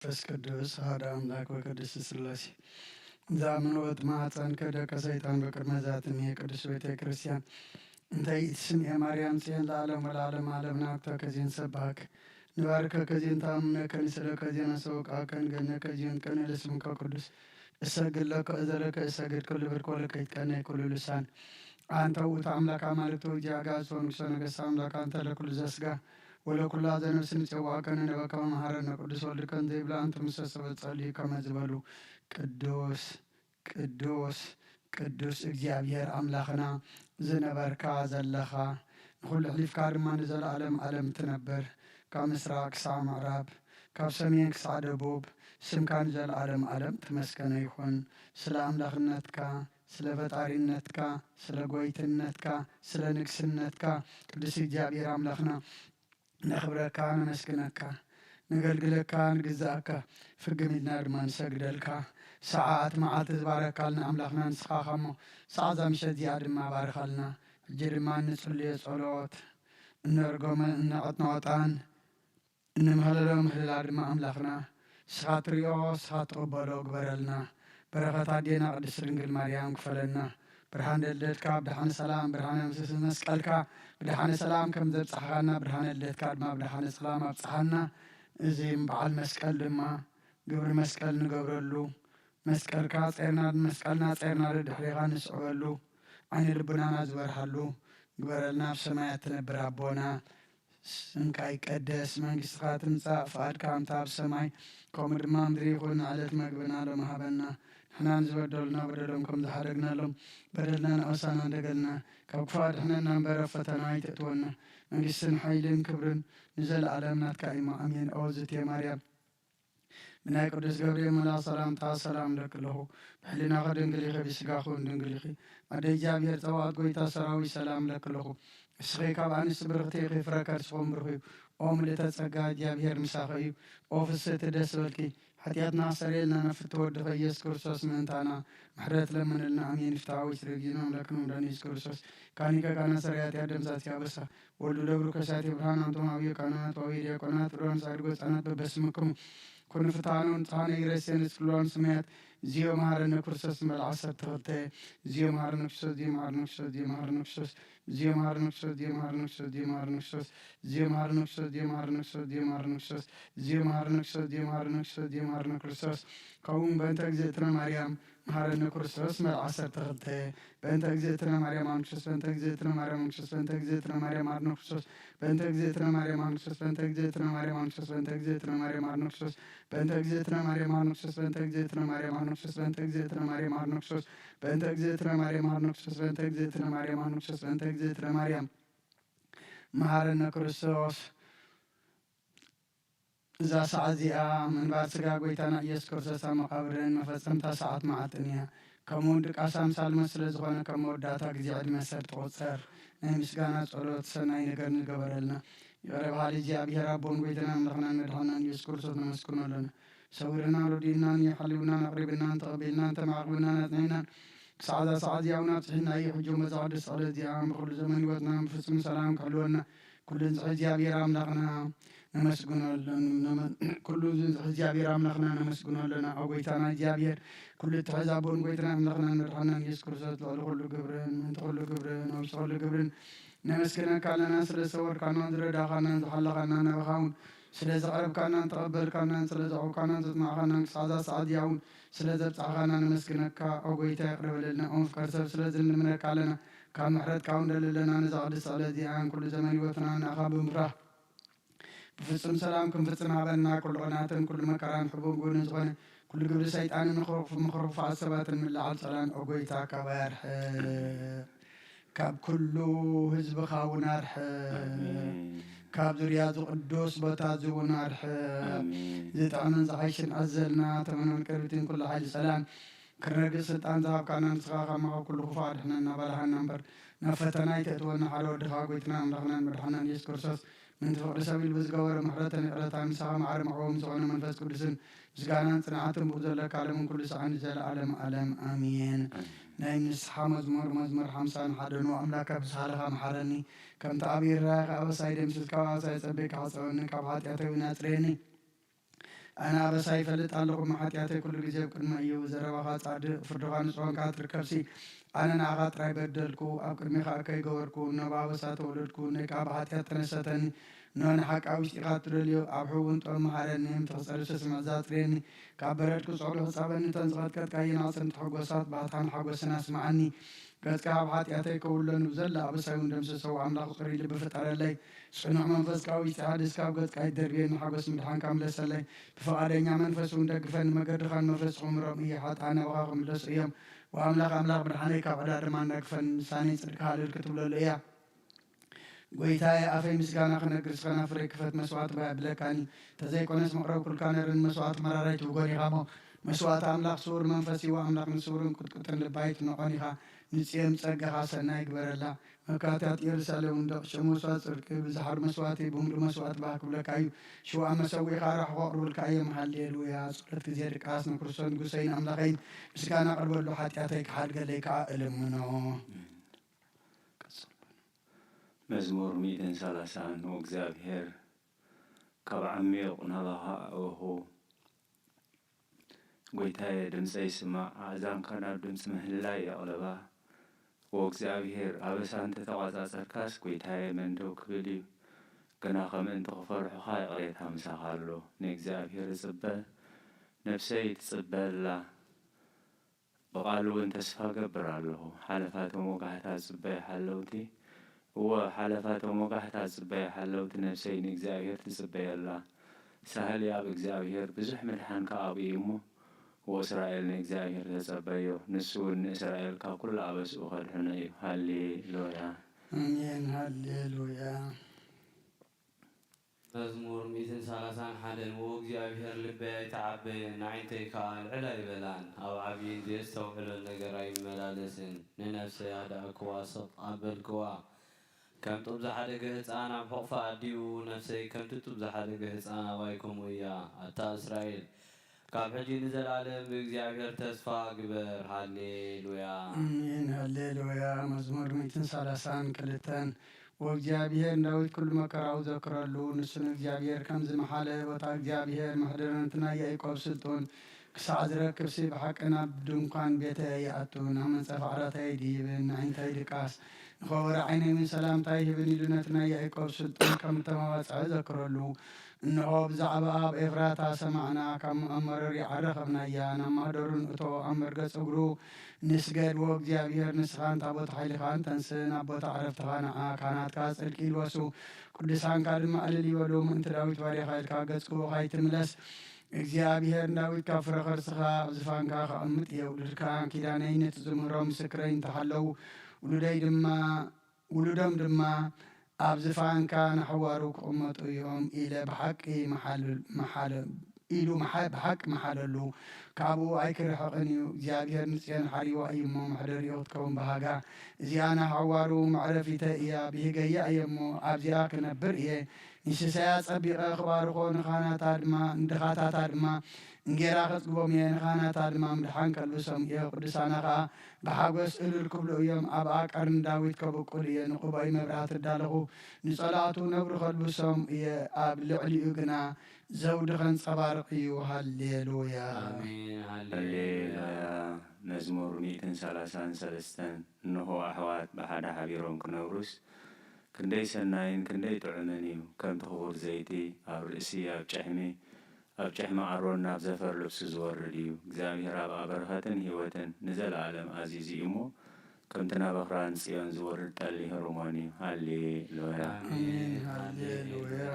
መንፈስ ቅዱስ ሓደ ኣምላክ ወቅድስት ስላሴ። እዛ ምንወት ማህፀን ከደቀ ሰይጣን በቅድመ ዛትም ቅዱስ ቤተ ክርስቲያን እንተ ይትስምኤ ማርያም ጽዮን ለዓለም ወለዓለም ዓለም ናብታ ከዚን ሰባክ ንባርከ ከዚን ተኣምነከ ንስለ ከዚን ኣሰውቃከ ንገነከ ዚዮን ቀነ ለስምከ ቅዱስ እሰግድ ለከ እዘለከ እሰግድ ኩሉ ብርክ ወለከ ይትቀነ ኩሉ ልሳን። አንተ ውእቱ አምላክ አማልክት ወእግዚአ አጋእዝት ወንጉሰ ነገስት አምላክ አንተ ለኩሉ ዘስጋ ወለኩላ ዘነፍስ ንጼዋከ ንነበከ መሐረነ ቅዱስ ወልድከ እንዘይብለ አንተ ምሰ ሰበት ጸልዩ ከመ ዝበሉ ቅዱስ ቅዱስ ቅዱስ እግዚኣብሔር ኣምላኽና ዝነበርካ ዘለኻ ንኹሉ ኣሕሊፍካ ድማ ንዘለኣለም ኣለም ትነብር ካብ ምስራቅ ክሳዕ ምዕራብ ካብ ሰሜን ክሳዕ ደቡብ ስምካ ንዘለኣለም ኣለም ተመስገነ ይኹን። ስለ ኣምላኽነትካ ስለ ፈጣሪነትካ ስለ ጎይትነትካ ስለ ንግስነትካ ቅዱስ እግዚኣብሔር ኣምላኽና ነኽብረካ ነመስግነካ ነገልግለካ ንግዛእካ ፍግም ኢልና ድማ ንሰግደልካ። ሰዓት መዓልቲ ዝባረካልና ኣምላኽና ንስኻ እሞ ሰዓት እዛ ምሸት እዚኣ ድማ ባርኻልና። ሕጂ ድማ እንጽልዮ ጸሎት እነርጎመ እነቐጥኖ ዕጣን እንምህለሎ ምህልላ ድማ ኣምላኽና ንስኻ ትሪኦ ንስኻ ትቕበሎ ግበረልና። በረኸት ኣዴና ቅድስት ድንግል ማርያም ክፈለና። ብርሃን ልደትካ ብድሓነ ሰላም ብርሃነ ምስ- መስቀልካ ብድሓነ ሰላም ከም ዘብጻሕኻና ብርሃነ ልደትካ ድማ ብድሓነ ሰላም ኣብጽሓና። እዚ በዓል መስቀል ድማ ግብሪ መስቀል ንገብረሉ መስቀልካ ጼርና መስቀልና ጼርና ድሕሪኻ ንስዕበሉ ዓይነ ልቡናና ዝበርሃሉ ግበረልና። ኣብ ሰማያት ትነብር ኣቦና ስምካ ይቀደስ መንግስትኻ ትምጻእ ፍቓድካ ከምታ ኣብ ሰማይ ከምኡ ድማ ምድሪ ይኹን። ንዕለት መግብና ሎም ሃበና ንሕና ንዝበደሉና በደሎም ከም ዝሓደግናሎም በደልና ንኣውሳና እንደገልና ካብ ክፉ ኣድሕነና እምበር ኣብ ፈተና ኣይተእትወና። መንግስትን ሓይልን ክብርን ንዘለኣለም ናትካ እዩ። ኣሜን። ኦ ዝቴ ማርያም ብናይ ቅዱስ ገብርኤል መልኣኽ ሰላምታ ሰላም እለኪ ኣለኹ። ብሕሊናኺ ድንግል ኢኺ፣ ብስጋኺ እውን ድንግል ኢኺ። ኣደ እግዚኣብሔር ጸባኦት ጐይታ ሰራዊት ሰላም እለኪ ኣለኹ። ንስኺ ካብ ኣንስቲ ብርኽቲ ኢኺ፣ ፍረ ከርስኺ እውን ብሩኽ እዩ። ኦ ምልእተ ጸጋ እግዚኣብሔር ምሳኺ እዩ። ኦ ፍስሕቲ ደስ በልኪ፣ ሓጢኣትና ኣስተሰርየልና ናብ ፍትወ ወድኺ ኢየሱስ ክርስቶስ ምእንታና ምሕረት ለምንልና። ኣሜን። ፍትሐዊት ርግዝና ኣምላክን መድኃኒት ኢየሱስ ክርስቶስ ካኒከ ካና ሰራያት ያደምሳት ያበሳ ወልዱ ደብሩ ከሳቴ ብርሃን አንቶም አብዮ ካህናት ወአብዮ ዲያቆናት ሮን ሳድጎ ህጻናት በበስምክሙ ኩኑ ፍትሐነ ወንጽሐነ ይረሴነ ጽልዋን ስማያት ዚዮ መሐረነ ክርስቶስ እምበል ዓሰርተ ክልተ ዚዮ መሐረነ ክርስቶስ ዚዮ መሐረነ ክርስቶስ ዚዮ መሐረነ ክርስቶስ ዚዮ መሐረነ ክርስቶስ ዚዮ መሐረነ ክርስቶስ ዚዮ መሐረነ ክርስቶስ ዚዮ መሐረነ ክርስቶስ ዚዮ መሐረነ ክርስቶስ ዚዮ መሐረነ ክርስቶስ ዚዮ መሐረነ ክርስቶስ ዚዮ መሐረነ ክርስቶስ ከምኡ በእንተ እግዝእትነ ማርያም መሐረነ ክርስቶስ እምበል ዓሰርተ ክልተ በእንተ እግዝእትነ ማርያም አርነ ክርስቶስ በእንተ እግዝእትነ ማርያም አርነ ክርስቶስ በእንተ እግዝእትነ ማርያም አርነ ክርስቶስ በእንተ እግዝእትነ ማርያም አርነ ክርስቶስ በእንተ እግዝእትነ ማርያም አርነ ክርስቶስ በእንተ እግዝእትነ ማርያም አርነ ክርስቶስ በእንተ እግዝእትነ ማርያም አርነ ክርስቶስ በእንተ እግዝእትነ ማርያም አርነ ክርስቶስ በእንተ እግዝእትነ ማርያም አርነ ክርስቶስ በእንተ እግዝእትነ ማርያም አርነ ክርስቶስ በእንተ እግዝእትነ ማርያም አርነ ክርስቶስ በእንተ እግዝእትነ ማርያም መሐረነ ክርስቶስ። እዛ ሰዓት እዚኣ ምንባር ስጋ ጎይታና ኢየሱስ ክርስቶስ ኣብ መቓብርን መፈጸምታ ሰዓት መዓልትን እያ። ከምኡውን ድቃስ ኣምሳል መስ ስለ ዝኾነ ከም መወዳእታ ግዜ ዕድመ ሰብ ትቑጸር። ናይ ምስጋና ጸሎት ሰናይ ነገር ንገበረልና። ይቕረ በሃሊ እግዚኣብሔር ኣቦን ጎይታና ኣምላኽናን መድሓናን ኢየሱስ ክርስቶስ ነመስግኖ ኣለና። ሰዊርናን ረዲእናን እዩ፣ ሓሊውናን ኣቕሪብናን ተቐቢልናን ተማዕቕብናን ኣጽኒዕናን ክሳዕ እዛ ሰዓት እዚኣ እውን ኣብጽሒና እዩ። ሕጂ እውን በዛ ቅድስት ጸሎት እዚኣ ብኹሉ ዘመን ህይወትና ብፍጹም ሰላም ክሕልወና ኩሉ ዝሕዝ እግዚኣብሔር ኣምላኽና ነመስግኖ ኣለና። ኩሉ ዝሕዝ እግዚኣብሔር ኣምላኽና ነመስግኖ ኣለና። ኣብ ጎይታና እግዚኣብሔር ኩሉ እትሕዝ ኣቦን ጎይታና ኣምላኽናን መድሓናን ኢየሱስ ክርስቶስ ልዕሊ ኩሉ ግብርን ምእንቲ ኩሉ ግብርን ኣብ ውሽጢ ኩሉ ግብርን ነመስግነካ ኣለና። ስለ ዝሰወርካናን ዝረዳኻናን ዝሓለኻናን ናባኻ እውን ስለ ዘቕረብካናን ተቐበልካናን ስለ ዘቕረብካናን ዘጽናዕኻናን ክሳዕ እዛ ሰዓት እዚኣ እውን ስለ ዘብጻሕኻና ነመስግነካ። ኦ ጎይታ ይቕረ በለልና። ኦ ምፍቃር ሰብ ስለ ዝንምነካ ኣለና። ካብ ምሕረትካ እውን ደሊ ኣለና። ነዛ ቅድስቲ ዕለት እዚኣን ኩሉ ዘመን ህይወትና ንኣኻ ብምፍራህ ብፍጹም ሰላም ክንፍጽም ሃበና። ኩሉ ቅናትን ኩሉ መከራን ሕቡን ጉንን ዝኾነ ኩሉ ግብሪ ሰይጣንን ምኽርፉ- ምኽርፉዓት ሰባትን ምልዓል ጸላን ኦ ጎይታ ካባይ ኣርሕቕ። ካብ ኩሉ ህዝብኻ እውን ኣርሕቕ። ኣሜን። ካብ ዙርያ እዚ ቅዱስ ቦታ እዚ እውን ኣርሕቕ። ኣሜን። ዝጥዕምን ዝሓይሽን ኣዘልና ተመናን ቅርብትን ኩሉ ሓይሊ ጸላን ክረግጽ ስልጣን ዝሃብካና ንስኻ ካብ መኸብ ኩሉ ክፉእ ኣድሕነና በላሃና እምበር ናብ ፈተና ኣይተእትወና ሓደ ወድኻ ጎይትና ኣምላኽናን መድሓናን ኢየሱስ ክርስቶስ ምእንቲ ፍቕሪ ሰብ ኢሉ ብዝገበሮ ምሕረትን ይቕረታን ንስኻ ማዕረ መዕቆቢ ዝኾነ መንፈስ ቅዱስን ምስጋናን ጽንዓትን ብኡ ዘለካ ዓለምን ኩሉ ሰዓን ንዘለዓለም ዓለም ኣሜን። ኣሜን። ናይ ንስሓ መዝሙር መዝሙር ሓምሳን ሓደን። ኣምላከ ብዝሓለኻ መሓረኒ፣ ከምቲ ኣብ ይራይኻ ኣበሳይ ደምሲስካ ኣበሳይ ጸቢቕካ ሕጸበኒ፣ ካብ ሓጢኣተይ እውን ኣጽርየኒ። ኣነ ኣበሳ ይፈልጥ ኣለኹ፣ እሞ ሓጢኣተይ ኩሉ ግዜ ኣብ ቅድመይ እዩ። ዘረባኻ ጻድቕ፣ ፍርድኻ ንጹህ ኳንካ ትርከብሲ። ኣነ ንዓኻ ጥራይ በደልኩ፣ ኣብ ቅድሜኻ እከይ ገበርኩ፣ እነሆ ብኣበሳ ተወለድኩ፣ እነሆ ከኣ ብሓጢኣት ተነሰተኒ። እነሆ ንሓቂ ኣብ ውሽጢኻ ትደልዮ፣ ኣብ ሕቡእ እውን ጥበብ መሃረኒ፣ ምትኺ ጸሎት ስምዕዛ ኣጽርየኒ። ካብ በረድ ክጸሉ ክጻበኒ፣ እተን ዝቐጥቀጥካየን ኣዕጽምቲ ሕጎሳት፣ ባህታን ሓጎስን ኣስምዓኒ። ገጽካ ካብ ሓጢኣተይ ከውለኑ፣ ዘላ ኣበሳይ እውን ደምስሶ። ኣምላኽ ጽሩይ ልቢ ፍጠረለይ፣ ጽኑዕ መንፈስ ካብ ውሽጢ ሓድስ፣ ካብ ገጽካ ኣይትደርብየኒ፣ ሓጎስ ምድሓንካ ምለሰለይ። ብፍቓደኛ መንፈስ እውን ደግፈኒ፣ መገድኻን መፍለስኹም ምረም እየ። ሓጥኣን ናባኻ ክምለሱ እዮም። ወኣምላኽ ኣምላኽ ምድሓነይ፣ ካብ ዕዳ ድማ እንዳግፈኒ፣ ልሳነይ ጽድቅኻ ሃልል ክትብለሉ እያ። ጐይታየ፣ ኣፈይ ምስጋና ክነግር፣ ስኸና ፍረ ክፈት፣ መስዋዕቲ ባይ ኣብለካኒ። ተዘይኮነስ መቕረብ ኩልካ ነርን መስዋዕቲ መራራይ ትብጎን ኢኻ እሞ፣ መስዋዕቲ ኣምላኽ ስውር መንፈስ እዩ። ኣምላኽ ንስውርን ቁጥቁጥን ልባ ኣይትንዖን ኢኻ። ንጽዮን ጸጋኻ ሰናይ ግበረላ። መካትያት ኢየሩሳሌም እንዶ ሽዑ መስዋዕቲ ጽድቂ ብዝሓር መስዋዕቲ ብምሉእ መስዋዕቲ ባህ ክብለካ እዩ። ሽዋ መሰዊእኻ ራሕኾ ኣቕርቡልካ እዮም። ሃሌሉያ። ጸሎት ግዜ ድቃስ ንክርስቶስ ንጉሰይን ኣምላኸይን ምስጋና ኣቕርበሉ፣ ሓጢኣተይ ክሓድገለይ ከኣ እልምኖ። መዝሙር ሚእትን ሰላሳን ንእግዚኣብሔር ካብ ዓሚቕ ናባኻ ኣእኹ። ጐይታየ፣ ድምጸይ ስማዕ፣ ኣእዛንካ ናብ ድምጺ ምህላይ የቕልባ። ወእግዚኣብሔር፣ ኣበሳ እንተ ተቋጻጸርካስ፣ ጐይታየ፣ መን ደው ክብል እዩ? ግና ከምእንቲ ክፈርሑኻ ይቕሬታ ምሳኻ ኣሎ። ንእግዚኣብሔር እጽበ፣ ነፍሰይ ትጽበ ኣላ። ብቓሉ እውን ተስፋ እገብር ኣለኹ። ሓለፋቶም ወጋሕታ ዝጽበዩ ሓለውቲ፣ እወ፣ ሓለፋቶም ወጋሕታ ዝጽበዩ ሓለውቲ ነፍሰይ ንእግዚኣብሔር ትጽበዮ ኣላ። ሳህል ኣብ እግዚኣብሔር፣ ብዙሕ ምድሓን ከኣ ኣብኡ እዩ እሞ፣ ወእስራኤል ንእግዚኣብሔር ተጸበዮ፣ ንሱ እውን ንእስራኤል ካብ ኩሉ ኣበስኡ ከድሕኖ እዩ። ሃሌሉያ። ኣሜን፣ ሃሌሉያ። መዝሙር ሚእትን ሰላሳን ሓደን። ወእግዚኣብሔር ልበይ ኣይተዓበየን፣ ኣዒንተይ ከኣ ልዕል ኣይበላን። ኣብ ዓብይን ዘየስተውዕሎን ነገር ኣይመላለስን። ንነፍሰይ ኣዳእክዋ፣ ስቕ ኣበልክዋ። ከም ጡብ ዝሓደገ ህጻን ኣብ ሕቑፋ ኣዲኡ፣ ነፍሰይ ከምቲ ጡብ ዝሓደገ ህጻን ኣባይ ከምኡ እያ። ኣታ እስራኤል፣ ካብ ሕጂ ንዘለኣለም ብእግዚኣብሔር ተስፋ ግበር። ሃሌሉያ። ኣሜን፣ ሃሌሉያ። መዝሙር ሚእትን ሰላሳን ክልተን። ወእግዚኣብሔር ንዳዊት ኩሉ መከራኡ ዘክረሉ። ንሱ ንእግዚኣብሔር ከም ዝመሓለ፣ ቦታ እግዚኣብሔር መሕደሪ ነቲ ናይ ያዕቆብ ስልጡን ክሳዕ ዝረክብሲ፣ ብሓቂ ናብ ድንኳን ቤተይ ኣይኣቱን፣ ናብ መንጸፍ ዓራተይ ኣይድይብን፣ ንኣዒንተይ ድቃስ፣ ንኸበሮ ዓይነይ እውን ሰላምታ ኣይህብን ኢሉ ነቲ ናይ ያዕቆብ ስልጡን ከም እተመባጽዐ ዘክረሉ። እንሆ፣ ብዛዕባ ኣብ ኤፍራታ ሰማዕና፣ ካብ መቐመረሪዓ ረኸብናያ፣ ናብ ማህደሩ ንእቶ፣ ኣብ መርገጽ እግሩ ንስገድ። ወእግዚኣብሔር፣ ንስኻ እንታ ቦታ ሓይልኻን ተንስእ፣ ናብ ቦታ ዕረፍትኻ ንዓ፣ ካህናትካ ጽድቂ ይልበሱ፣ ቅዱሳንካ ድማ እልል ይበሉ። ምእንቲ ዳዊት ባሪኻ ኢልካ ገጽ ክቡእ ካይትምለስ፣ እግዚኣብሔር ንዳዊት ካብ ፍረ ኸርስኻ ኣብ ዝፋንካ ከቐምጥ እየ። ውሉድካ ኪዳነይ ነቲ ዝምህሮም ምስክረይ እንተሃለዉ፣ ውሉደይ ድማ ውሉዶም ድማ ኣብ ዝፋንካ ንሓዋሩ ክቕመጡ እዮም ኢለ ብሓቂ መሓል-፣ መሓለ-፣ ኢሉ መሓ-፣ ብሓቂ መሓለሉ። ካብኡ ኣይክርሕቕን እዩ። እግዚኣብሔር ንጽዮን ሓሪዋ እዩ እሞ፣ መሕደሪኡ ክትከውን ብሃጋ። እዚኣ ንሓዋሩ መዕረፊተ እያ፣ ብሂገያ እየ እሞ፣ ኣብዚኣ ክነብር እየ። ንሲሳያ ጸቢቐ ክባርኾ፣ ንኻህናታ ድማ፣ ንድኻታታ ድማ እንጌራ ከጽግቦም እየ፣ ንኻህናታ ድማ ምድሓን ከልብሶም እየ። ቅዱሳና ኸኣ ብሓጎስ እልል ክብሉ እዮም። ኣብኣ ቀርኒ ዳዊት ከብቁል እየ። ንቕቡኣይ መብራህቲ እዳለኹ፣ ንጸላእቱ ነብሪ ከልብሶም እየ። ኣብ ልዕሊኡ ግና ዘውዲ ኸንጸባርቕ እዩ። ሃሌሉያ። ኣሜን። ሃሌሉያ። ሃሌሉያ። መዝሙር ሚእትን ሰላሳን ሰለስተን። እንሆ፣ ኣሕዋት ብሓደ ሓቢሮም ክነብሩስ፣ ክንደይ ሰናይን ክንደይ ጥዑምን እዩ! ከምቲ ክቡር ዘይቲ ኣብ ርእሲ፣ ኣብ ጭሕሚ፣ ኣብ ጭሕሚ ኣሮን ናብ ዘፈር ልብሱ ዝወርድ እዩ። እግዚኣብሔር ኣብኣ በረኸትን ህይወትን ንዘለኣለም ኣዚዙ እዩ እሞ፣ ከምቲ ናብ ኣኽራን ጽዮን ዝወርድ ጠሊ ህርሞን እዩ። ሃሌሉያ። ኣሜን። ሃሌሉያ።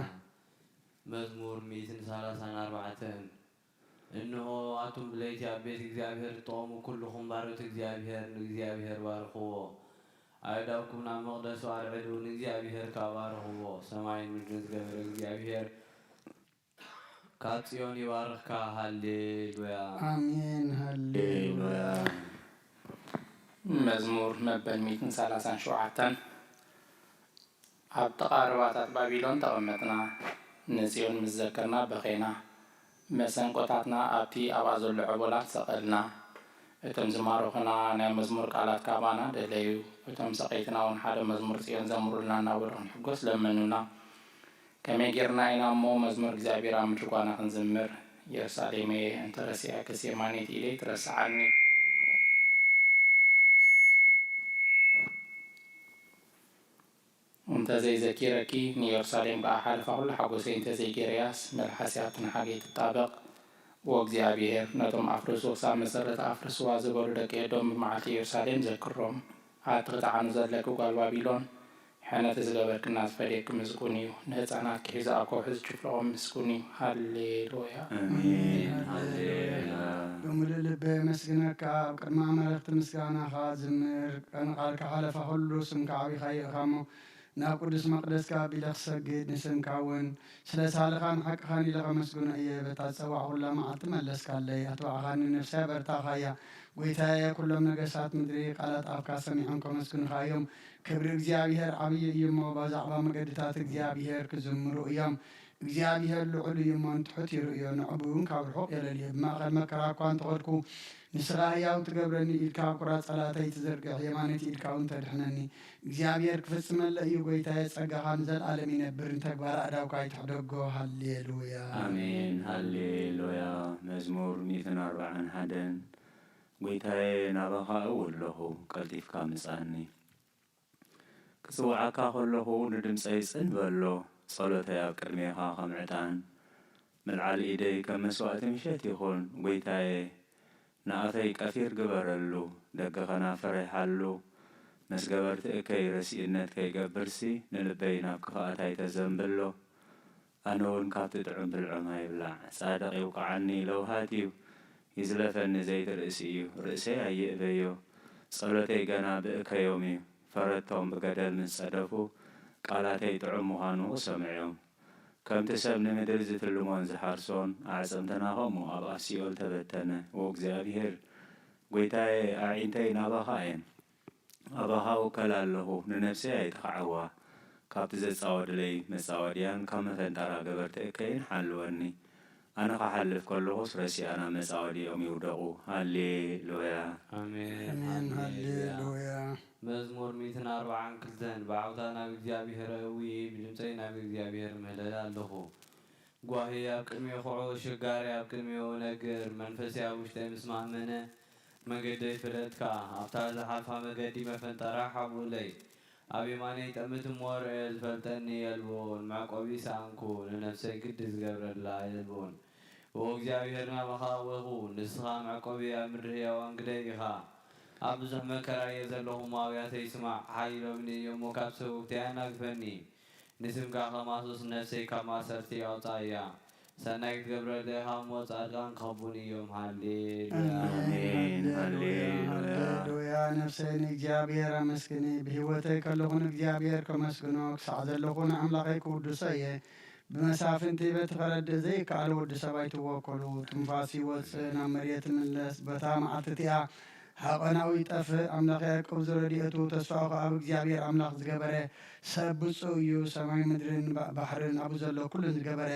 መዝሙር ሚእትን ሰላሳን ኣርባዕተን። እንሆ፣ ኣቱም ብለይቲ ኣብ ቤት እግዚኣብሔር እትቖሙ ኩልኹም ባሮት እግዚኣብሔር፣ ንእግዚኣብሔር ባርኽዎ። ኣእዳውኩም ናብ መቕደሱ ኣልዕሉ፣ ንእግዚኣብሔር ከኣ ባርኽዎ። ሰማይን ምድርን ዝገበረ እግዚኣብሔር ካብ ጽዮን ይባርኽካ። ሃሌሉያ። ኣሜን። ሃሌሉያ። መዝሙር መበል ሚእትን ሰላሳን ሸውዓተን። ኣብ ጥቓ ርባታት ባቢሎን ተቐመጥና፣ ንጽዮን ምስ ዘከርና በኼና። መሰንቆታትና ኣብቲ ኣብኣ ዘሎ ዖቦላት ሰቐልና። እቶም ዝማረኹና ናይ መዝሙር ቃላት ካባና ደለዩ። እቶም ሰቐይትና እውን ሓደ መዝሙር ጽዮን ዘምሩልና እናበሉ ክንሕጎስ ለመኑና። ከመይ ጌርና ኢና እሞ መዝሙር እግዚኣብሔር ኣብ ምድሪ ጓና ክንዝምር? ኢየሩሳሌመየ፣ እንተ ረሲዐክስ የማነይቲ ኢደይ ትረስዓኒ። እንተ ዘይዘኪረኪ፣ ንኢየሩሳሌም ከኣ ሓለፋ ኩሉ ሓጎሰይ እንተ ዘይገይረያስ፣ መልሓስያ ኣብቲ ንሓገይ ትጣበቕ። ወእግዚኣብሔር፣ ነቶም ኣፍርሱ ክሳብ መሰረታ ኣፍርስዋ ዝበሉ ደቂ ኤዶም ብመዓልቲ ኢየሩሳሌም ዘክሮም። ኣቲ ክትዓኑ ዘለኪ ጓል ባቢሎን፣ ሕነ እቲ ዝገበርክና ዝፈድየኪ ምስጉን እዩ። ንህጻናትኪ ሒዙ ኣብ ከውሒ ዝጭፍልቖም ምስጉን እዩ። ሃሌሉያ። ኣሜን። ሃሌሉያ። ብምሉእ ልበይ የመስግነካ፣ ኣብ ቅድሚ ኣማልኽቲ ምስጋናኻ ዝምር። ንቃልካ ሓለፋ ኩሉ ስምካ ዓቢኻ ይእኻ እሞ፣ ናብ ቅዱስ መቕደስካ ኣቢለ ክሰግድ፣ ንስምካ እውን ስለ ሳልኻን ሓቅኻን ኢለ ከመስግኖ እየ። በታ ዝጸዋዕኹላ መዓልቲ መለስካለይ፣ ኣትባዕኻኒ፣ ነፍሰይ ኣበርታኻያ። ጐይታየ፣ ኩሎም ነገስታት ምድሪ ቃላት ኣፍካ ሰሚዖም ከመስግኑኻ እዮም። ክብሪ እግዚኣብሄር ዓብዪ እዩ እሞ፣ ብዛዕባ መገድታት እግዚኣብሄር ክዝምሩ እዮም። እግዚኣብሄር ልዑል እዩ እሞ፣ ንትሑት ይርእዮ፣ ንዕቡይ እውን ካብ ርሑቕ የለልዮ። ብማእከል መከራ እኳ እንተኸድኩ፣ ንስኻ ህያው ትገብረኒ፣ ኢድካ ኣብ ቁራጽ ጸላእተይ ትዝርግሕ፣ የማነይቲ ኢድካ እውን ተድሕነኒ። እግዚኣብሄር ክፍጽመለይ እዩ ጐይታየ፣ ጸጋኻ ንዘለኣለም ይነብር፣ ንተግባር ኣእዳውካ ኣይትሕደጎ። ሃሌሉያ። ኣሜን። ሃሌሉያ። መዝሙር ሚእትን ኣርባዓን ሓደን። ጐይታየ፣ ናባኻ እው ኣለኹ፣ ቀልጢፍካ ምጻኒ። ክጽውዓካ ከለኹ ንድምጸይ ጽን በሎ፣ ጸሎተይ ኣብ ቅድሜኻ ከም ዕጣን፣ ምልዓል ኢደይ ከም መስዋእቲ ምሸት ይኹን። ጐይታየ፣ ንኣፈይ ቀፊር ግበረሉ፣ ደገ ኸናፍረይ ሓሉ። ምስ ገበርቲ እከይ ረሲእነት ከይገብርሲ፣ ንልበይ ናብ ክፍኣት ኣይተዘንብሎ። ኣነ እውን ካብቲ ጥዑም ብልዖም ኣይብላዕ። ጻድቕ ይውቅዓኒ፣ ለውሃት እዩ፣ ይዝለፈኒ ዘይትርእሲ እዩ፣ ርእሰይ ኣይእበዮ። ጸሎተይ ገና ብእከዮም እዩ። ፈረድቶም ብገደል ምስ ጸደፉ፣ ቃላተይ ጥዑም ምዃኑ ክሰምዑ እዮም። ከምቲ ሰብ ንምድሪ ዝትልሞን ዝሓርሶን፣ ኣዕጽምትና ኸምኡ ኣብ ኣፍ ሲኦል ተበተነ። ኦ እግዚኣብሄር፣ ጐይታየ፣ ኣዒንተይ ናባኻ እየን። ኣባኻ እውከል ኣለኹ፣ ንነፍሰይ ኣይጥኽዓዋ። ካብቲ ዘጻወድለይ መጻወድያን ካብ መፈንጠራ ገበርቲ እከይን ሓልወኒ። ኣነ ክሓልፍ ከለኹስ ረሲኣን ኣብ መጻወድያኦም ይውደቑ። ሃሌሉያ። ኣሜን። ኣሜን። ሃሌሉያ። ሃሌሉያ። መዝሙር ሚእትን ኣርባዓን ክልተን። ብዓውታ ናብ እግዚኣብሔር እዊ፣ ብድምፀይ ናብ እግዚኣብሔር ምህለል ኣለኹ። ጓሂ ኣብ ቅድሜ ኹዑ፣ ሽጋሪ ኣብ ቅድሜኡ ነግር። መንፈሰይ ኣብ ውሽጠይ ምስ ማመነ፣ መንገደይ ፍለጥካ። ኣብታ ዝሓልፋ መገዲ መፈንጠራ ሓብኡለይ። ኣብ የማነይ ጠምት እሞ ርኤ፣ ዝፈልጠኒ የልቦን። መዕቆቢ ሰኣንኩ፣ ንነፍሰይ ግዲ ዝገብረላ የልቦን። ኦ እግዚኣብሔር፣ ናባኻ ኣወኹ፣ ንስኻ መዕቆቢ ኣብ ምድሪ ህያዋን ግደይ ኢኻ። ኣብ ብዙሕ መከራ እየ ዘለኹ እሞ፣ ኣብያተይ ስማዕ። ሓይሎምኒ እዮም እሞ፣ ካብ ሰውግተይ ኣናግፈኒ። ንስምካ ከማስስ ነፍሰይ ካብ ማእሰርቲ ኣውጻእያ። ሰናይ ክትገብረለይ ኢኻ እሞ፣ ጻድቃን ክኸቡኒ እዮም። ሃሌሉያ። ኣሜን። ኣሜን። ሃሌሉያ። ሃሌሉያ። ሃሌሉያ። ነፍሰይ ንእግዚኣብሔር ኣመስግኒ። ብህይወተይ ከለኹ ንእግዚኣብሔር ከመስግኖ፣ ክሳዕ ዘለኹ ንኣምላኸይ ክውድሶ እየ። ብመሳፍንቲ በቲ ከረድእ ዘይከኣል ወዲ ሰብ ኣይትወከሉ። ትንፋስ ይወጽእ፣ ናብ መሬት ይምለስ። በታ መዓልቲ እቲኣ ሓቆናዊ ይጠፍእ። ኣምላኽ ያዕቆብ ዝረድኤቱ፣ ተስፋኡ ኸኣ ኣብ እግዚኣብሔር ኣምላኽ ዝገበረ ሰብ ብፁዕ እዩ። ሰማይ ምድርን ባ-፣ ባሕርን ኣብኡ ዘሎ ኩሉን ዝገበረ፣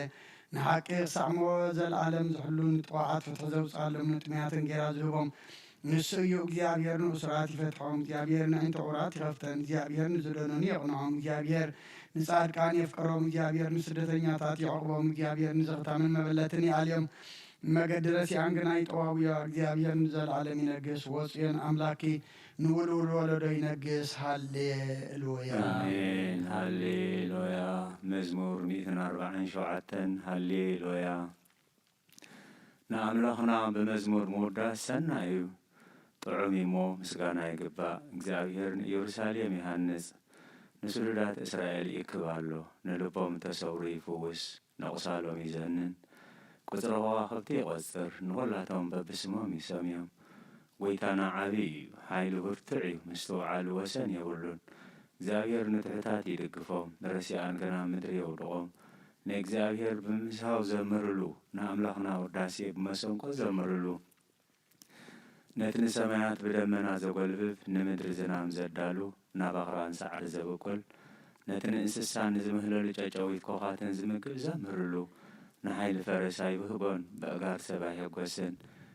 ንሓቂ ክሳዕ ሞ-፣ ዘለኣለም ዝሕሉ፣ ንጥቑዓት ፍትሒ ዘውፅኣሎም፣ ንጥሙያት እንጌራ ዝህቦም ንሱ እዩ። እግዚኣብሔር ንእሱራት ይፈትሖም፣ እግዚኣብሔር ንኣዒንቲ ዕውራት ይኸፍተን፣ እግዚኣብሔር ንዝደነኑ የቕንዖም። እግዚኣብሔር ንጻድቃን የፍቅሮም፣ እግዚኣብሔር ንስደተኛታት ይዕቕቦም፣ እግዚኣብሔር ንዘኽታምን መበለትን ይኣልዮም። መገዲ ረሲኣን ግና ይጠዋውያ። እግዚኣብሔር ንዘለዓለም ይነግስ። ወጽዮን ኣምላኪ ንውልውል ወለዶ ይነግስ። ሃሌሉያ። ኣሜን። ሃሌሉያ። መዝሙር ሚእትን ኣርባዓን ሸውዓተን። ሃሌሉያ። ንኣምላኽና ብመዝሙር ምውዳስ ሰናይ እዩ። ጥዑም እዩ እሞ ምስጋና ይግባእ። እግዚኣብሔር ንኢየሩሳሌም ይሃንጽ፣ ንስዱዳት እስራኤል ይእክብ ኣሎ። ንልቦም እተሰውሩ ይፍውስ፣ ነቑሳሎም ይዘንን፣ ቁጽሪ ከዋኽብቲ ይቖጽር፣ ንኹላቶም በብስሞም ይሰምዮም። ጐይታና ዓቢ እዩ፣ ሓይሉ ብርቱዕ እዩ፣ ምስትውዓሉ ወሰን የብሉን። እግዚኣብሔር ንትሑታት ይድግፎም፣ ንረሲኣን ግና ኣብ ምድሪ የውድቖም። ንእግዚኣብሔር ብምስሃው ዘምርሉ፣ ንኣምላኽና ውዳሴ ብመሰንቆ ዘምርሉ። ነቲ ንሰማያት ብደመና ዘጐልብብ፣ ንምድሪ ዝናም ዘዳሉ፣ ናብ ኣኽራን ሳዕሪ ዘብቁል፣ ነቲ ንእንስሳን ንዝምህለሉ ጨጨዊት ኮኻትን ዝምግብ ዘምርሉ። ንሓይሊ ፈረስ ኣይብህጎን፣ በእጋር ሰብ ኣይሕጐስን።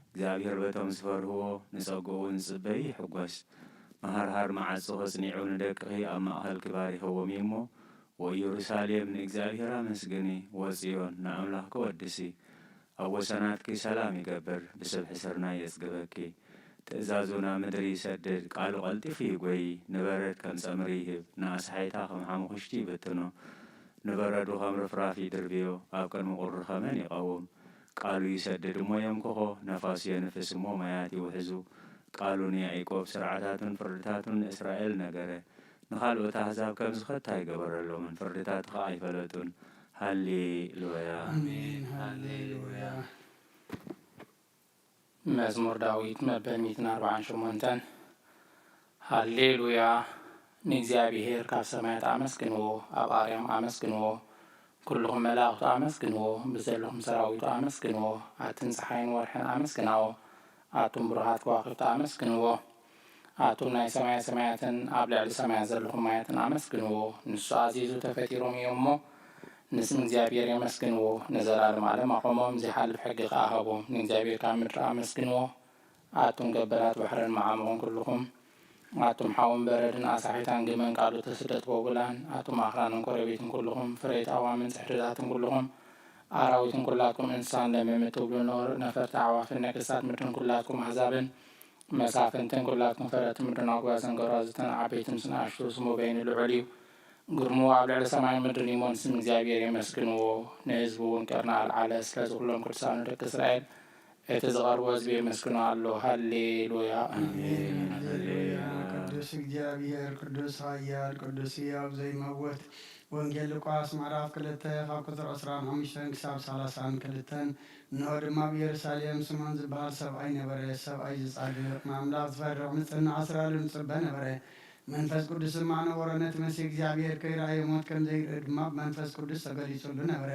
እግዚኣብሔር በቶም ዝፈርህዎ፣ ንጸግኡ እውን ዝጽበዩ ይሕጐስ። መሃርሃር መዓጹኺ ኣጽኒዑ ንደቅኺ ኣብ ማእከልኪ ባሪኽዎም እዩ እሞ፣ ወኢየሩሳሌም ንእግዚኣብሔር ኣመስግኒ፣ ወጽዮን ንኣምላኽኪ ወድሲ። ኣብ ወሰናትኪ ሰላም ይገብር፣ ብስብሒ ስርናይ የጽግበኪ። ትእዛዙ ናብ ምድሪ ይሰድድ፣ ቃሉ ቀልጢፉ ይጎዪ። ንበረድ ከም ጸምሪ ይህብ፣ ንኣስሓይታ ከም ሓሙኽሽቲ ይብትኖ። ንበረዱ ከም ርፍራፍ ይድርብዮ፣ ኣብ ቅድሚ ቁሪ ከመን ይቐውም። ቃሉ ይሰድድ እሞ የምክኾ፣ ነፋሱ የንፍስ እሞ ማያት ይውሕዙ። ቃሉ ንያዕቆብ ስርዓታቱን ፍርድታቱን ንእስራኤል ነገረ። ንኻልኦት ኣህዛብ ከምዚ ከቶ ኣይገበረሎምን፣ ፍርድታትኻ ኣይፈለጡን። ሃሌሉያ። ኣሜን፣ ሃሌሉያ። መዝሙር ዳዊት መበል ሚእትን ኣርባዓን ሸሞንተን። ሃሌሉያ። ንእግዚኣብሔር ካብ ሰማያት ኣመስግንዎ፣ ኣብ ኣርያም ኣመስግንዎ። ኩልኹም መላእኽቱ ኣመስግንዎ፣ ብዘለኹም ሰራዊቱ ኣመስግንዎ። ኣትን ጸሓይን ወርሕን ኣመስግናዎ፣ ኣቱም ብሩሃት ከዋኽብቲ ኣመስግንዎ። ኣቱም ናይ ሰማየ ሰማያትን ኣብ ልዕሊ ሰማያት ዘለኹም ማያትን ኣመስግንዎ። ንሱ ኣዚዙ ተፈጢሮም እዮም እሞ፣ ንስም እግዚኣብሔር የመስግንዎ። ንዘላለም ዓለም ኣቖሞም፣ ዚሓልፍ ሕጊ ኸኣ ሃቦም። ንእግዚኣብሔር ካብ ምድሪ ኣመስግንዎ። ኣቱም ገበላት ባሕርን መዓሙቕን ኩልኹም፣ ኣቱም ሓውን በረድን ኣሳሒታን ግመን ቃሉ ተስደጥዎ ቡላን፣ ኣቱም ኣኽራንን ኮረቤትን ኩልኹም፣ ፍረይቲ ኣዋምን ጽሕድታትን ኩልኹም፣ ኣራዊትን ኩላትኩም እንስሳን ለምም እትብሉ ኖር ነፈርቲ ኣዕዋፍን ነገስታት ምድርን ኩላትኩም ኣህዛብን መሳፍንትን ኩላትኩም ፈረድቲ ምድርን ኣጉባዝን ጎራዙትን ዓበይቲ ምስ ንኣሽቱ ስሙ በይኑ ልዑል እዩ። ግርሙ ኣብ ልዕሊ ሰማይ ምድርን እዩሞ ንስም እግዚኣብሔር የመስግንዎ። ንህዝቡ እውን ቀርኒ ኣልዓለ። ስለዚ ኩሎም ቅዱሳኑ ደቂ እስራኤል እቲ ዝቐርቦ ህዝቢ የመስግኖ ኣሎ። ሃሌሉያ። ኣሜን። ኣሜን። ሃሌሉያ። ሃሌሉያ። ቅዱስ እግዚኣብሔር፣ ቅዱስ ኃያል፣ ቅዱስ ሕያው ዘይመውት። ወንጌል ሉቃስ ምዕራፍ ክልተ ካብ ቁጽሪ ዕስራን ሓሙሽተን ክሳብ ሰላሳን ክልተን። እንሆ ድማ ኣብ ኢየሩሳሌም ስምዖን ዝበሃል ሰብኣይ ነበረ። ሰብኣይ ዝጻድቕ፣ ንኣምላኽ ዝፈርሕ፣ ንጽንዕ ኣስራሉ ንጽበ ነበረ። መንፈስ ቅዱስ ድማ ነበሮ። ነቲ መሲሕ እግዚኣብሔር ከይረኣየ ሞት ከም ዘይርኢ ድማ ብመንፈስ ቅዱስ ተገሊጹሉ ነበረ።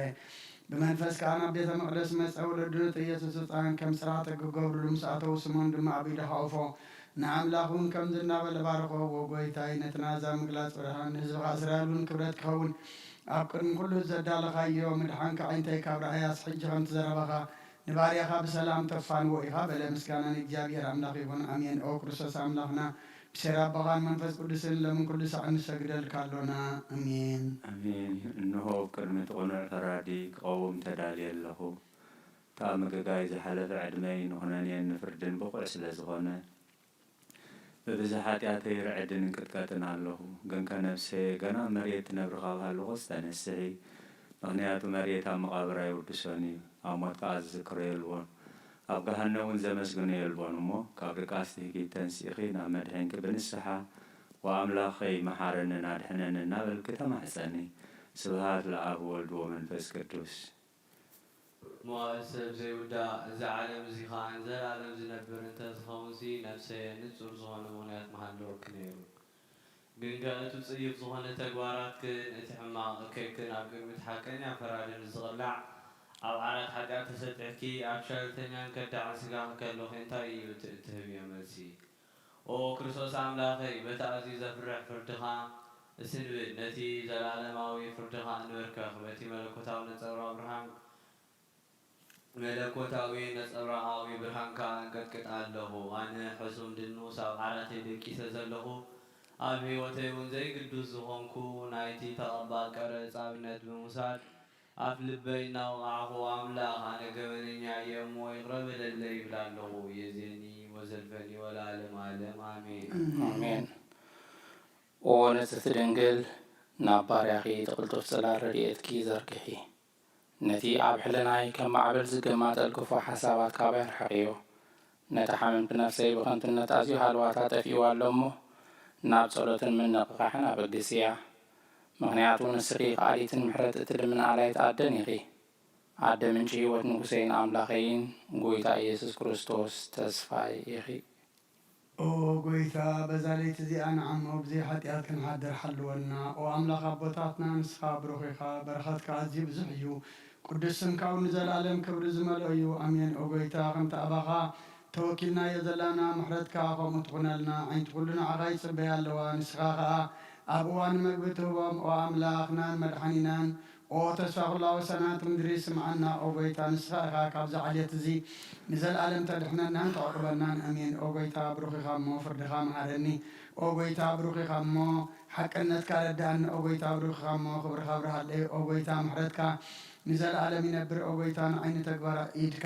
ብመንፈስ ከኣ ናብ ቤተ መቕደስ መጸ። ወለዱ ነቲ ኢየሱስ ህጻን ከም ስራሕቲ ክገብሩሉ ምስ ኣተዉ፣ ስምዖን ድማ ኣብ ኢዱ ሓቑፎ፣ ንኣምላኽ እውን ከምዚ እናበለ ባረኾ፣ "ዎ ጐይታይ፣ ነቲ ናዛ ምግላጽ ብርሃን፣ ንህዝብኻ እስራኤል እውን ክብረት ክኸውን፣ ኣብ ቅድሚ ኩሉ ዘዳለኻዮ ምድሓንካ ኣዒንተይ ካብ ረኣያስ፣ ሕጂ ከምቲ ዘረባኻ ንባርያኻ ብሰላም ተፋንዎ ኢኻ" በለ። ምስጋና ንእግዚኣብሔር ኣምላኽ ይኹን፣ ኣሜን። ኦ ክርስቶስ ኣምላኽና፣ ብሴራ ኣቦኻን መንፈስ ቅዱስን ለምን ኩሉ ሳዕ ንሰግደልካ ኣሎና። ኣሜን። ኣሜን። እንሆ፣ ኣብ ቅድሚ እቲ ቅኑዕ ፈራዲ ክቐውም ተዳልየ ኣለኹ። እቲ ኣብ ምግጋይ ዝሓለፈ ዕድመይ ንኹነኔን ንፍርድን ብቑዕ ስለ ዝኾነ፣ ብብዝሒ ሓጢኣተይ ርዕድን እንቅጥቀጥን ኣለኹ። ግንከ ነፍሰየ ገና ኣብ መሬት ትነብሪ ካብ ሃለኹስ ተነስሒ። ምኽንያቱ መሬት ኣብ መቓብር ኣይውድሶን እዩ፣ ኣብ ሞት ከኣ ዝዝክሮ የልቦን፣ ኣብ ገሃነም እውን ዘመስግኖ የልቦን። እሞ ካብ ድቃስ ትህኪት ተንሲእኺ ናብ መድሕንኪ ብንስሓ "ወኣምላኸይ መሓረንን ኣድሕነንን" እናበልኪ ተማሕጸኒ። ስብሃት ለኣብ ወወልድ ወመንፈስ ቅዱስ። መዋእል ሰብ ዘይውዳእ፣ እዚ ዓለም እዚ ኸኣ ንዘለኣለም ዝነብር እንተ ዝኸውንሲ፣ ነፍሰየ ንጹር ዝኾነ ምኽንያት ምሃለወኪ ነይሩ። ግንከ እቲ ጽዩፍ ዝኾነ ተግባራትክን እቲ ሕማቕ እከይክን ኣብ ቅድሚ እቲ ሓቀኛ ፈራዲ ምስ ዝቕላዕ፣ ኣብ ዓራት ሓጢኣት ተሰጢሕኪ፣ ኣብ ሸለልተኛን ከዳዕን ስጋኺ ከሎኺ እንታይ እዩ እቲ እትህብዮ መልሲ? ኦ ክርስቶስ ኣምላኸይ፣ በቲ ኣዝዩ ዘፍርሕ ፍርድኻ እስንብድ፣ ነቲ ዘለኣለማዊ ፍርድኻ እንበርከኽ፣ በቲ መለኮታዊ ነጸብራቕ ብርሃን፣ መለኮታዊ ነጸብራቓዊ ብርሃንካ እንቀጥቅጥ ኣለኹ። ኣነ ሕሱም ድኑስ ኣብ ዓራተይ ደቂሰ ዘለኹ፣ ኣብ ህይወተይ እውን ዘይግዱስ ዝኾንኩ፣ ናይቲ ተቐባል ቀረጽ ኣብነት ብምውሳድ፣ ኣፍ ልበይ እናወቓዕኹ፣ "ኣምላኽ፣ ኣነ ገበነኛ እየ እሞ ይቕረ በለለይ" ይብል ኣለኹ። የዜኒ ወዘልፈኒ ወለዓለመ ዓለም፣ ኣሜን። ኣሜን። ኦ ንጽሕቲ ድንግል፣ ናብ ባርያኺ እቲ ቅልጡፍ ጽላል ረድኤትኪ ዘርግሒ። ነቲ ኣብ ሕልናይ ከም ማዕበል ዝገማጠል ክፉእ ሓሳባት ካባይ ኣርሕቕዮ። ነታ ሓመምቲ ነፍሰይ ብኸንቱነት ኣዝዩ ሃልዋታ ጠፊእዋ ኣሎ እሞ፣ ናብ ጸሎትን ምንቕቓሕን ኣበግስያ። ምኽንያቱ ንስኺ ከኣሊትን ምሕረት እትልምኒ ኣላይት ኣደን ኢኺ። ኣደ ምንጪ ህይወት ንጉሰይን ኣምላኸይን፣ ጐይታ ኢየሱስ ክርስቶስ ተስፋይ ኢኺ። ኦ ጐይታ፣ በዛ ለይቲ እዚኣ ንዓሞ ብዘይ ሓጢኣት ክንሓድር ሓልወና። ኦ ኣምላኽ ኣቦታትና፣ ንስኻ ብሩኽ ኢኻ፣ በረኸትካ ኣዝዩ ብዙሕ እዩ። ቅዱስ ስምካ እውን ንዘለኣለም ክብሪ ዝመልኦ እዩ። ኣሜን። ኦ ጐይታ፣ ከምቲ ኣባኻ ተወኪልናዮ ዘላና፣ ምሕረትካ ከምኡ ትኹነልና። ኣዒንቲ ኩሉ ንዓኻ ይጽበያ ኣለዋ፣ ንስኻ ኸኣ ኣብ እዋን መግቢ ትህቦም። ኦ ኣምላኽናን መድሓኒናን፣ ኦ ተስፋ ኩላ ወሰናት ምድሪ ስምዓና። ኦ ጎይታ ንስኻ ኢኻ ካብዚ ዓሌት እዚ ንዘለኣለም ተድሕነናን ተዕቁበናን። ኣሜን። ኦ ጎይታ ብሩኽ ኢኻ እሞ ፍርድኻ መሃረኒ። ኦ ጎይታ ብሩኽ ኢኻ እሞ ሓቅነትካ ረዳእኒ። ኦ ጎይታ ብሩኽ ኢኻ እሞ ክብርኻ ኣብርሃለይ። ኦ ጎይታ ምሕረትካ ንዘለኣለም ይነብር። ኦ ጎይታ ንዓይኒ ተግባር ኢድካ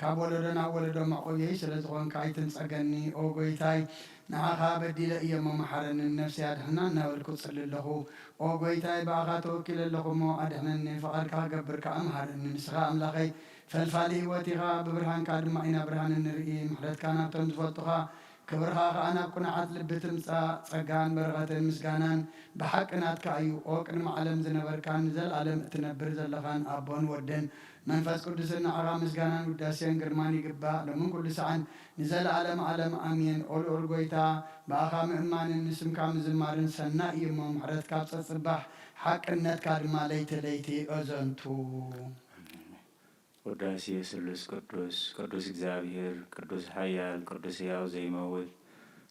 ካብ ወለዶ ናብ ወለዶ መዕቆብየይ ስለ ዝኾንካ ኣይትንጸገኒ። ኦ ጎይታይ ንዓኻ በዲለ እየ እሞ መሓረኒ፣ ንነፍሰይ ኣድሕና እናበልኩ እጽሊ ኣለኹ። ኦ ጎይታይ ብኣኻ ተወኪለ ኣለኹ እሞ ኣድሕነኒ፣ ፍቓድካ ክገብር ከኣ መሃረኒ። ንስኻ ኣምላኸይ ፈልፋሊ ህይወት ኢኻ፣ ብብርሃንካ ድማ ኢና ብርሃን እንርኢ። ምሕረትካ ናብቶም ዝፈልጡኻ ክብርኻ ከኣ ናብ ቅኑዓት ልቢ ትምጻእ። ጸጋን በረኸትን ምስጋናን ብሓቂ ናትካ እዩ። ኦ ቅድሚ ዓለም ዝነበርካን ንዘለኣለም እትነብር ዘለኻን ኣቦን ወድን መንፈስ ቅዱስን ንዓኻ ምስጋናን ውዳሴን ግርማን ይግባእ፣ ሎምን ኩሉ ሰዓን ንዘለኣለም ዓለም ኣሜን። ኦ ልዑል ጎይታ ብኣኻ ምእማንን ንስምካ ምዝማርን ሰናይ እዩ እሞ ምሕረትካ ኣብ ጸጽባሕ ሓቅነትካ ድማ ለይቲ ለይቲ እዘንቱ። ውዳሴ ስሉስ ቅዱስ። ቅዱስ እግዚኣብሔር፣ ቅዱስ ኃያል፣ ቅዱስ ሕያው ዘይመውት፣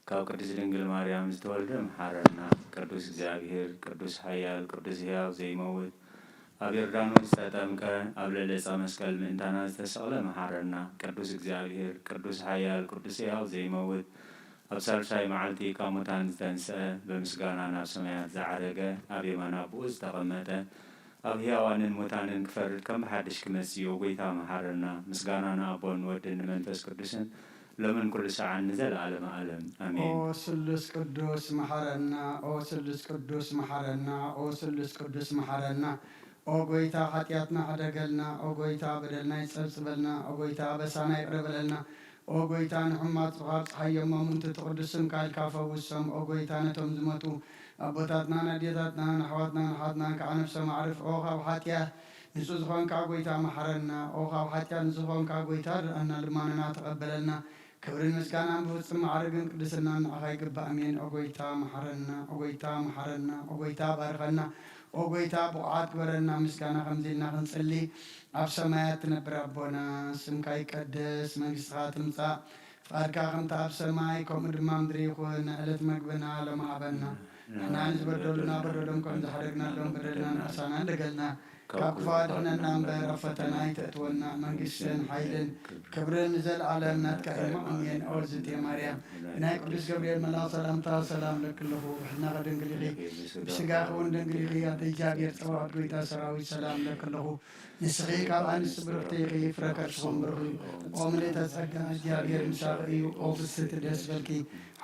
ካብ ቅድስት ድንግል ማርያም ዝተወልደ መሓረና። ቅዱስ እግዚኣብሔር፣ ቅዱስ ኃያል፣ ቅዱስ ሕያው ዘይመውት፣ ኣብ ዮርዳኖስ ዝተጠምቀ፣ ኣብ ልዕሊ ዕፀ መስቀል ምእንታና ዝተሰቕለ መሓረና። ቅዱስ እግዚኣብሔር፣ ቅዱስ ኃያል፣ ቅዱስ ሕያው ዘይመውት፣ ኣብ ሳልሳይ መዓልቲ ካብ ሙታን ዝተንስአ፣ ብምስጋና ናብ ሰማያት ዝዓረገ፣ ኣብ የማን ኣቦኡ ዝተቐመጠ፣ ኣብ ሕያዋንን ሙታንን ክፈርድ ከም ብሓድሽ ክመጽእ እዩ። ጐይታ መሓረና። ምስጋና ንኣቦን ንወድን ንመንፈስ ቅዱስን ሎምን ኩሉ ሰዓን ንዘለዓለመ ዓለም። ኣሜን። ኦ ስሉስ ቅዱስ መሓረና፣ ኦ ስሉስ ቅዱስ መሓረና፣ ኦ ስሉስ ቅዱስ መሓረና። ኦ ጐይታ ሓጢኣትና ሕደገልና፣ ኦ ጐይታ በደልና ይጸብጽበልና፣ ኦ ጐይታ ኣበሳና ይቕረ በለልና። ኦ ጐይታ ንሕሙማት ጽሑፍ ኣብጽሓዮም፣ እሞ ምእንቲ እቲ ቅዱስ ስምካ ኢልካ ፈውሶም። ኦ ጐይታ ነቶም ዝሞቱ ኣቦታትናን ኣዴታትናን ኣሕዋትናን ኣሓትናን ከዓ ነፍሶም ኣዕርፍ። ኦ ካብ ሓጢኣት ንጹህ ዝኾንካ ጐይታ መሓረና። ኦ ካብ ሓጢኣት ንጹህ ዝኾንካ ጐይታ ርኣና፣ ልማኖና ተቐበለልና። ክብርን ምስጋናን ብፍጹም ማዕርግን ቅድስናን ንዓኻ ይግባእ። ኣሜን። ኦ ጐይታ መሓረና፣ ኦ ጐይታ መሓረና፣ ኦ ጐይታ ባርኸና፣ ኦ ጐይታ ብቑዓት ግበረና። ምስጋና ከምዚ ኢልና ክንጽሊ፣ ኣብ ሰማያት ትነብር ኣቦና፣ ስምካ ይቀደስ፣ መንግስትኻ ትምጻእ፣ ፍቓድካ ከምቲ ኣብ ሰማይ ከምኡ ድማ ምድሪ ይኹን። ንዕለት መግብና ሎሚ ሃበና። ንሕና ንዝበደሉና በደሎም ከም ዝሓደግናሎም በደልና ንኣሳና እንደገልና ካብ ክፉ ኣድሕነና እምበር ኣብ ፈተና ኣይተእትወና። መንግስትን ሓይልን ክብርን ንዘለኣለም ናትካ እዮም። ኣሜን። ኦ እግዝእትየ ማርያም፣ ብናይ ቅዱስ ገብርኤል መልኣኽ ሰላምታ ሰላም እለኪ ኣለኹ። ብሕልናኺ ድንግል ኢኺ፣ ብስጋኺ እውን ድንግል ኢኺ። ኣደ እግዚኣብሔር ጸባኦት ጐይታ ሰራዊት ሰላም እለኪ ኣለኹ። ንስኺ ካብ ኣንስቲ ብርኽቲ ኢኺ፣ ፍረ ከርስኺ እውን ብሩኽ እዩ። ኦ ምልእተ ጸጋ፣ እግዚኣብሔር ምሳኺ እዩ። ኦ ፍስሕቲ ደስ በልኪ፣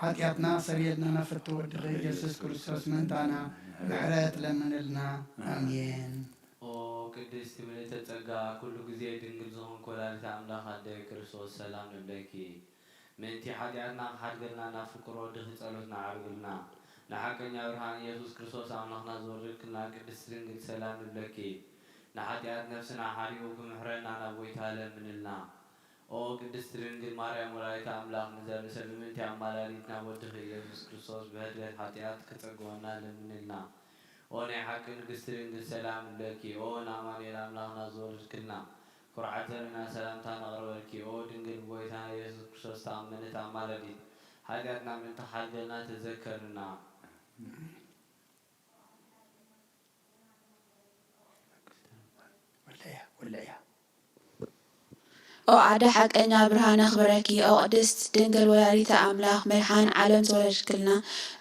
ሓጢኣትና ሰርየልና ናብ ፍትው ወድኺ ኢየሱስ ክርስቶስ ምእንታና ምሕረት ለምንልና። ኣሜን። ኦ ቅድስቲ ምልእተ ጸጋ፣ ኩሉ ግዜ ድንግል ዝኾንኪ ወላዲተ ኣምላኽ ኣደይ ክርስቶስ ሰላም ንብለኪ። ምእንቲ ሓጢኣትና ክሓድገልና ናብ ፍቁር ወድኺ ጸሎትና ዓርግልና። ንሓቀኛ ብርሃን ኢየሱስ ክርስቶስ ኣምላኽና ዝወረድክልና ቅድስቲ ድንግል ሰላም ንብለኪ። ንሓጢኣት ነፍስና ሓሪቑ ክምሕረና ናብ ጐይታ ለምንልና። ኦ ቅድስቲ ድንግል ማርያም ወላዲተ ኣምላኽ ንዘርኢ ሰብ ምእንቲ ኣማላዲት ናብ ወድኺ ኢየሱስ ክርስቶስ ብህድገት ሓጢኣት ክጸግወና ለምንልና። ኦ ናይ ሓቂ ንግስቲ ድንግል ሰላም ንብለኪ። ኦ ንኣማኑኤል ኣምላኽና ዝወለድክልና ኩርዓት ዘርእና ሰላምታ ነቕርበልኪ። ኦ ድንግል ብጎይታና ኢየሱስ ክርስቶስ ተኣመነት ኣማላዲት፣ ሓጢኣትና ምእንቲ ክሓድገልና ተዘከርና። ወለያ ወለያ ኦ ኣደ ሓቀኛ ብርሃን ኣኽብረኪ፣ ኦ ቅድስት ድንግል ወላዲተ ኣምላኽ መድሓን ዓለም ዝወለድክልና፣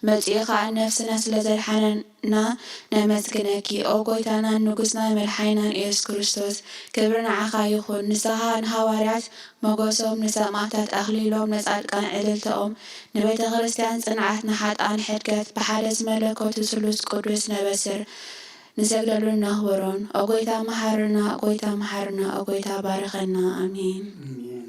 መጺኡ ኸኣ ነፍስና ስለ ዘድሓነና ነመስግነኪ። ኦ ጎይታናን ንጉስናን መድሓኒናን ኢየሱስ ክርስቶስ፣ ክብሪ ንዓኻ ይኹን። ንስኻ ንሃዋርያት ሞገሶም፣ ንሰማእታት ኣኽሊሎም፣ ንጻድቃን ዕልልታኦም፣ ንቤተ ክርስቲያን ጽንዓት፣ ንሓጥኣን ሕድገት፣ ብሓደ ዝመለኮቱ ስሉስ ቅዱስ ነበስር። ንሰግደሉን ነኽብሮን። ኦ ጎይታ መሓርና፣ ኦ ጎይታ መሓርና፣ ኦ ጎይታ ባርኸና። ኣሜን። ኣሜን።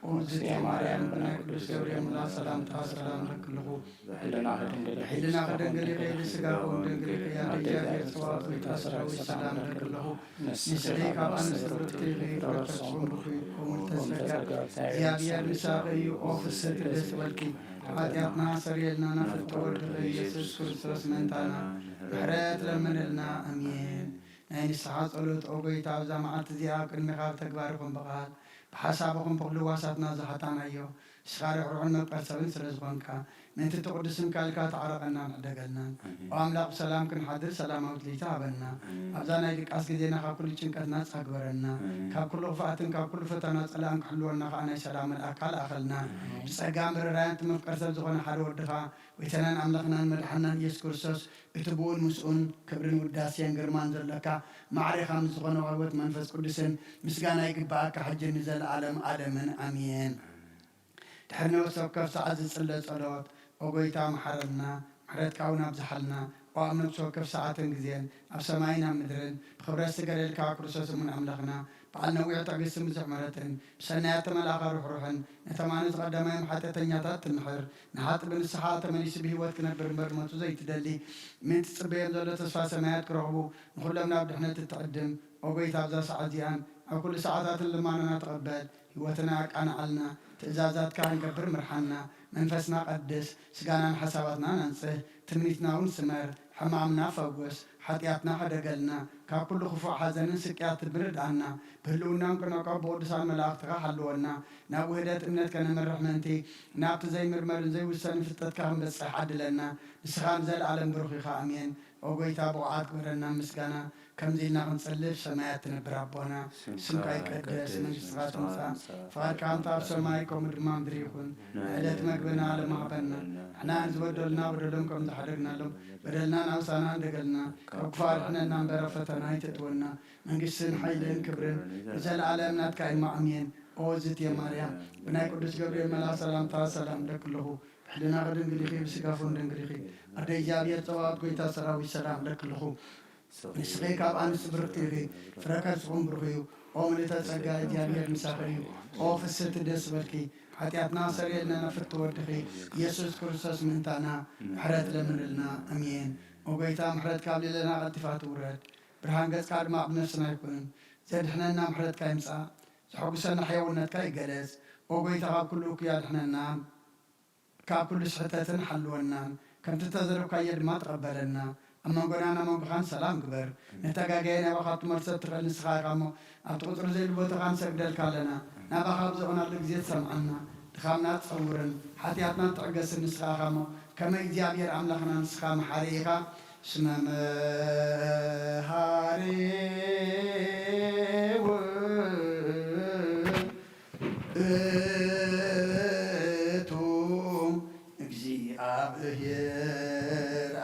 ኦዝቲ ማርያም ብናይ ቅዱስ ገብርኤል ምላ ሰላምታ ሰላም ለክልኹ። ብሕልና ክድንግል ኢኺ፣ ብስጋ እውን ድንግል ኢኺ። ኣደ እግዚኣብሔር ጸባኦት ጎይታ ሰራዊት ሰላም ለክልኹ። ንስኺ ካብ ኣንስቲ ብርክቲ ኢኺ፣ ፍረ ከርስኺ ብሩኽ እዩ። እሙ ተጸጋ እግዚኣብሔር ምሳኺ እዩ። ኦ ፍስሕቲ ደስ ይበልኪ፣ ሓጢኣትና ሰርየልና፣ ናፍቲ ወድኺ ኢየሱስ ክርስቶስ ምእንታና ምሕረት ለምንልና። ኣሜን። ናይ ንስሓ ጸሎት። ኦ ጎይታ፣ ኣብዛ መዓልቲ እዚኣ ኣብ ቅድሚኻ ብተግባር ይኹን ብቓል ብሓሳብ ይኹን ብኹሉ ዋሳትና ዝሓጣናዮ፣ ንስኻ ርሕሩሕን መፍቀር ሰብን ስለ ዝኾንካ፣ ምእንቲ እቲ ቅዱስ ስምካ ኢልካ ተዓረቐናን ዕደገልናን። ኣሜን። ኦ ኣምላኽ፣ ብሰላም ክንሓድር ሰላማዊት ለይቲ ሃበና። ኣሜን። ኣብዛ ናይ ድቃስ ግዜና ካብ ኩሉ ጭንቀት ናጻ ግበረና። ኣሜን። ካብ ኩሉ ክፍኣትን ካብ ኩሉ ፈተና ጸላእን ክሕልወና ከኣ ናይ ሰላም መልኣካ ለኣኸልና። ኣሜን። ብጸጋ ምርራያን እቲ መፍቀር ሰብ ዝኾነ ሓደ ወድኻ፣ ጎይታናን ኣምላኽናን መድሓናን ኢየሱስ ክርስቶስ፣ እቲ ብኡን ምስኡን ክብርን ውዳሴን ግርማን ዘለካ፣ ማዕሬኻ ምስ ዝኾነ ህይወት መንፈስ ቅዱስን ምስጋና ይግባኣካ፣ ሕጂ ንዘለኣለም ኣለምን። ኣሜን። ድሕሪ ነፍሲ ወከፍ ሰዓት ዝጽለ ጸሎት። ኦ ጎይታ፣ መሓረና፣ ምሕረትካ እውን ኣብዝሓልና። ኦ ኣብ ነፍሲ ወከፍ ሰዓትን ግዜን፣ ኣብ ሰማይን ኣብ ምድርን፣ ብኽብረት ዝገደልካ ክርስቶስ እሙን ኣምላኽና፣ በዓል ነዊሕ ትዕግስትን ብዙሕ ምሕረትን፣ ብሰናያት ተመልኣኻ ርሕሩሕን፣ ነቶም ኣነ ዝቐደማዮም ሓጢኣተኛታት ትምሕር፣ ንሓጥእ ብንስሓ ተመሊሱ ብህይወት ክነብር እምበር ሞቱ ዘይትደሊ፣ ምእንቲ ትጽበዮም ዘሎ ተስፋ ሰማያት ክረኽቡ፣ ንኹሎም ናብ ድሕነት እትዕድም፣ ኦ ጎይታ፣ ኣብዛ ሰዓት እዚኣን ኣብ ኩሉ ሰዓታትን ልማኖና ተቐበል። ህይወትና ኣቃንዓልና፣ ትእዛዛትካ ክንገብር ምርሓና፣ መንፈስና ቀድስ፣ ስጋናን ሓሳባትናን ኣንጽህ፣ ትምኒትና እውን ስመር፣ ሕማምና ፈውስ፣ ሓጢኣትና ሕደገልና፣ ካብ ኩሉ ክፉእ ሓዘንን ስቅያትን ርድኣና፣ ብህልውናን ቅንዕቃ ብቅዱሳን መላእኽትኻ ሓልወና፣ ናብ ውህደት እምነት ከነምርሕ ምእንቲ፣ ናብቲ ዘይምርመርን ዘይውሰንን ፍልጠትካ ክንበጽሕ ዓድለና፣ ንስኻ ንዘለኣለም ብሩኽ ኢኻ። ኣሜን። ኦ ጎይታ፣ ብቑዓት ግበረና ምስጋና፣ ከምዚ ኢልና ክንጽልፍ፣ ሰማያት ትነብር ኣቦና፣ ስምካ ይቀደስ፣ መንግስትኻ ትምጻእ፣ ፍቓድካ ከምቲ ኣብ ሰማይ ከምኡ ድማ ምድሪ ይኹን። ንዕለት መግብና ሎሚ ሃበና፣ ንሕና ንዝበደሉና በደሎም ከም ዝሓደግናሎም፣ በደልና ናብሳና እንደገልና፣ ካብ ክፉእ ኣድሕነና እምበር ኣብ ፈተና ኣይተእትወና። መንግስትን ሓይልን ክብርን ንዘለኣለም ናትካ እዩ። ኣሜን። ኦ ዝትየ ማርያም፣ ብናይ ቅዱስ ገብርኤል መልኣኽ ሰላምታ ሰላም እብለኪ ኣለኹ። ብሕልናኺ ድንግል ኢኺ፣ ብስጋኺ እውን ድንግል ኢኺ። ኣደ እግዚኣብሔር ጸባኦት፣ ጎይታ ሰራዊት፣ ሰላም እብለኪ ኣለኹ። ንስኺ ካብ ኣንስቲ ብርኽቲ ኢኺ፣ ፍረ ከርስኺ እውን ብሩኽ እዩ። ኦ ምልእተ ጸጋ፣ እግዚኣብሔር ምሳኺ እዩ። ኦ ፍስሕቲ ደስ በልኪ፣ ሓጢኣትና ሰርየልና፣ ናብ ፍትሒ ወድኺ ኢየሱስ ክርስቶስ ምእንታና ምሕረት ለምንልና። ኣሜን። ኦ ጎይታ፣ ምሕረትካ ኣብ ልዕሌና ቀልጢፋ ትውረድ፣ ብርሃን ገጽካ ድማ ኣብ ነፍስና ይኹን። ዘድሕነና ምሕረትካ ይምጻእ፣ ዘሐጉሰና ሕያውነትካ ይገለጽ። ኦ ጎይታ፣ ካብ ኩሉ እኩይ ኣድሕነና። ካብ ኩሉ ስሕተትን ሓልወናን፣ ከምቲ እተዘረብካዮ ድማ ተቐበለና። ኣብ መንጎናን ኣብ መንጎኻን ሰላም ግበር። ነቲ ኣጋግያ ናባኻ ክትመልሶ እትኽእል ንስኻ ኢኻ እሞ፣ ኣብቲ ቁጽሪ ዘይብሉ ቦታ ንሰግደልካ ኣለና። ናባኻ ኣብ ዘቐናሉ ግዜ ትሰምዓና። ድኻምና ትጸውርን ሓጢኣትና ትዕገስን ንስኻ ኢኻ እሞ፣ ከመ እግዚኣብሔር ኣምላኽና ንስኻ መሓሪ ኢኻ። ስመ መሃሪ ውእቱ እግዚኣብሔር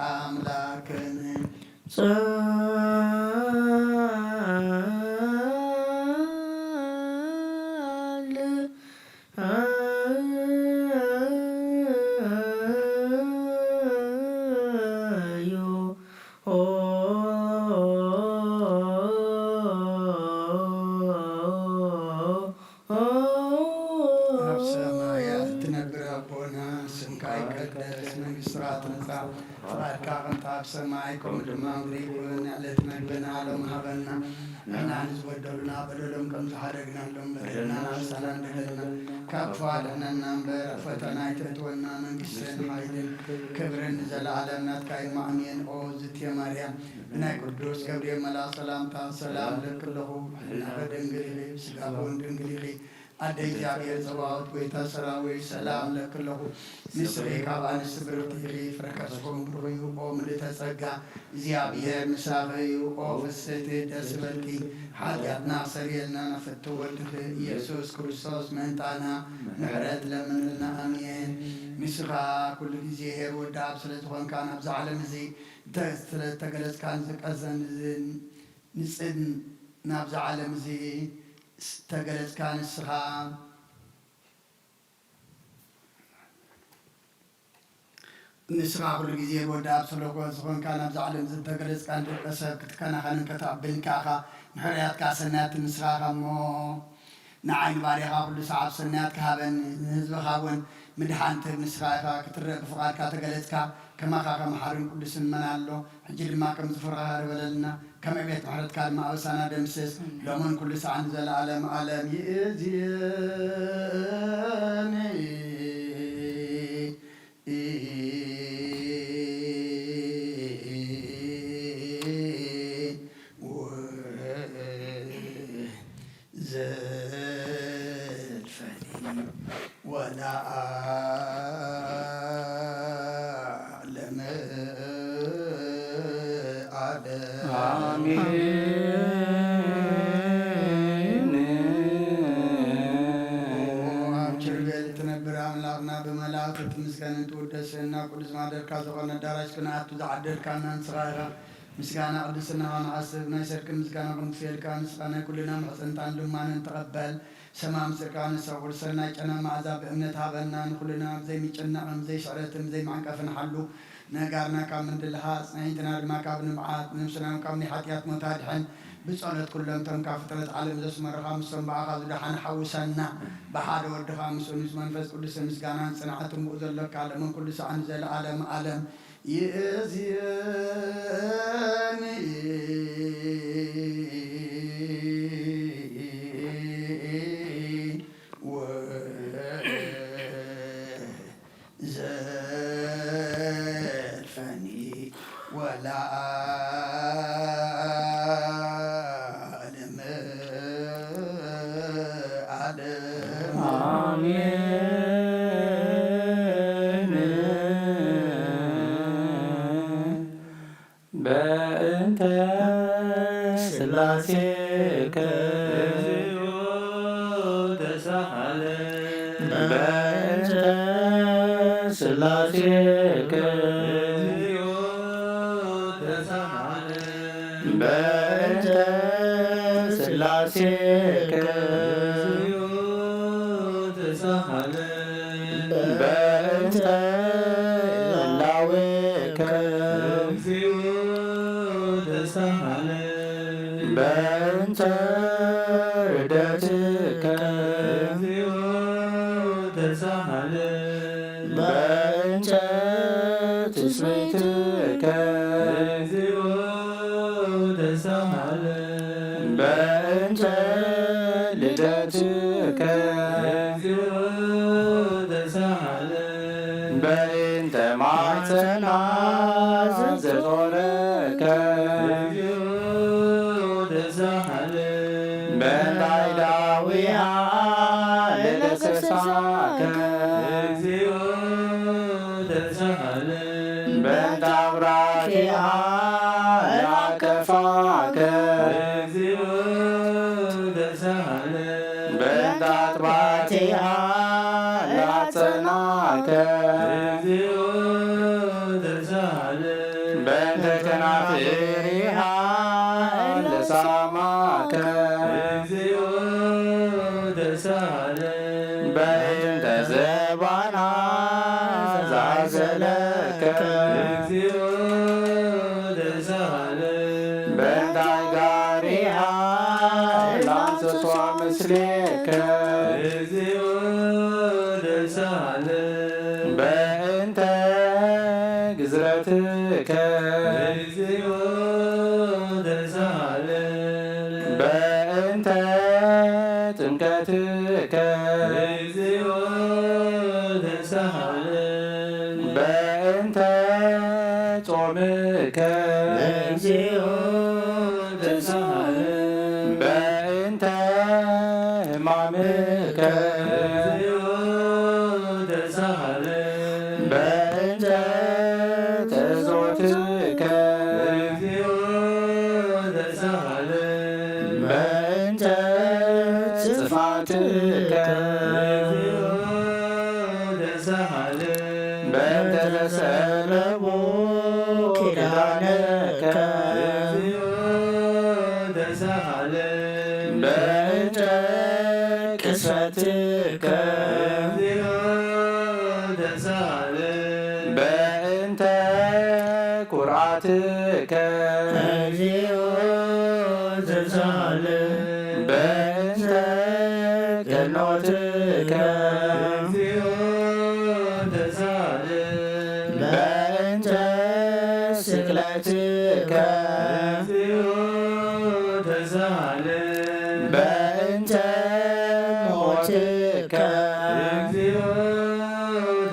ኣምላክን ጸል ኣብ ሰማያት እትነብር ኣቦና፣ ስምካ ይቀደስ፣ መንግስትኻ ትምጻእ፣ ፍቓድካ ከምቲ ኣብ ሰማይ ከምኡ ድማ ምድሪ ይኹን። ዕለት መግብና ሎሚ ሃበና፣ ንሕና ንዝበደሉና በደሎም ከም ዝሓደግናሎም በደልና ንኣሳና እንደገልና፣ ካብ ክፉእ ኣድሕነና እምበር ኣብ ፈተና ኣይተእትወና። መንግስትን ሓይልን ክብርን ንዘለኣለም ናትካ እዩ። ኣሜን። ኦ ዝትየ ማርያም፣ ብናይ ቅዱስ ገብርኤል መልኣኽ ሰላምታ ሰላም እብለኪ ኣለኹ። ብሕልናኺ ድንግል ኢኺ፣ ብስጋኺ እውን ድንግል ኢኺ። ኣደ እግዚኣብሔር ጸባኦት፣ ጎይታ ሰራዊት፣ ሰላም እብለኪ ኣለኹ። ንስኺ ካብ ኣንስቲ ብርኽቲ ኢኺ፣ ፍረ ከርስኺ እውን ብሩኽ እዩ። ኦ ምልእተ ጸጋ፣ እግዚኣብሔር ምሳኺ እዩ። ኦ ፍስሕቲ ደስ ይበልኪ፣ ሓጢኣትና ኣስተሰርየልና፣ ናብ ፍትው ወድኺ ኢየሱስ ክርስቶስ ምእንታና ምሕረት ለምንልና። ኣሜን። ንስኻ ኩሉ ግዜ ኄር ወዲ ኣብ ስለ ዝኾንካ፣ ናብዛ ዓለም እዚ እተ-፣ ስለ እተገለጽካን ዝቀዘን ዝ-፣ ንጽን ናብዛ ዓለም እዚ ዝተገለጽካ ንስኻ፣ ንስኻ ኩሉ ግዜ ወዲ ኣብ ስለ ዝኾንካ፣ ናብዛ ዓለም እዚ እተገለጽካ ንደቂ ሰብ ክትከናኸንን ከተዕብን ከኣኻ፣ ንሕርያትካ ሰናያት ንስኻ ኢኻ እሞ፣ ንዓይ ንባርያኻ ኩሉ ሰዓብ ሰናያት ክሃበኒ፣ ንህዝብኻ እውን ምድሓን ትህብ ንስኻ ኢኻ ክትረእ ብፍቓድካ ተገለጽካ። ከማኻ ከመሓሪን ቅዱስን መን ኣሎ? ሕጂ ድማ ከም ዝፍርኻ ይቕረ በለልና፣ ከም ዕቤት ምሕረትካ ድማ ኣበሳና ደምስስ፣ ሎምን ኩሉ ሰዓን ንዘለኣለም ኣለም ይእዝየኒ። ዘልፈኒ ወለዓለም ዓለም። ኣሜን። ኣብ ኪሩቤል እትነብር ኣምላኽና ብመላእክት ትምስገንን ትውደስን፣ ናብ ቅዱስ ማደርካ ዝኾነ ኣዳራሽ ክንኣቱ ዝዓደልካና ንስኻ ኢኻ። ምስጋና ቅድስናኻ ንሓስብ፣ ናይ ሰርክን ምስጋና ክንክፍየልካ፣ ንስኻ ናይ ኩልና ምሕጽንታን ልማንን ተቐበል። ሰማም ጽድቃ ንሰውር፣ ሰናይ ጨና መዓዛ ብእምነት ሃበና። ንኹልና ብዘይምጭናቕን ብዘይስዕረትን ብዘይማዕንቀፍን ሓሉ። ነጋርና ካብ ምንድልሃ፣ ኣጽናይትና ድማ ካብ ንብዓት፣ ነፍስና ካብ ናይ ሓጢኣት ሞት ኣድሕን። ብጸሎት ኩሎም እቶም ካብ ፍጥረት ዓለም ዘስመሩኻ፣ ምስቶም ብኣኻ ዝደሓኑ ሓውሰና። ብሓደ ወድኻ ምስ ንጹህ መንፈስ ቅዱስ ምስጋናን ጽንዓትን ብኡ ዘሎካ፣ ሎምን ኩሉ ሰዓን ንዘለኣለም ዓለም። ይእዝየኒ ወዘልፈኒ ወለዓለም ዓለም። ኣሜን። በእንተ ስላሴከ እግዚኦ ተሳሃለ። በእንተ ስላሴከ እግዚኦ ተሳሃለ። በእንተ ስላሴከ እግዚኦ ተሳሃለ። በእንተ ህላዌከ እግዚኦ ተሳሃለ። በእንተ ርደትከ እግዚኦ ተሳሃለ። በእንተ ትስብእትከ እግዚኦ ተሳሃለ። በእንተ ልደትከ እግዚኦ ተሳሃለ። በእንተ ማሕፀና ዘጾረከ እግዚኦ ተሳሃለ። በእንታይ ዳዊሃ ለለሰሳከ እግዚኦ ተሳሃለ። በእንተ አብራኪሃ ለአቀፋከ እግዚኦ ተሳሃለ። በእንተ አጥባቲሃ ለአጸናከ እግዚኦ ተሳሃለ። በእንተ ከናፍሪሃ ለሳማከ እግዚኦ ተሳሃለ። በእንተ ዘባና ዛዘለከ እግዚኦ ተሳሃለ። በእንተ ጋሪሃ ላንሰሷ ምስሌከ እግዚኦ ተሳሃለ። በእንተ ግዝረትከ እግዚኦ ተሳሃለ። በእንተ ጥምቀትከ እግዚኦ ተሳሃለ። በእንተ ጾምከ እግዚኦ ተሳሃለ። በእንተ ሕማምከ እግዚኦ ተሳሃለ። በእንተ ተዞትከ እግዚኦ ተሳሃለ። በእንተ ጽፋትከ እግዚኦ ተሳሃለ። በእንተ ዘሰለቡ ኪዳነከ እግዚኦ ተሳሃለ። በእንተ ቅስፈትከ እግዚኦ ተሳሃለ። በእንተ ኩርዓትከ እግዚኦ ተሳሃለ። በእንተ ስቅለትከ እግዚኦ ተሳለ በእንተ ስቅለትከ እግዚኦ ተሳለ በእንተ ሞትከ እግዚኦ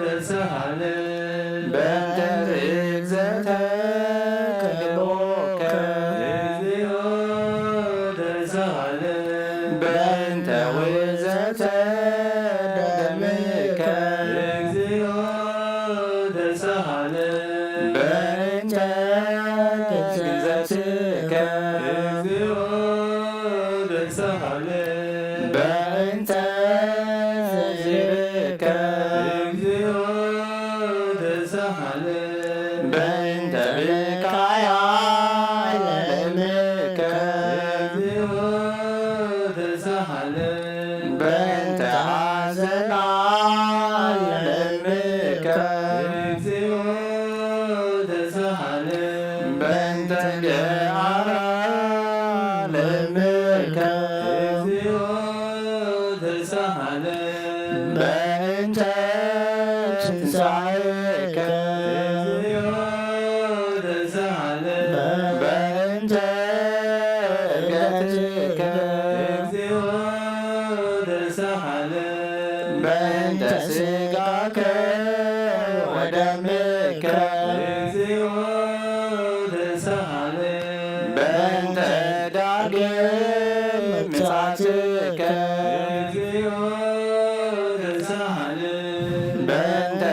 ተሳለ በእንተ ርግዘተ ከቦከ እግዚኦ ተሳለ በእንተ ውዘተ ደምከ እግዚኦ ተሳለ በእንተ ግዘትከ እግዚኦ ተሳለ በእንተ ዝብከ እግዚኦ ተሳለ በእንተ ብካያ ለምከ እግዚኦ ተሳለ በእንተ ሐዘና ለምከ እግዚኦ ተሳለ በእንተ ገአራ ለምከ እግዚኦ ተሳለ በእንተ ትንሳኤከ እግዚኦ ተሳለ በእንተ እገትከ እግዚኦ ተሳለ በእንተ ስጋከ ወደምከ እግዚኦ ተሳለ በእንተ ዳግም ምጻትከ እግዚኦ ተሳለ በእንተ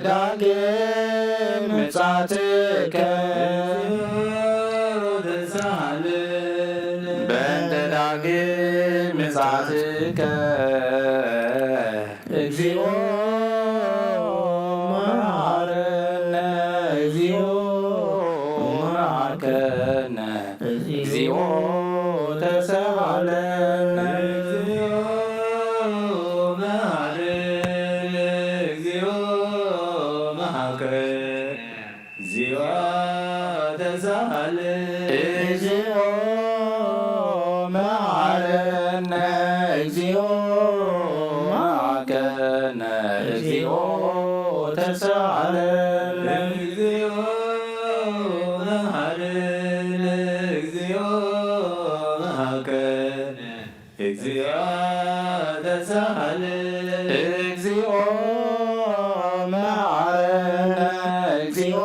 ዳግም ምጻትከ ተሳለ በእንተ ዳግም ምጻትከ እግዚኦ መሐረነ እግዚኦ መሐርከነ እግዚኦ ተሳሃለነ እግዚኦ መሐረነ እግዚኦ መሐርከነ እግዚኦ ተሳሃለነ እግዚኦ መሐረነ እግዚኦ መሐርከነ እግዚኦ ተሳሃለነ እግዚኦ መሐረነ እግዚኦ መሐርከነ እግዚኦ ተሳሃለነ እግዚኦ መሐረነ እግዚኦ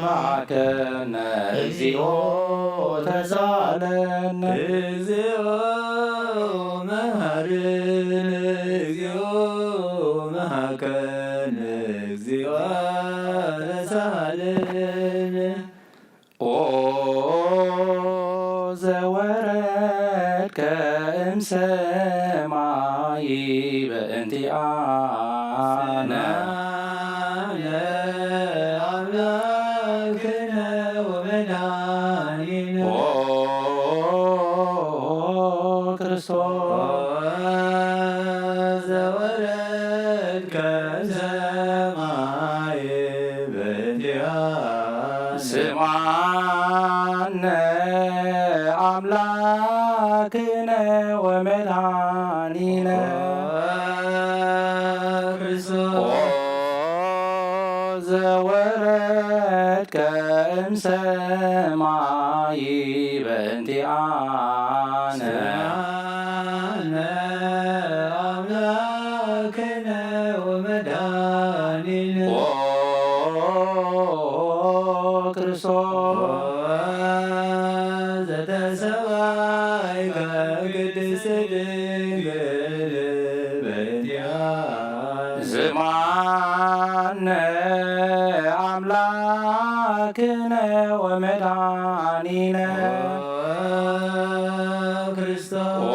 መሐርከነ እግዚኦ ተሳሃለነ እግዚኦ መሐረነ እግዚኦ መሐርከነ እግዚኦ ተሳሃለነ ኦ ዘወረድከ እምሰማይ በእንቲአነ አምላክነ ወመድኃኒነ ኦ ክርስቶስ ዘወረድከ እምሰማይ በእንቲአነ ስምዓነ አምላክነ ወመድኃኒነ ክርስቶስ ኦ ዘወረድከ እምሰማይ በእንቲአነ ስምዓነ አምላክነ ወመድኃኒነ ኦ ክርስቶስ ዘተሰባይከ ቅድስት ድንግል በእንቲአነ ስምዓነ አምላክነ ወመድኃኒነ ክርስቶስ ኦ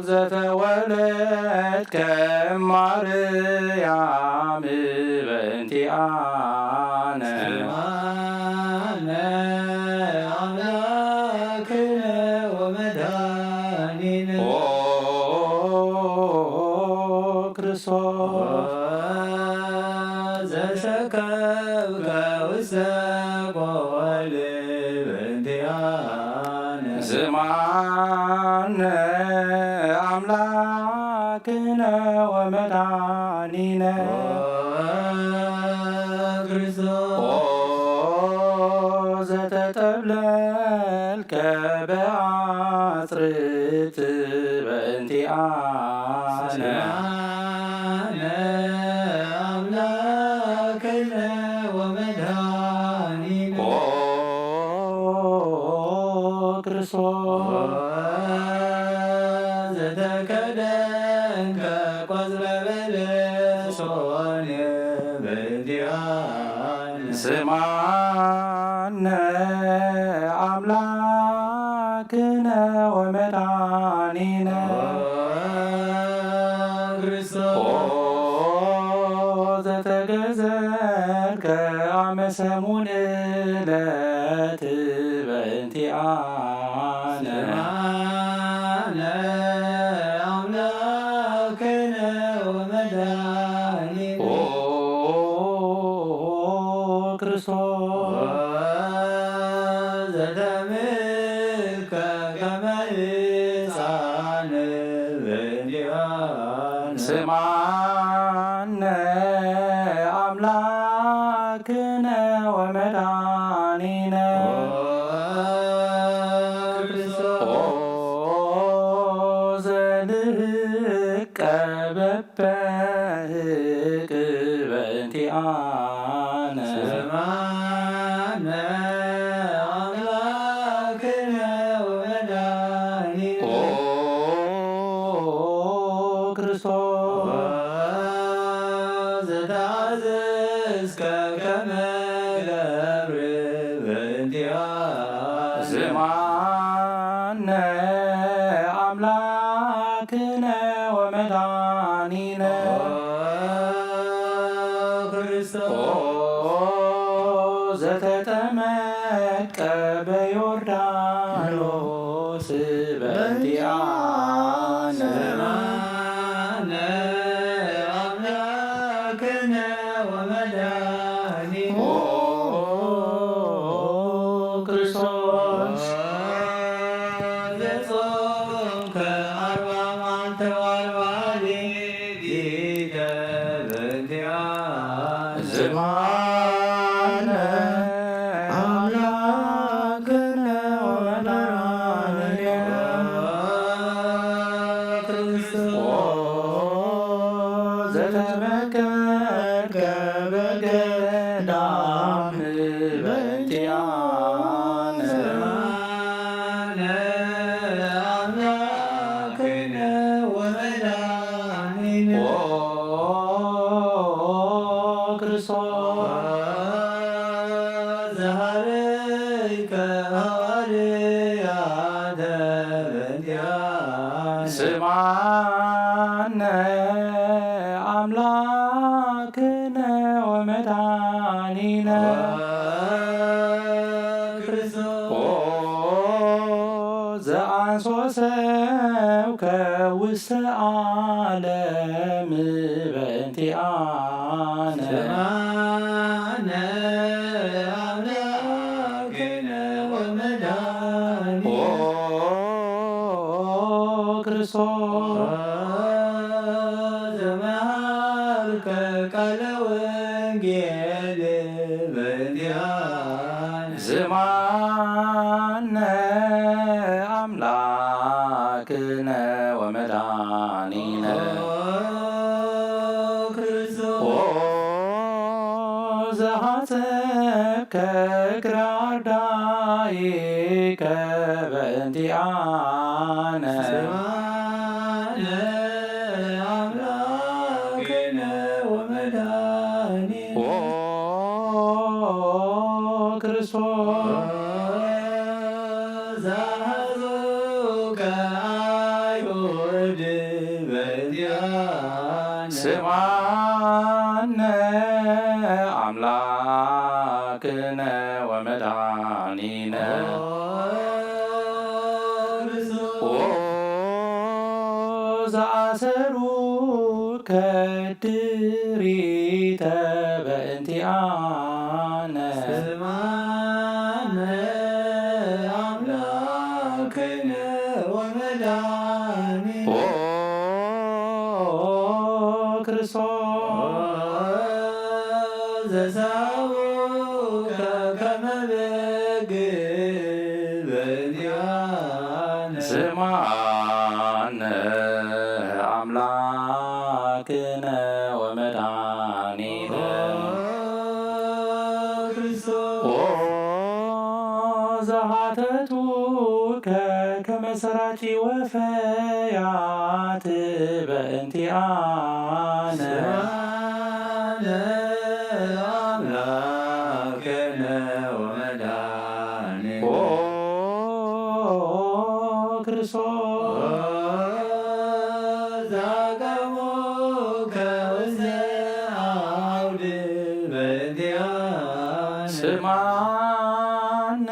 ዘተወለድከ እማርያም በእንቲአነ ስምዓነ አምላክነ ወመድኃኒነ ኦ ክርስቶስ ዘሰከብከ ውስተ ቆል በእንቲአነ ስምዓነ አምላክ ዘተከደንከ ቆጽለ በለሶን በእንቲኣነ። ስማነ ኣምላክነ ወመድኃኒነ። ክርስቶስ። ኦ ዘተገዘርከ አመ ሰሙን ዕለት በእንቲአነ። ስማነ አምላክነ ወመድኃኒነ። ኦ ክርስቶስ። ዘተምልከ ከመ ሕፃን በእንቲአነ። ስማነ አምላክነ ወመድኃኒነ። ክርስቶስ። ኦ ዘልህቀ በበህቅ በእንቲአነ። ስማነ አምላክነ ወመድኃኒነ። ኦ ክርስቶስ። ዘተአዘዝከ ከመ ገብር በእንቲአነ። ስማነ አምላክነ ወመድኃኒነ። ክርስቶስ። ኦ ዘተጠመቀ በዮርዳኖስ በእንቲአነ። ስማነ አምላክነ ወመድኃኒነ። ኦ ክርስቶስ። ዘጾምከ አርባ መዓልተ ወአርባ ሌሊት በእንቲአነ። ስማነ አምላክነ ወመድኃኒነ። ክርስቶስ። ኦ ዘተመከርከ በገዳም በእንቲአነ። ስማነ አምላክነ ወመድኃኒነ። ኦ ክርስቶስ። ዘሃረይከ ሐዋርያተ በእንቲአነ። ስማነ አምላክነ ወመድኃኒነ። ክርስቶስ። ኦ ዘአንሶ ሰብከ ውስተ ዓለም በእንቲአነ። ስማነ አምላክነ ወመድኃኒነ። ኦ ክርስቶስ። ዘመሃርከ ቃለ ወንጌል በእንቲአነ። ስማነ አምላክነ ወመድኃኒነ። ኦ ክርስቶስ። ኦ ዘሐጸብከ እግረ አርዳኢከ በእንቲአነ። ስማነ አምላክነ ወመድኃኒነ። ኦ ክርስቶስ። ዘሐጹከ አይሁድ በእንቲአነ። ስማነ አምላክነ ወመድኃኒነ። ኦ ዘአሰሩ ከድሪተ በእንቲአነ። ስማነ አምላክነ ወመድኃኒነ። ኦ ክርስቶስ። ዘሳውከ ከመ በግ በእንቲአነ። ስማነ አምላክነ ወመድኃኒነ። ኦ ክርስቶስ። ኦ ዘሃተቱከ ሰራቂ ወፈያት በእንቲኣነ። ስብሐነ ለአምላክነ ወመድኃኒነ። ኦ ክርስቶስ። ዛቀሙ ከውስተ አውድ በእንቲአነ። ስምዓነ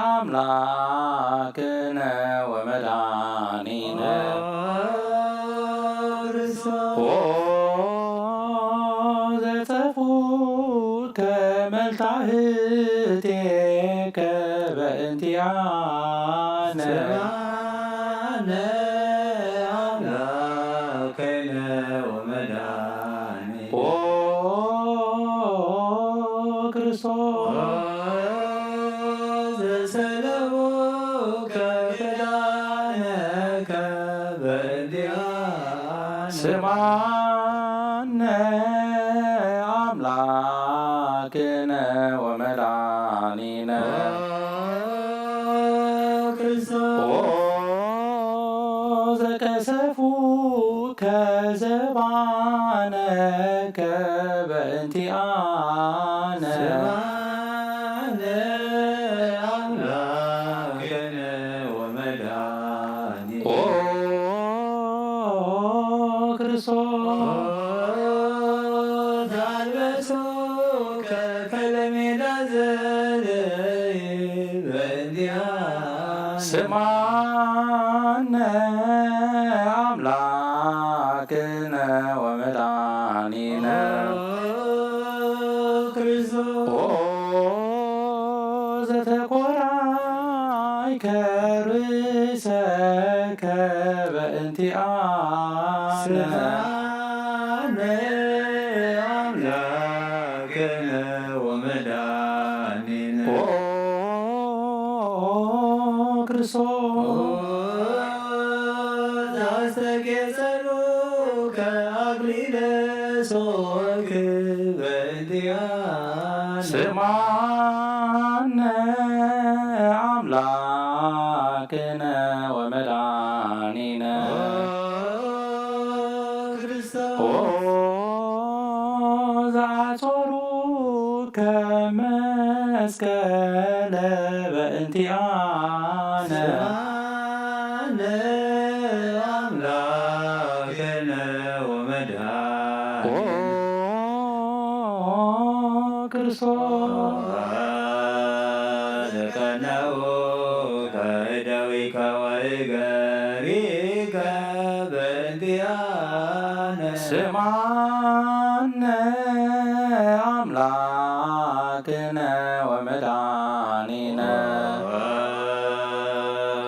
አምላክነ ወመድኃኒነ። ኦ ዘጸፉከ መልታህቴከ በእንቲአነ። ስምዓነ አምላክነ ወመድኃኒነ። ኦ ክርስቶስ። ዘሰለሙከ ክዳነከ በእንቲአነ። ስምዓነ አምላክነ ወመድኃኒነ። ኦ ክርስቶስ። ኦ ዘቀሰፉከ ዘባነከ በእንቲአነ። ስምዓነ አምላክነ ወመድኃኒነ። ኦ ክርስቶስ። ኦ ዘአልበሱከ ከለሜዳ ዘርኢ በእንቲአነ። ስምዓነ አምላክነ ወመድኃኒነ። ኦ ክርስቶስ። ኦ ዘተኮራይከ ርእሰከ በእንቲአነ። ስምዓነ አምላክነ ወመድኃኒነ። ኦ ክርስቶስ። ኦ ዘአስተጌጸሉከ አክሊለ ሦክ በእንቲአነ። ስምዓነ አምላክነ ወመድኃኒነ። ኦ ክርስቶስ። ኦ ዘአጾሩከ መስቀለ በእንቲአነ። ስምዓነ አምላክነ ወመድኃኒነ። ኦ ክርስቶስ። ዘቀነውከ እደዊከ ወእገሪከ በእንቲአነ። ስምዓነ አምላክነ ወመድኃኒነ። ኦ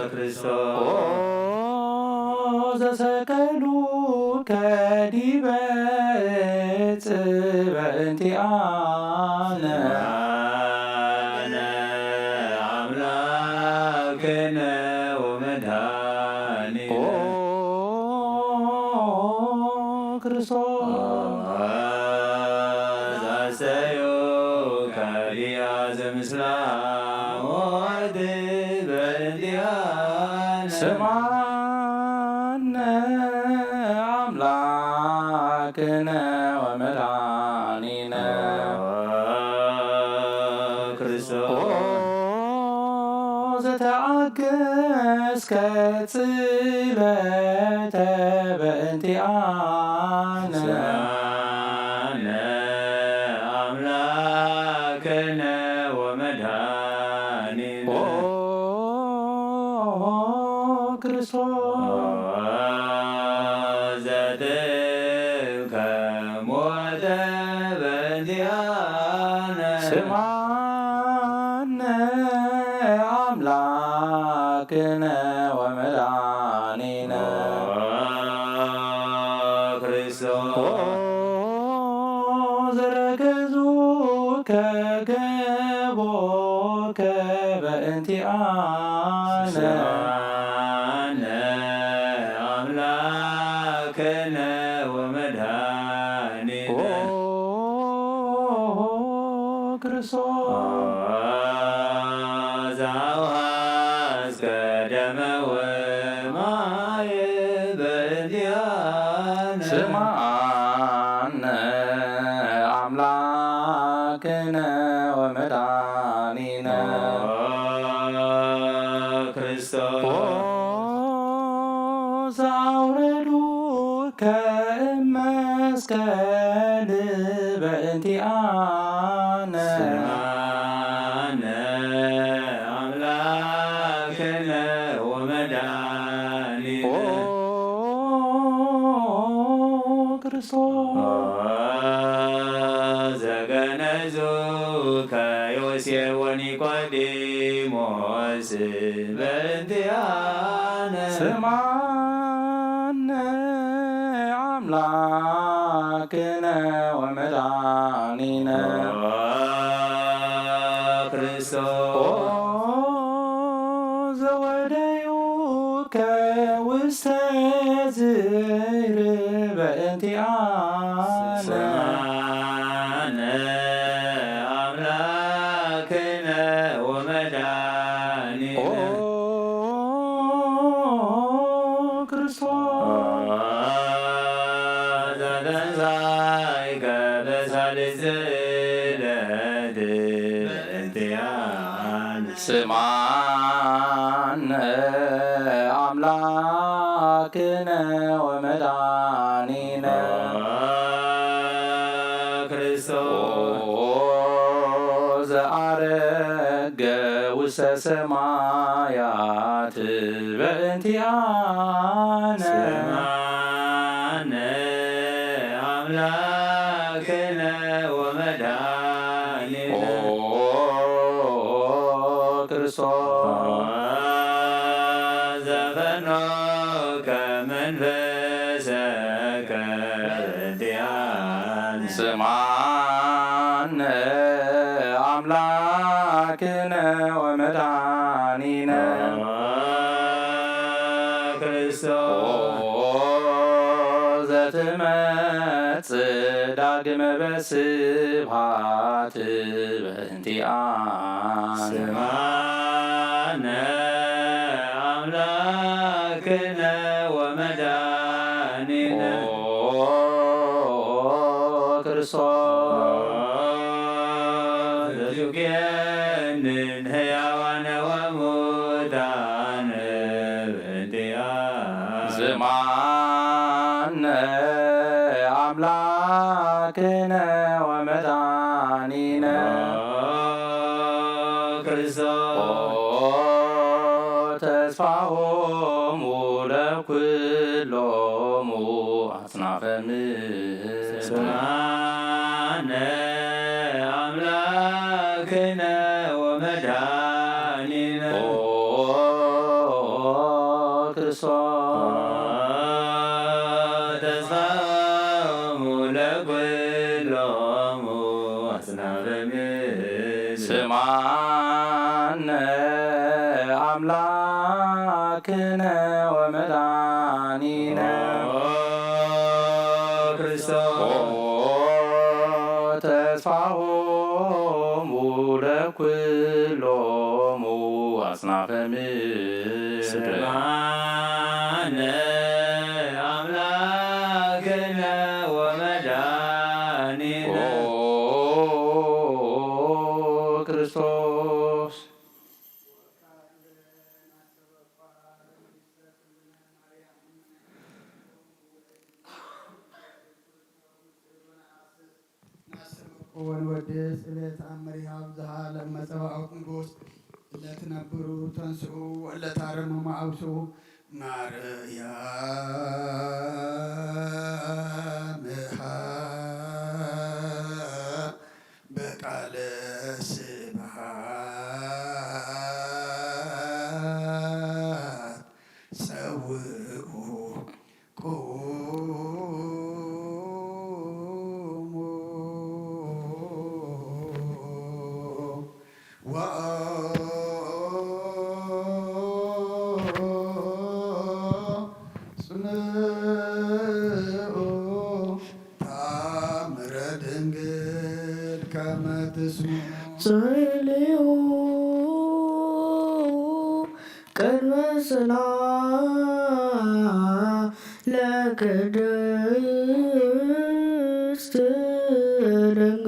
ክርስቶስ። ኦ ዘሰቀሉከ ዲበ ዕፅ በእንቲአነ። ስምዓነ አምላክነ ወመድኃኒነ። ኦ ክርስቶስ። ዘአስተዩከ ዲአ ዘምስለ ሞት በእንቲአነ። ስምዓነ አምላክነ ወመድኃኒነ። ክርስቶስ። ኦ ዘተአገስከ ጽልመተ በእንቲአነ። ስምዓነ አምላክነ ወመድኃኒነ። ኦ ክርስቶስ። ዘትብከ ሞተ በእንቲአነ። ስምዓነ አምላክነ ወመድኃኒነ። ኦ ክርስቶስ። ኦ ዘረገዙከ ገቦከ በእንቲአነ። ስምዓነ አምላክነ ወመድኃኒነ። ኦ ክርስቶስ። ዘአውሐዝከ ደመ ኣምላክነ ወመድኃኒነ ክርስቶስ። ኦ ዘአውረዱከ እመ መስቀል በእንቲአነ። ስምዓነ አምላክነ ወመድኃኒነ። ኦ ክርስቶስ። ዘገነዙ ከዮሴፍ ወኒቆዲሞስ በእንቲአነ። ስምዓነ አምላክነ ወመድኃኒነ። ኦ ክርስቶስ። ኦ ዘወደዩከ ውስተ ዝይር በእንቲአነ። ስምዓነ አምላክነ ወመድኃኒነ። ኦ ክርስቶስ። ዘተንሳይከ በሳልስት ዕለት በእንቲአነ። ስምዓነ አምላክነ ወመድኃኒነ። ክርስቶስ። ኦ ዘአረገ ውስተ ሰማያት በእንቲአነ። ስምዓነ አምላክነ ወመድኃኒነ። ኦ ክርስቶስ። ዘፈኖከ መንፈሰከ በእንቲአነ። ስምዓነ አምላክነ ወመድኃኒነ። ክርስቶስ። ኦ ዘትመጽእ ዳግመ በስብሐት በእንቲአነ። ስምዓነ አምላክነ ወመድኃኒነ። ኦ ክርስቶስ። ዘትኩየንን ሕያዋነ ወሙታነ በእንቲአነ። ስምዓነ አምላክነ ወመድኃኒነ። ክርስቶስ። ኦ ተስፋሆሙ ለኩሎሙ አጽናፈ ምድር። ስምዓነ አምላክነ ወመድኃኒነ። ኦ ክርስቶስ። ተስፋሆሙ ለኩሎሙ አጽናፈ ምድር። ስምዓነ አምላክነ ወመድኃኒነ። ኦ ክርስቶስ። ኦ ተስፋሆሙ ለኩሎሙ አጽናፈ ምድር። ስምዓነ አምላክነ ወመድኃኒነ። ኦ ክርስቶስ። ወንወድስ እለ ተአምር ይሃብ ዝሃ ለመጸባኦት ንጉስ እለ ትነብሩ ተንስኡ ወለ ታረሙ መዓውሱ ማርያምሃ በቃለ ስብሐት ጸውዑ ቁሙ ወአጽምዑ ታምረ ድንግል ከመ ትስምዑ። ጸልዩ ቅድመ ጽላ ለቅድስት ድንግል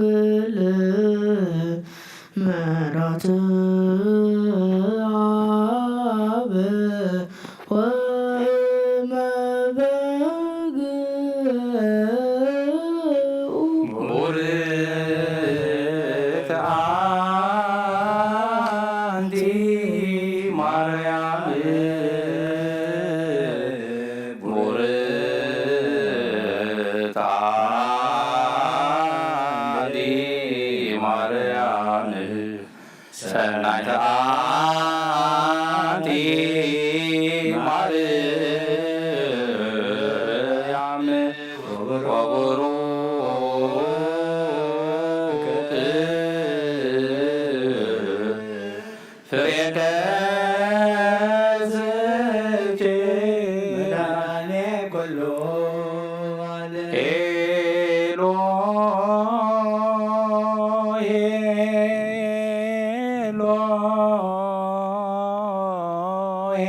አብ ወመበግ ቡርክት አንቲ ማርያም ቡርክት አንቲ ማርያም ሰናይት አንቲ ማርያም ወቡሩክት ፍሬ ከርሥኪ መድኃኔ ኩሉ ዓለም። ኤሎሄ ኤሎሄ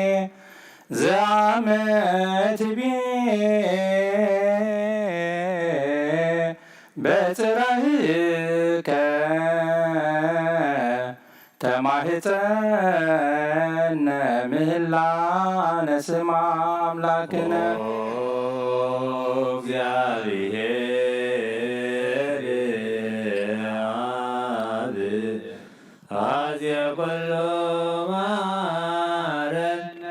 ዘአመትቤ በጽራህከ ተማህፀነ ምህላነ ስም አምላክነ። ኦ እግዚአብሔር አብ አዜ ኩሉ መሐረነ።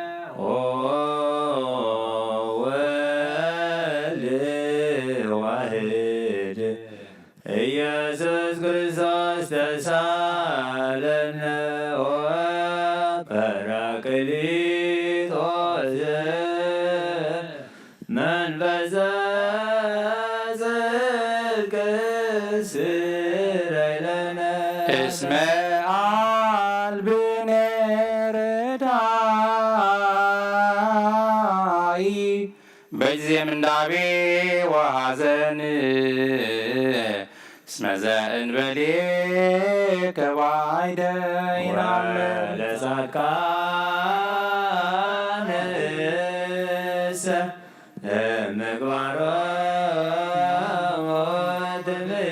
ኦ ወልድ ዋህድ ኢየሱስ ክርስቶስ ተሳለነ። ኦ ጳራቅሊጦስ መንፈሰ ጽድቅ ስረይ ለነ። እስመ አልብነ ረዳኢ በጊዜ ምንዳቤ ወሐዘን እስመ ዘእንበሌከ ባይደ ይናምን። ወለጻድቃን እሰ ምግባሮሙ ትምህሮ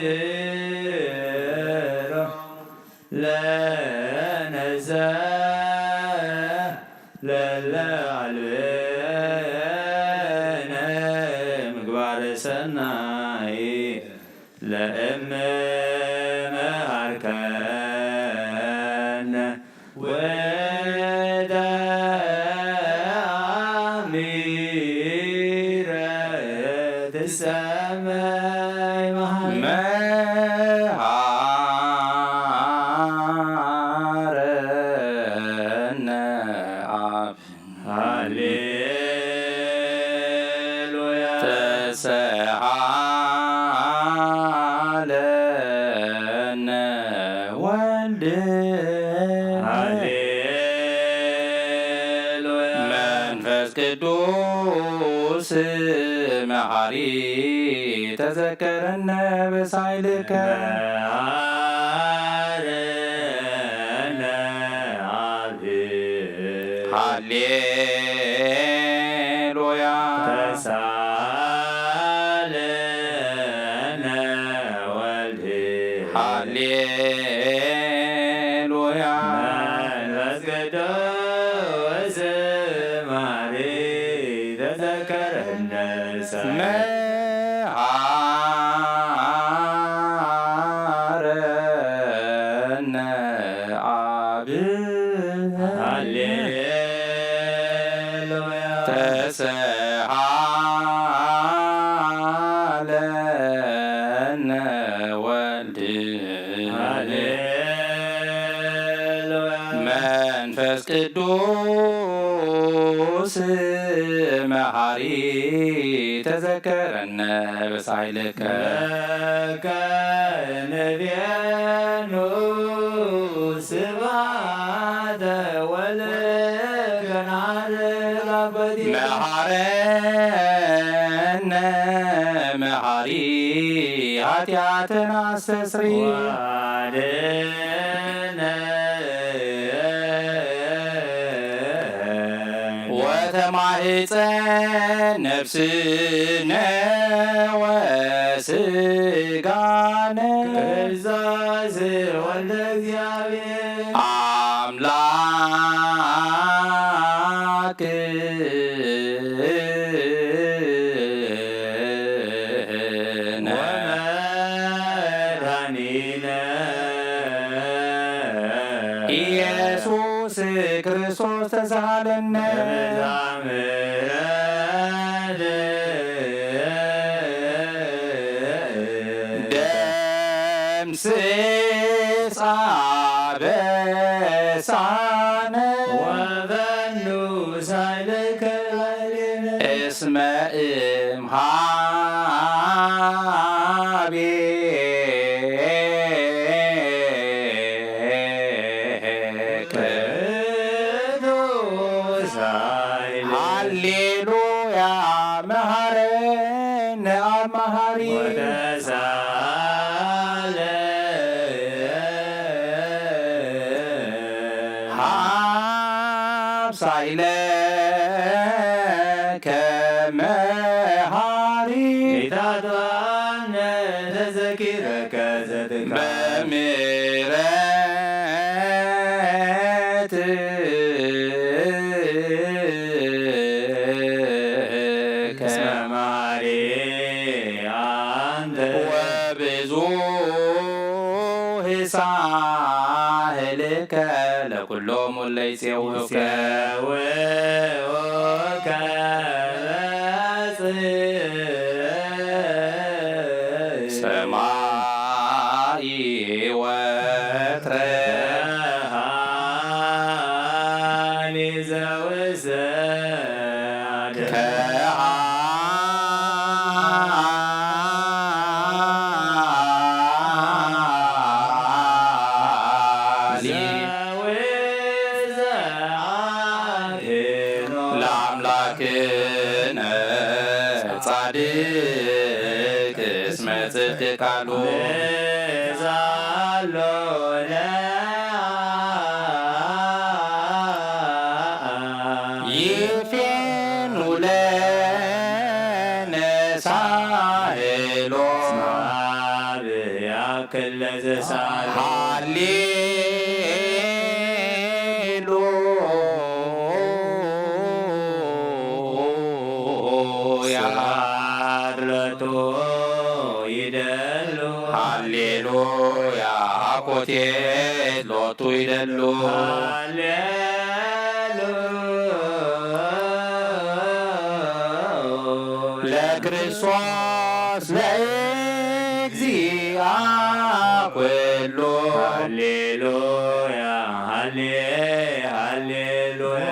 ለነሰ ለለ አልብነ ምግባረ ሰናይ ለእመ መሃርከነ ወደ አሚረ ትሰመይ መሃ- መሃረነ አብ ሃሌሉያ። ተሰሃለነ ወልድ ሃሌሉያ። መንፈስ ቅዱስ መሐሪ ተዘከረነ በሳይልከ። መሐረነ አብ ሃሌሉያ። ተሳለነ ወልድ ሃሌሉያ። መንፈስ ቅዱስ መሐሪ ተዘከረነ ሰ- መሐረነ አብ ሃሌሉያ። ተሰሃለነ ወልድ ሃሌሉያ። መንፈስ ቅዱስ መሐሪ ተዘከረነ በሳይልከ። ለከ ንቤኑ ስብሐተ ወለከ ናርግ አኮቲ። መሐረነ መሐሪ ኃጢአትን አስተስሪ። ወአድነ ወተማህፀን ነፍስነ ወስጋነ። ትእዛዝ ወልደ እግዚኣብሔር ኣምላክ ወመድኃኒነ ኢየሱስ ክርስቶስ ተሳሃለነ። ደምስስ አበሳነ ወፈኑ ሳይለከ ላዕሌነ እስመ እምሃቤ ቅዱስ ኃይል ሃሌሉያ መሐረነ አብ መሐሪ ወተሳለ ሃብ ሳይለ ከመሃሪ ኢታትባነ ተዘኪረከ ዘትካ በምሕረትከ እስመ መሐሪ አንተ ወብዙ ሳህልከ ለኩሎም እለ ይጼውኡከ ይጼውኡከ በጽ ሰማይ ወትረ ሃኒ ዘውሰድ ለአምላክነ ጻድቅ እስመ ጽድቅ ቃሉ ዛሎ ይፌኑ ለነ ሳህሎ ያክል ለዘሳል ሃሌ ሃሌሉያ ስብሐት ሎቱ ይደሉ። ሃሌሉያ አኮቴት ሎቱ ይደሉ። ሃሌሉያ ለክርስቶስ ለእግዚአ ኩሉ። ሃሌሉያ ሃሌ ሃሌሉያ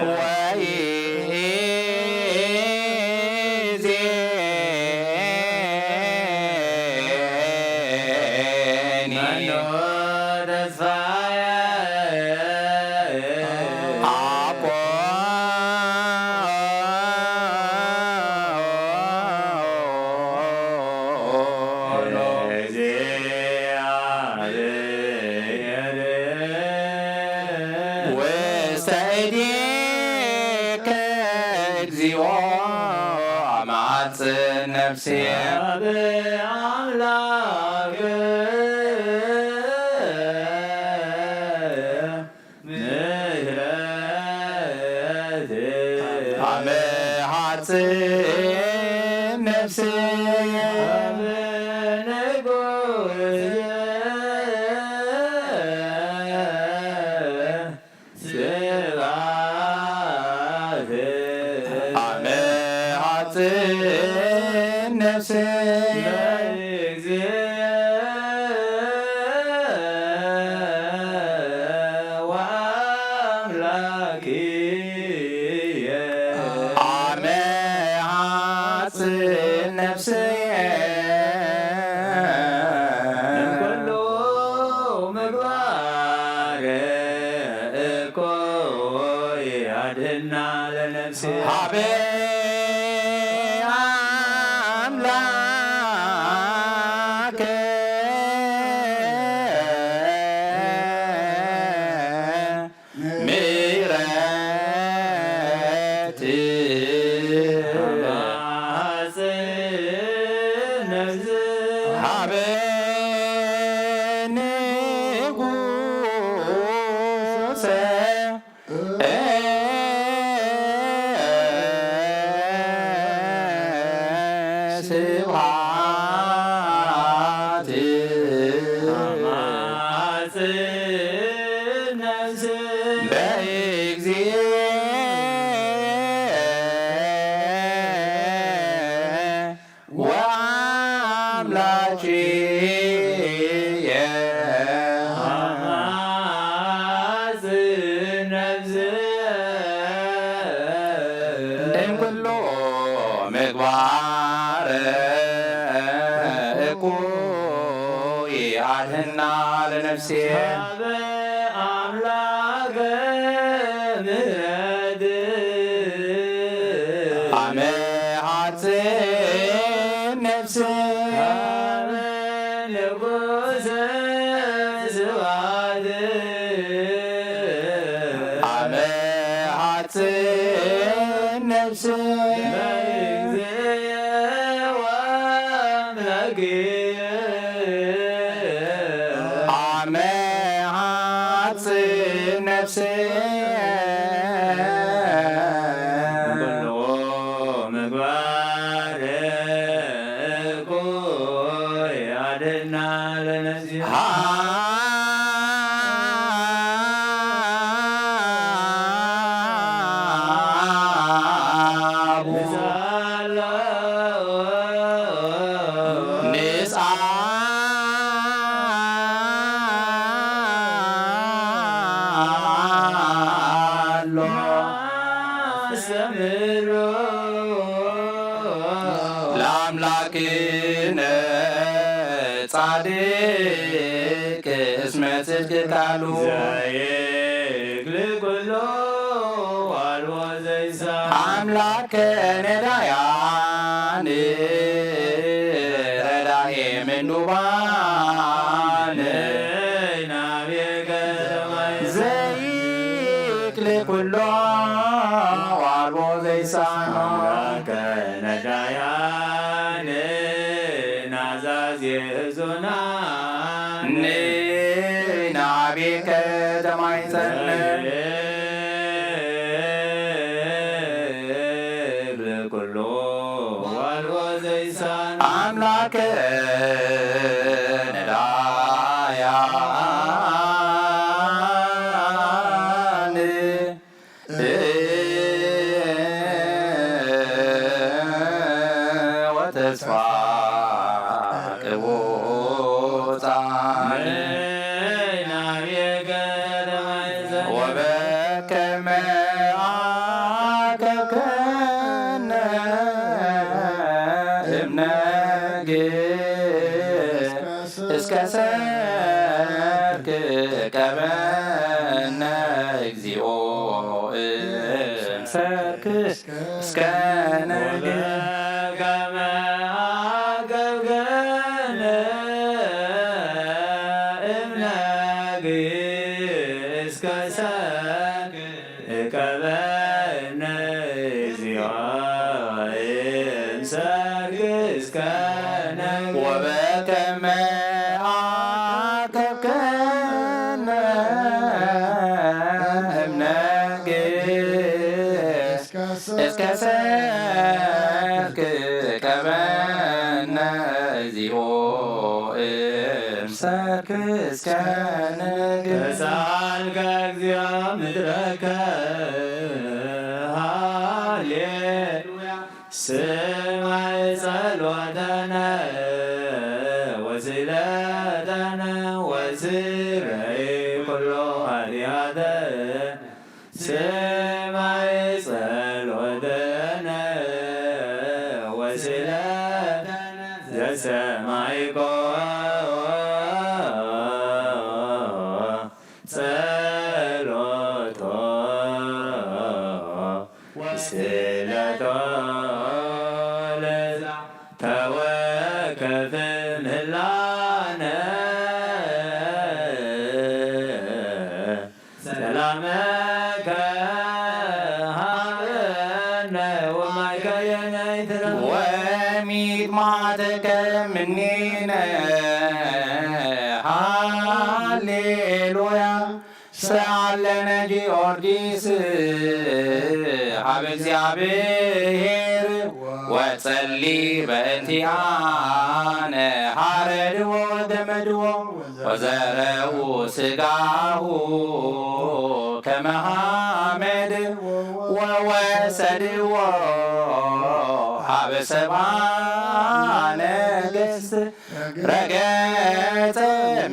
ወይእዜኒ መኖ ተስፋየ አኮ ውስተ እዴከ እግዚኦ አማጽን ነፍሴ። አምላክ ምሕረት አመ ሐጽን ነፍስየ ንጉሥ ስብሐት አመ ሐጽን ነፍስየ ለእግዚእ ወአምላክየ አመ ሐጽን ነፍስየ እምኩሉ ምግባር እኮ ያድህና ለነፍስየ ሀበ አምላክ ምሕረት አማጽን ነፍስ ሀበ ነፍስ በእግዚእ ወአምላኪ የሐጽ ነፍስ እምኩሉ ምግባር እኩይ አድህና ለነፍሴ። አምላከ ምሕረት አመ ሐጽን ነፍስ ንጉሰ ስብሐት አመ ሐጽን ነፍስ በእግዚእ ወአምላክየ አመ ሐጽን ነፍስ ኩሉ ምግባር እኩይ አድህና ለነፍስ ለአምላክነ ጻድቅ እስመ ጽድቅ ቃሉ ዘይክል ኩሎ ዋልቦ ዘይሳ አምላከ ነዳያን ረዳኤ ምንዱባን ናቤከ ዘይክል ኩሎ ዋልቦ ዘይሳ አምላከ ነዳያን ናዛዝ የእዞና ንናቤከ ተማይጸነ ኩሎ ዋልቦ ዘይሳን አምላከ ነዳያን ወተስፋ ቅቡጻን ወበከመ አከብከነ እምነግስ እስከ ሰርክ ቀበነ እግዚኦ እምሰርክ እስከ ነገ ከመ አገብገነ እምነግ እስከ ሰርክ እቀበነ እግዚኦ እምሰርክ እስከ ነገ ወበከመ አከብከነ እምነግ እስከ ሰርክ ቀበነ እግዚኦ እምሰርክ እስከ ነገ ተሳልከ እግዚኦ ምድረከ ሃሌሉያ ስማይ ጸሎተነ ወስእለተነ ወስረይ ኩሎ ኃጢአተ ስማይ ጸሎተነ ወስእለተነ ዘሰማይኮ ጸሎቶ ወስእለቶ ለዛ ተወከፍ ምህላነ ሰላመከ ሀበነ ወማይከየነ ይትረፍ ወሚጥማዕተከ ምኔነ ሃሌሉያ ሰአለነ ጊዮርጊስ ሀበ እግዚአብሔር ወጸሊ በእንቲአነ ሐረድዎ ወገመድዎ ዘረዉ ስጋሁ ከመ ሐመድ ወወሰድዎ ሀበ ሰብአ ነገሥት ረገጸ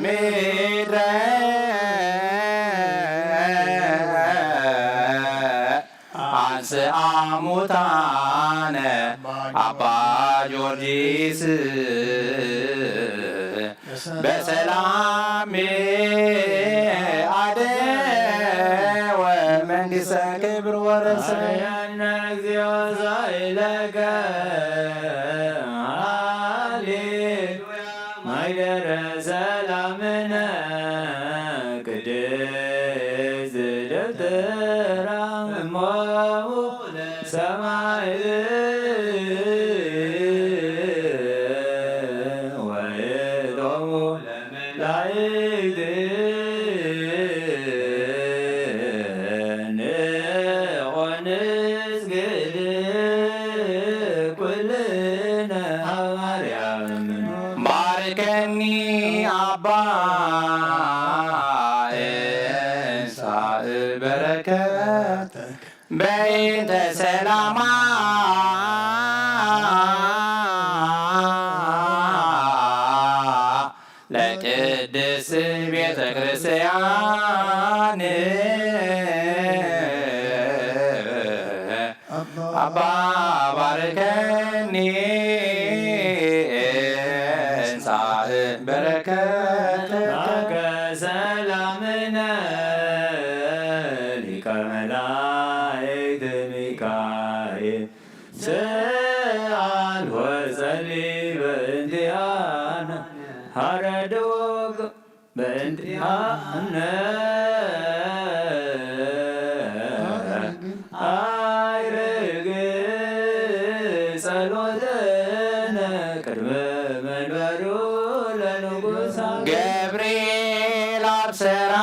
ምድረ አንስአ ሙታነ አባ ጊዮርጊስ በሰላም አደወ መንግሥተ ክብር ወረሰ። አያና እግዚኦ ዛይለከ ሃሌሉያ ማይደረ ሰላምነ ቅድስት ደብተራ እሞሙ ለሰማዕት ወይእቶሙ ለመላእክት ንቆንስ ግድ ኩልነ ሐዋርያም ባርከኒ አባ እንሳእ በረከት በእንተ ሰላማ ለቅድስት ቤተ ክርስቲያን አባ ባርከኒ እንሳእ በረከት ሰላምነ ሊቀ መላእክት ሚካኤል ስአል ወጸሊ በእንቲአነ ሐረዶ በእንቲአነ አይርግ ጸሎትነ ቅድመ መንበሩ ለንጉሳ ገብርኤል አብሰራ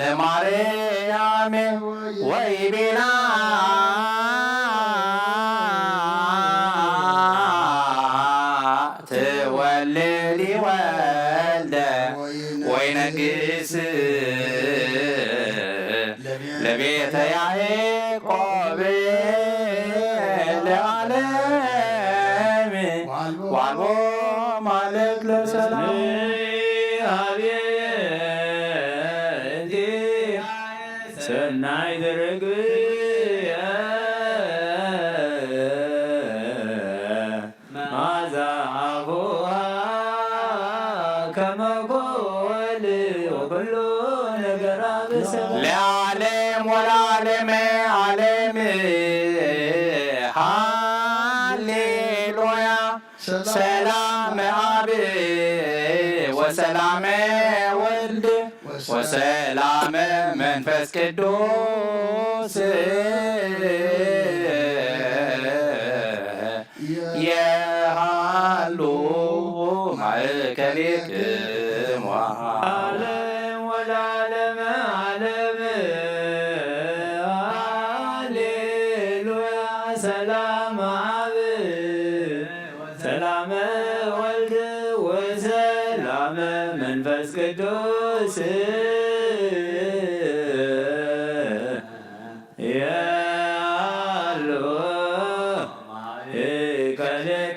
ለማርያም ወይቤላ ትወልድ ወልደ ወይነግስ ለቤተ ያዕቆብ ለዓለም ዋልቦ ማለት ለሰላም ሰናይ ድርግየ መዓዛ አፉሃ ከመ ኮል ወኩሉ ነገራ ብስም ለዓለም ወለዓለመ ዓለም ሃሌሉያ። ሰላም አብ ወሰላም ወልድ ወሰላም መንፈስ ቅዱስ የሃሉ ማእከሌክሙ። ዓለም ወለዓለመ ዓለም ሃሌሉያ። ሰላም አብ ሰላመ ወልድ ወሰላመ መንፈስ ቅዱስ የሃሉ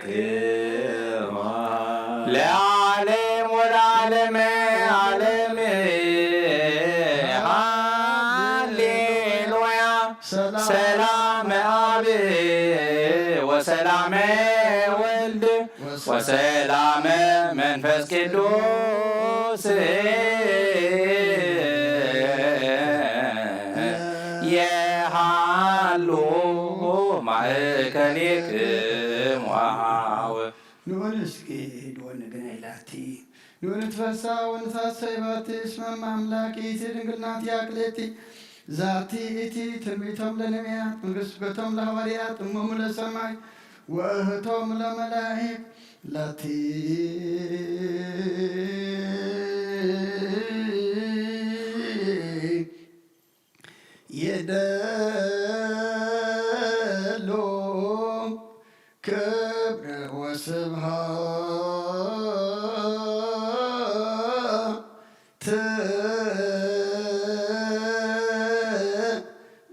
ማእከሌክሙ። ለዓለም ወለዓለመ ዓለም ሃሌሉያ። ሰላም አብ ወሰላም ወልድ ወሰላም መንፈስ ቅዱስ የሃሉ ማእከሌክሙ። ንዑ ንስግድ ወንግነይ ላቲ። ንዑ ንትፈሳ ወንትሐሰይ ባቲ። እስመ እመ አምላክ ይእቲ ድንግል ናቲ አክሌቲ። ዛቲ ይእቲ ትንቢቶም ለነቢያት መንግስት ስብከቶም ለሐዋርያት እሞሙ ለሰማይ ወእህቶም ለመላእክት ላቲ ይደሉ ክብር ወስብሐት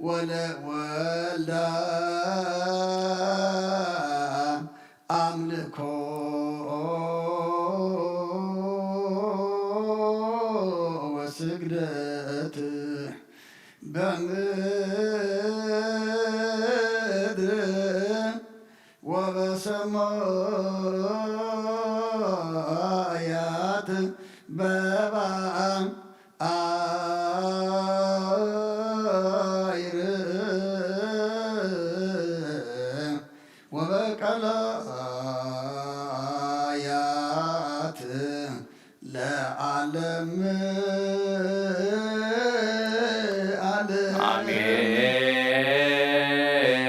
ወለወልዳ ኣምልኮ ወስግደት በምድር ወበሰማያት በባሕር ወበቀላያት ለዓለም ዓለም።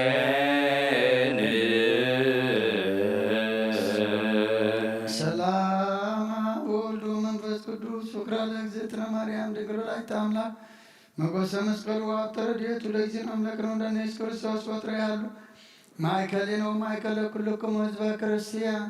አሜን። ሰላም አብ ወወልድ ወመንፈስ ቅዱስ፣ ሹክራ ለእግዝእትነ ማርያም ድንግል ወላዲተ አምላክ፣ መጎሰ መስቀሉ ወሀብተ ረድኤቱ ለእግዚእነ አምላክነ ወመድኃኒነ ኢየሱስ ክርስቶስ ወትረ ያሉ ማእከሌነ ወማእከለ ኩልክሙ ህዝበ ክርስቲያን።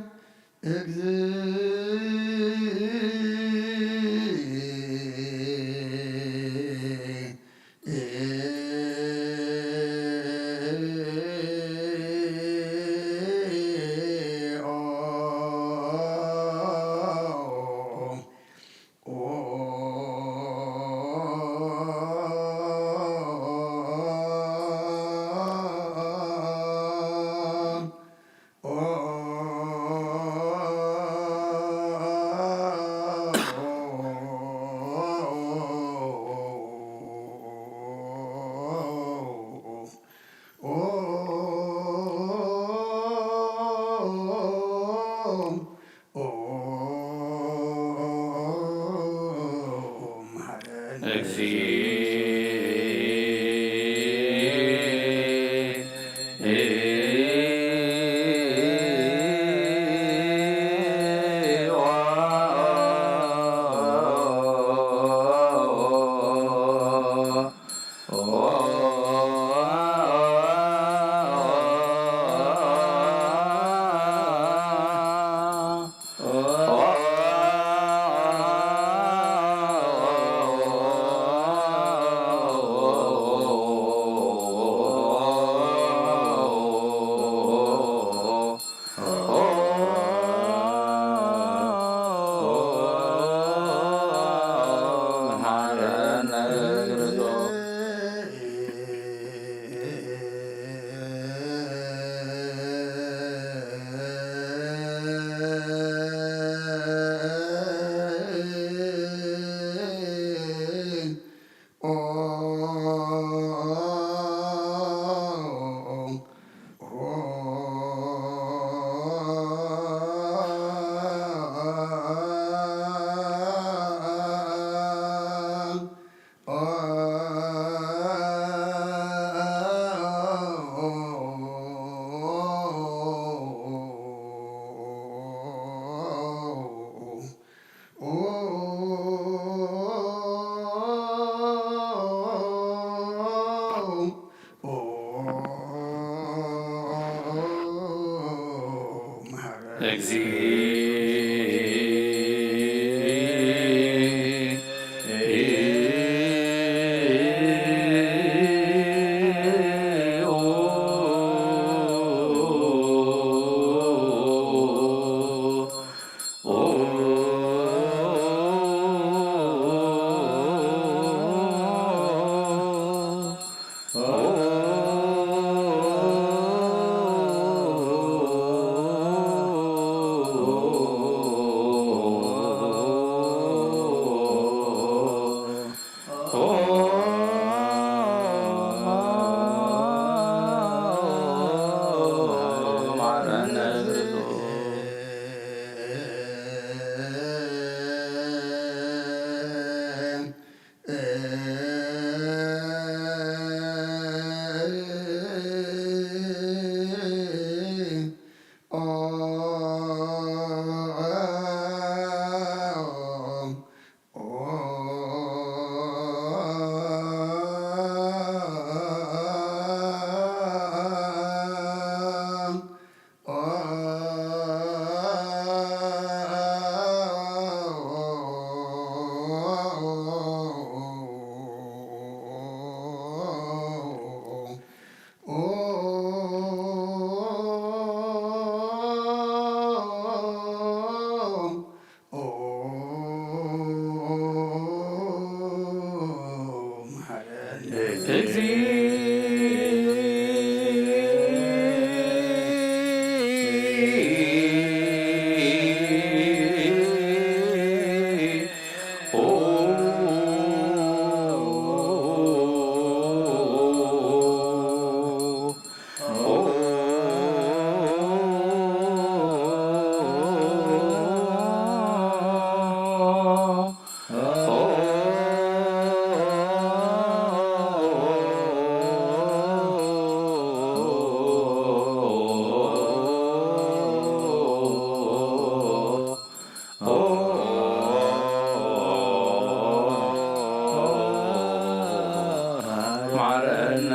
ማረነ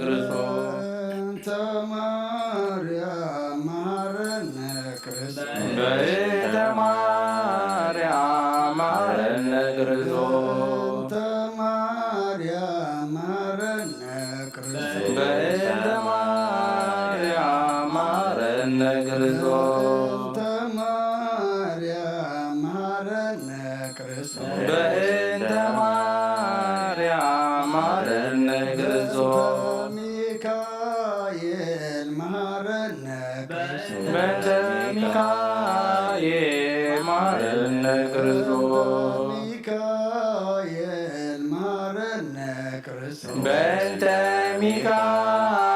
ክርስቶስ። በእንተ ማርያም ማረነ ክርስቶስ። በእንተ ማርያም ማረነ ክርስቶስ። በእንተ ማርያም ማረነ ክርስቶስ። በእንተ ማርያም ማረነ ክርስቶስ። በእንተ ማርያም ማረነ ክርስቶስ። በእንተ ማርያም ማረነ ክርስቶስ። ሚካኤል ማረነ ክርስቶስ። በእንተ ሚካኤል ማረነ ክርስቶስ። ሚካኤል ማረነ ክርስቶስ። በእንተ ሚካኤል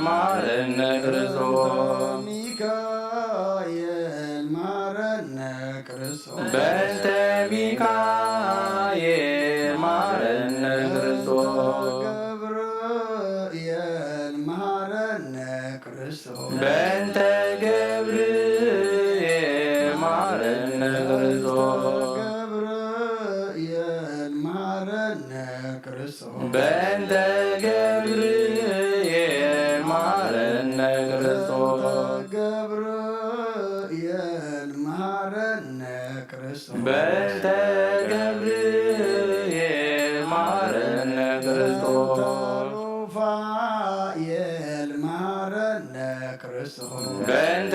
ማረነ ክርስቶስ። ሚካኤል ማረነ ክርስቶስ። በእንተ ሚካኤል ማረነ ክርስቶስ። ገብርኤል ማረነ ክርስቶስ። በእንተ ገብርኤል ማረነ ክርስቶስ። ገብርኤል ማረነ ክርስቶስ። በእንተ ገብርኤል ማረነ ክርስቶስ። ገብርኤል ማረነ ክርስቶስ። በእንተ ገብርኤል ማረነ ክርስቶስ። ሩፋኤል ማረነ ክርስቶስ። በእንተ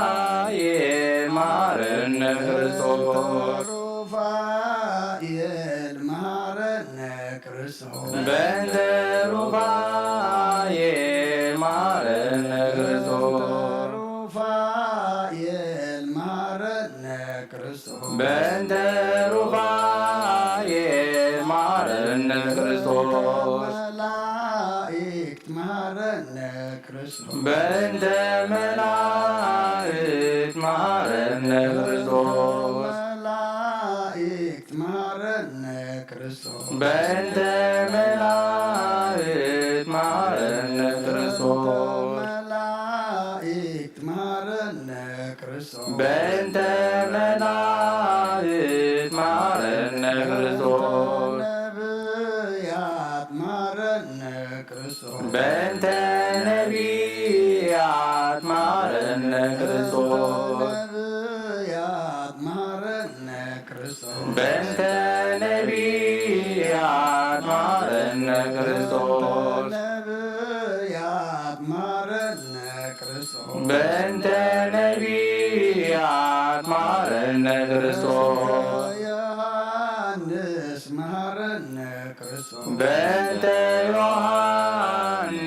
ሩፋኤል ማረነ ክርስቶስ። ሩፋኤል ማረነ ክርስቶስ። በእንተ ሩፋኤል ማረነ ክርስቶስ። ሩፋኤል ማረነ ክርስቶስ። በእንተ ሩፋኤል ማረነ ክርስቶስ። መላእክት ማረነ ክርስቶስ። በእንተ መላእክት ማረነ ክርስቶስ። መላእክት ማረነ ክርስቶስ። በእንተ መላእክት ማረነ ክርስቶስ። መላእክት ማረነ ክርስቶስ። በእንተ መላእክት ማረነ ክርስቶስ። ነብያት ማረነ ክርስቶስ። በእንተ ነቢያት ማረነ ክርስቶስ። ነብያት ማረነ ክርስቶስ። በእንተ ነቢያት ማረነ ክርስቶስ። ነብያት ማረነ ክርስቶስ። በእንተ ነቢያት ማረነ ክርስቶስ። ዮሐንስ ማረነ ክርስቶስ። በእንተ ዮሐንስ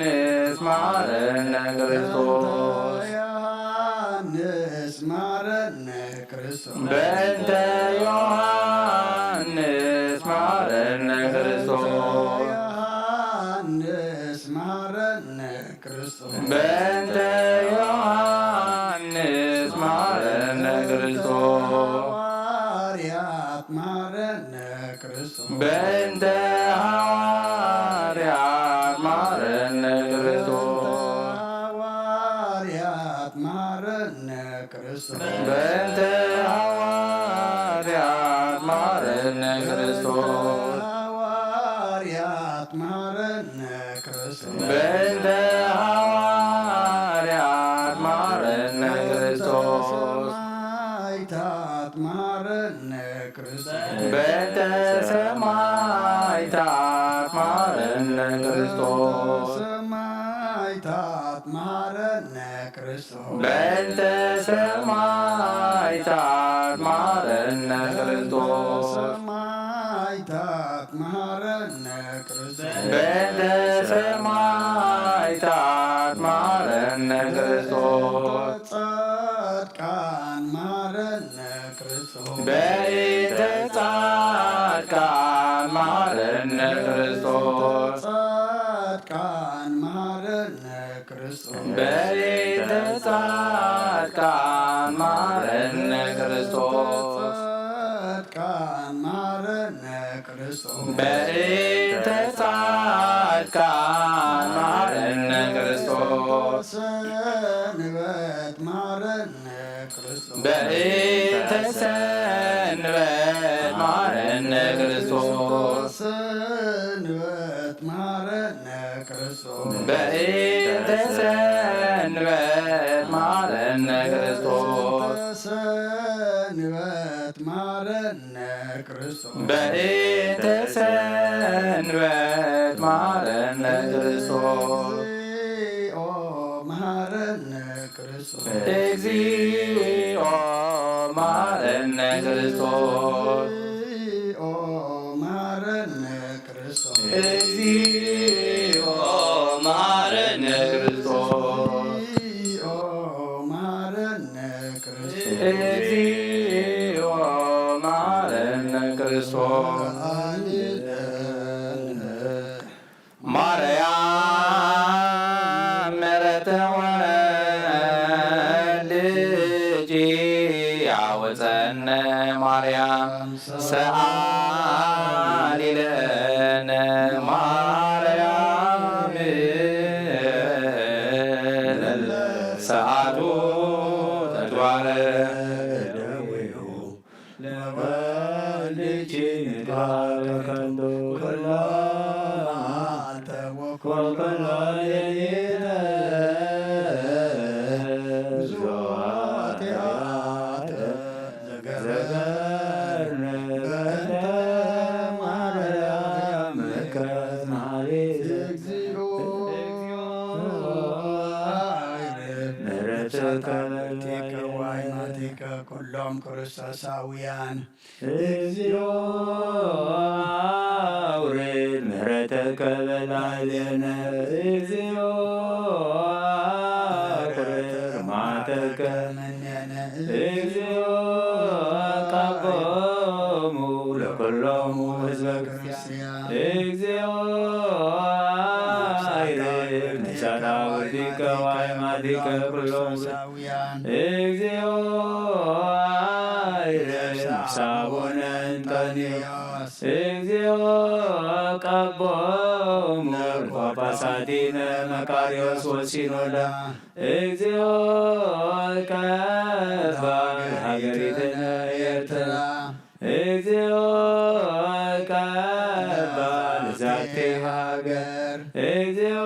ማረነ ክርስቶስ። ዮሐንስ ማረነ ክርስቶስ። በእንተ ዮሐንስ ማረነ ክርስቶስ። ዮሐንስ ማረነ ክርስቶስ። በእንተ ዮሐንስ ማረነ ክርስቶስ። ሐዋርያት ማረነ ክርስቶስ። በእንተ ሐዋርያት ማረነ ክርስቶስ። ሐዋርያት ማረነ ክርስቶስ። በእንተ ሐዋርያት ማረነ ክርስቶስ። ሐዋርያት ማረነ ክርስቶስ። በእንተ ሐዋርያት ማረነ ክርስቶስ። ሰማዕታት ማረነ በእንተ ሰማዕታት መሃረነ ክርስቶስ። ሰማዕታት መሃረነ ክርስቶስ። በእንተ ሰማዕታት መሃረነ ክርስቶስ። ሰማዕታት መሃረነ ክርስቶስ። በእንተ ሰማዕታት መሃረነ ክርስቶስ። ጻድቃን መሃረነ ክርስቶስ። በእንተ ጻድቃን መሃረነ ክርስቶስ። ጻድቃን መሃረነ ክርስቶስ። በእንተ ጻድቃን መሃረነ ክርስቶስ። ጻድቃን መሃረነ ክርስቶስ። በእንተ ጻድቃን መሃረነ ክርስቶስ። ሰንበት መሃረነ ክርስቶስ። በእንተ ሰንበት መሃረነ ክርስቶስ። ሰንበት መሃረነ ክርስቶስ። በእንተ ሰንበት መሃረነ ክርስቶስ። ሰንበት መሃረነ ክርስቶስ። በእንተ ሰንበት መሃረነ ክርስቶስ። እግዚኦ መሃረነ ክርስቶስ። እግዚኦ መሃረነ ክርስቶስ። እግዚኦ መሃረነ ክርስቶስ። እግዚኦ መሃረነ ክርስቶስ። እግዚኦ መሃረነ ክርስቶስ። እግዚኦ መሃረነ ክርስቶስ። ማርያም ምሕረተ ወልድኪ ያውፀነ ማርያም ሰኣሊ ለነ ማርያም ሰዓቱ ተግባረ ለወልድኪ ንግባር ከንቱ ኩሎ መዓልተ ወኩሎ ሌሊተ ብዙ ኃጢአተ ዘገበርነ በእንተ ማርያም ምክረት መኃሊት እግዚኦ ምሕረትከ በልዕሌነ ኩሎም ክርስቶሳውያን። እግዚኦ አውርድ ምሕረተከ በላዕሌነ። እግዚኦ አውርድ መዓተከ እምኔነ። እግዚኦ አቃቦሙ ለኩሎሙ ህዝበ ክርስቲያን። እግዚኦ አይርድ ነፍሳተ አበዊከ ወአዕማዲከ ኩሎሙ። እግዚኦ አይርድ ነፍሰ አቡነ እንጠንዮስ። እግዚኦ አቃቦሙ ለጳጳሳቲነ መቃርዮስ ወሲኖዳ። እግዚኦ ቀባ ለሀገሪትነ ኤርትራ። እግዚኦ ቀባ ለዛቲ ሀገር። እግዚኦ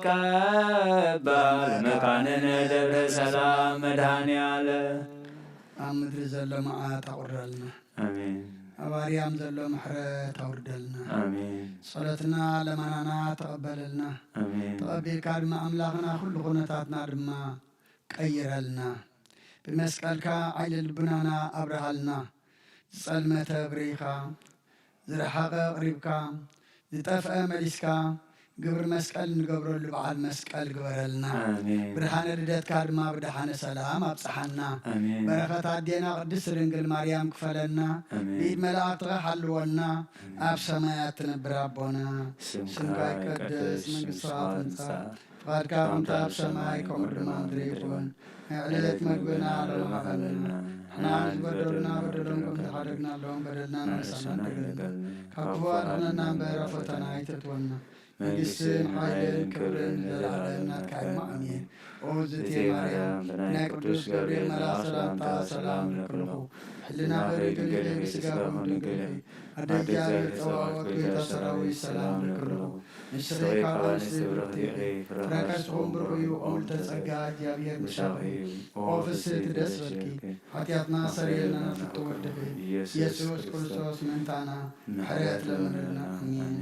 ቀባ ለመካንነ ደብረ ሰላም መድኃኔ ዓለም። ኣብ ምድሪ ዘሎ መዓት ኣቑረልና። ኣሜን። ኣብ ኣርያም ዘሎ ምሕረት ኣውርደልና። ኣሜን። ጸሎትና ለማናና ተቐበለልና። ኣሜን። ተቐቢልካ ድማ ኣምላኽና ኩሉ ኩነታትና ድማ ቀይረልና። ብመስቀልካ ዓይኒ ልቡናና ኣብርሃልና። ዝጸልመተ ኣብሪህካ፣ ዝረሓቐ ኣቕሪብካ፣ ዝጠፍአ መሊስካ፣ ግብሪ መስቀል እንገብረሉ በዓል መስቀል ግበረልና። ኣሜን። ብርሃነ ልደትካ ድማ ብደሓነ ሰላም ኣብጽሓና። ኣሜን። በረኸት ኣዴና ቅድስት ድንግል ማርያም ክፈለና። ኣሜን። ብኢድ መላእክትኻ ሓልወና። ኣሜን። ኣብ ሰማያት ትነብር ኣቦና፣ ስምካ ስምካ ይቀደስ፣ ይቀደስ፣ መንግስትኻ መንግስትኻ ትምጻእ፣ ትምጻእ፣ ፍቓድካ ከምቲ ኣብ ሰማይ ከምኡ ድማ ኣብ ምድሪ ይኹን። ናይ ዕለት መግብና ሎሚ ሃበና። ንሕና ንዝበደሉና በደሎም ከም ዝሓደግናሎም በደልና ንሕሰና ንሕሰና ንገል። ንገል። ካብ ክፉ ኣድሕነና እምበር ኣብ ፈተና ኣይተእትወና። መንግስትን ሓይልን ክብርን ንዘለዓለም ናትካ እዩ። ኣሜን። ኦ ዝእቲ ማርያም፣ ብናይ ቅዱስ ገብርኤል መልኣኽ ሰላምታ ሰላም እብለኪ ኣለኹ። ሕልናኺ ድንግል እዩ፣ ስጋኺ እውን ድንግል እዩ። ኣደ እግዚኣብሔር ጸባኦት፣ ጎይታ ሰራዊት፣ ሰላም እብለኪ ኣለኹ። ንስኺ ካብ ኣንስቲ ብርኽቲ ኢኺ፣ ፍረ ከርስኺ እውን ብሩኽ እዩ። ኦ ምልዕተ ጸጋ፣ እግዚኣብሔር ምሳኺ እዩ። ኦ ፍስሕቲ ደስ በልኪ፣ ሓጢኣትና ሰሪየልና ፍቱ ወድኺ። ኢየሱስ ክርስቶስ ምእንታና ምሕረት ለምንልና። ኣሜን።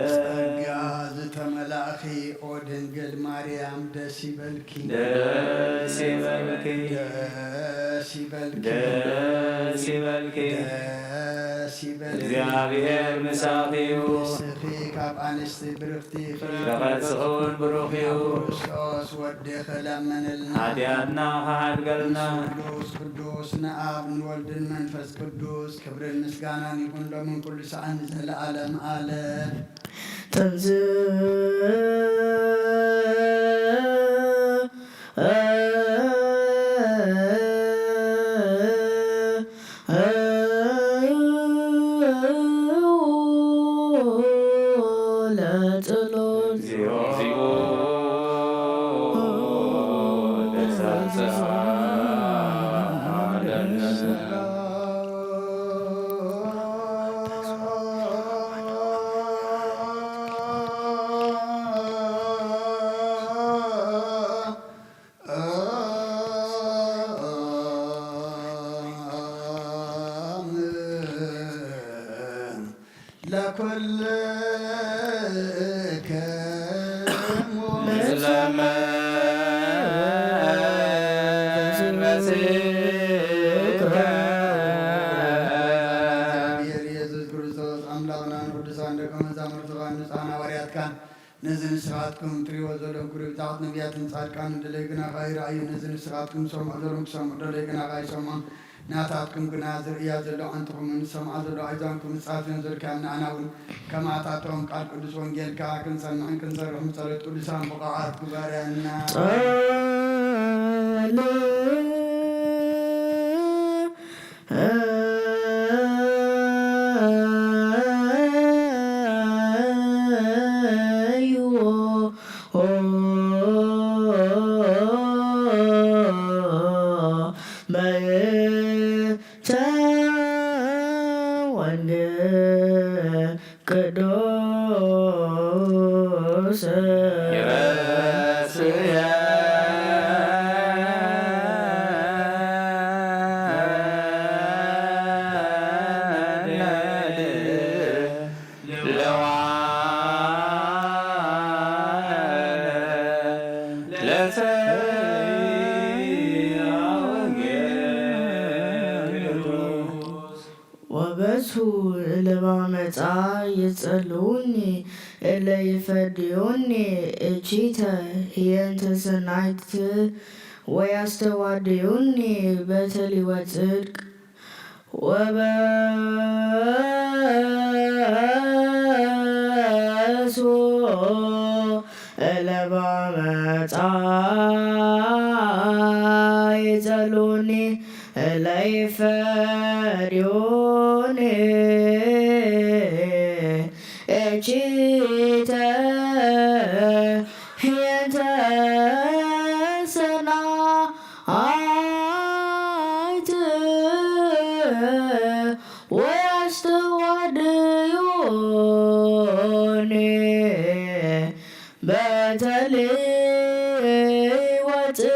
ጸጋ ዝተመላእኺ ኦ ድንግል ማርያም ደስ ይበልኪ። ደስ ይበልኪ። ደስ ይበልኪ። ደስ ይበልኪ። ደስ ይበልኪ። እግዚኣብሔር ምሳኺ እዩ። ንስኺ ካብ ኣንስቲ ብርኽቲ ኢኺ። ፍረ ከርስኺ እውን ብሩኽ እዩ። ክርስቶስ ወድኺ ለምንልና። ሓጢኣትና ክሓድገልና። ቅዱስ ቅዱስ ንኣብ ንወልድን መንፈስ ቅዱስ ክብርን ምስጋናን ይኹን ሎምን ኩሉ ሰዓን ንዘለዓለም ኣለም። ጥንዚ ለጸሎት። ለኩልክሙ። እግዚኣብሔር ኢየሱስ ክርስቶስ ኣምላኽና ንቅዱሳን ደቀ መዛሙርትኻን ንጹሓን ሃዋርያትካን ነዚ ንስኻትኩም ትርእይዎ ዘለኹም ክብሪ ብዛዕት ነቢያትን ጻድቃንን ደለዩ ግናኻ ይረኣዩ። ነዚ ንስኻትኩም ትሰምዑ ዘለኹም ክሰምዑ ደለዩ ግናኻ ኣይሰምዑን። ናታትኩም ግና ዝርእያ ዘሎ ኣዕንትኹምን ዝሰምዓ ዘሎ ኣእዛንኩም ዝጻፍዮን ዘልካዮም ንኣና እውን ከማታቶም ቃል ቅዱስ ወንጌልካ ክንሰምዕን ክንሰርሕን ብጸሎት ቅዱሳን ብቑዓት ግበረና። ጸል ቅዱስ ይረስየ ለሰብአ ወንጌል ቅዱስ። ወበዝሑ እለ ባመፃ ይጸልኡኒ እለ ይፈድዩኒ እቺተ ህየንተ ሰናይት ወያስተዋድዩኒ በተሊ ወጽድቅ። ወበዝሑ እለ ባመፃ ይጸልኡኒ እለ ይፈድዩኒ እቺተ ህየንተ ሰናይት ወያስተዋድዩኒ በተሊ ወጽድቅ።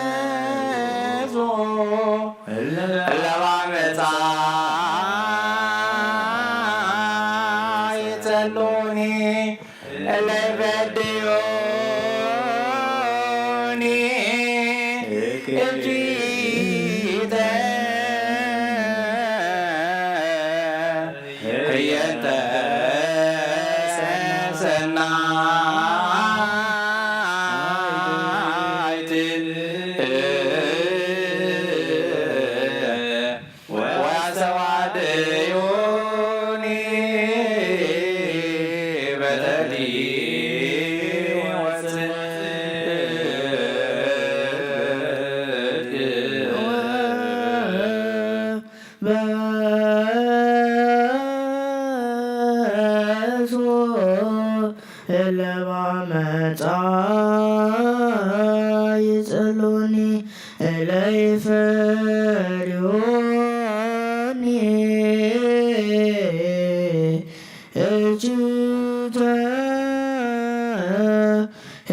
ወበዝሑ እለ ባመፃ እኪተ ህየንተ ሰናይት ወሰዋደዮኒ በተሊ በሶ እለ ባመፃ ይጸሉኒ እለ ይፈርዮኒ እጅተ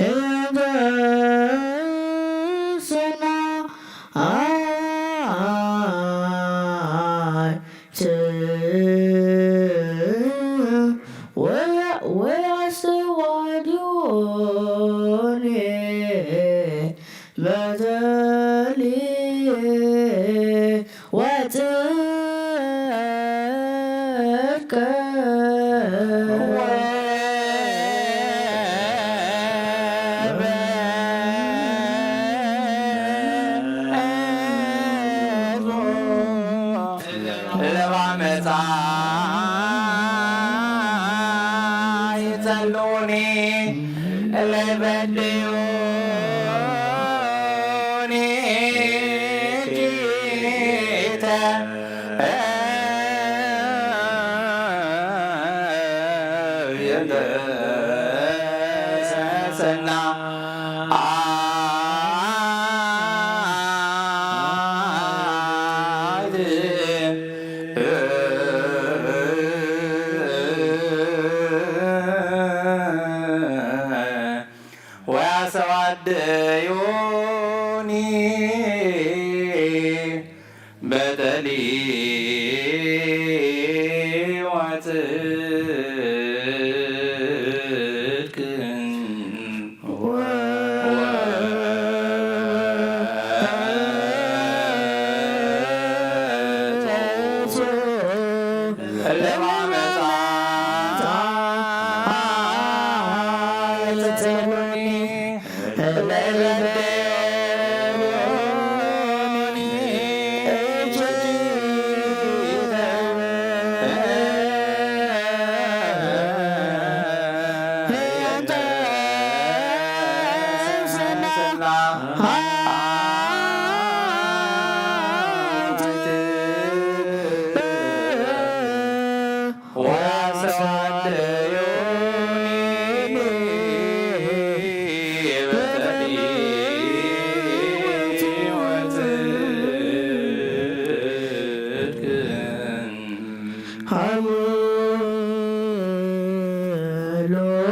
እንተ ሰናይ ት ወያ- ወያስተዋድዮኒ በተሊ ወጽድቀ ለባመፃ ይጸልኡኒ ለይበድዩኒ ኪተ የንተ ሰሰና ወያሰዋደዮኒ በተሊ ወጽድቅን ለማመፃ የጸሎኒ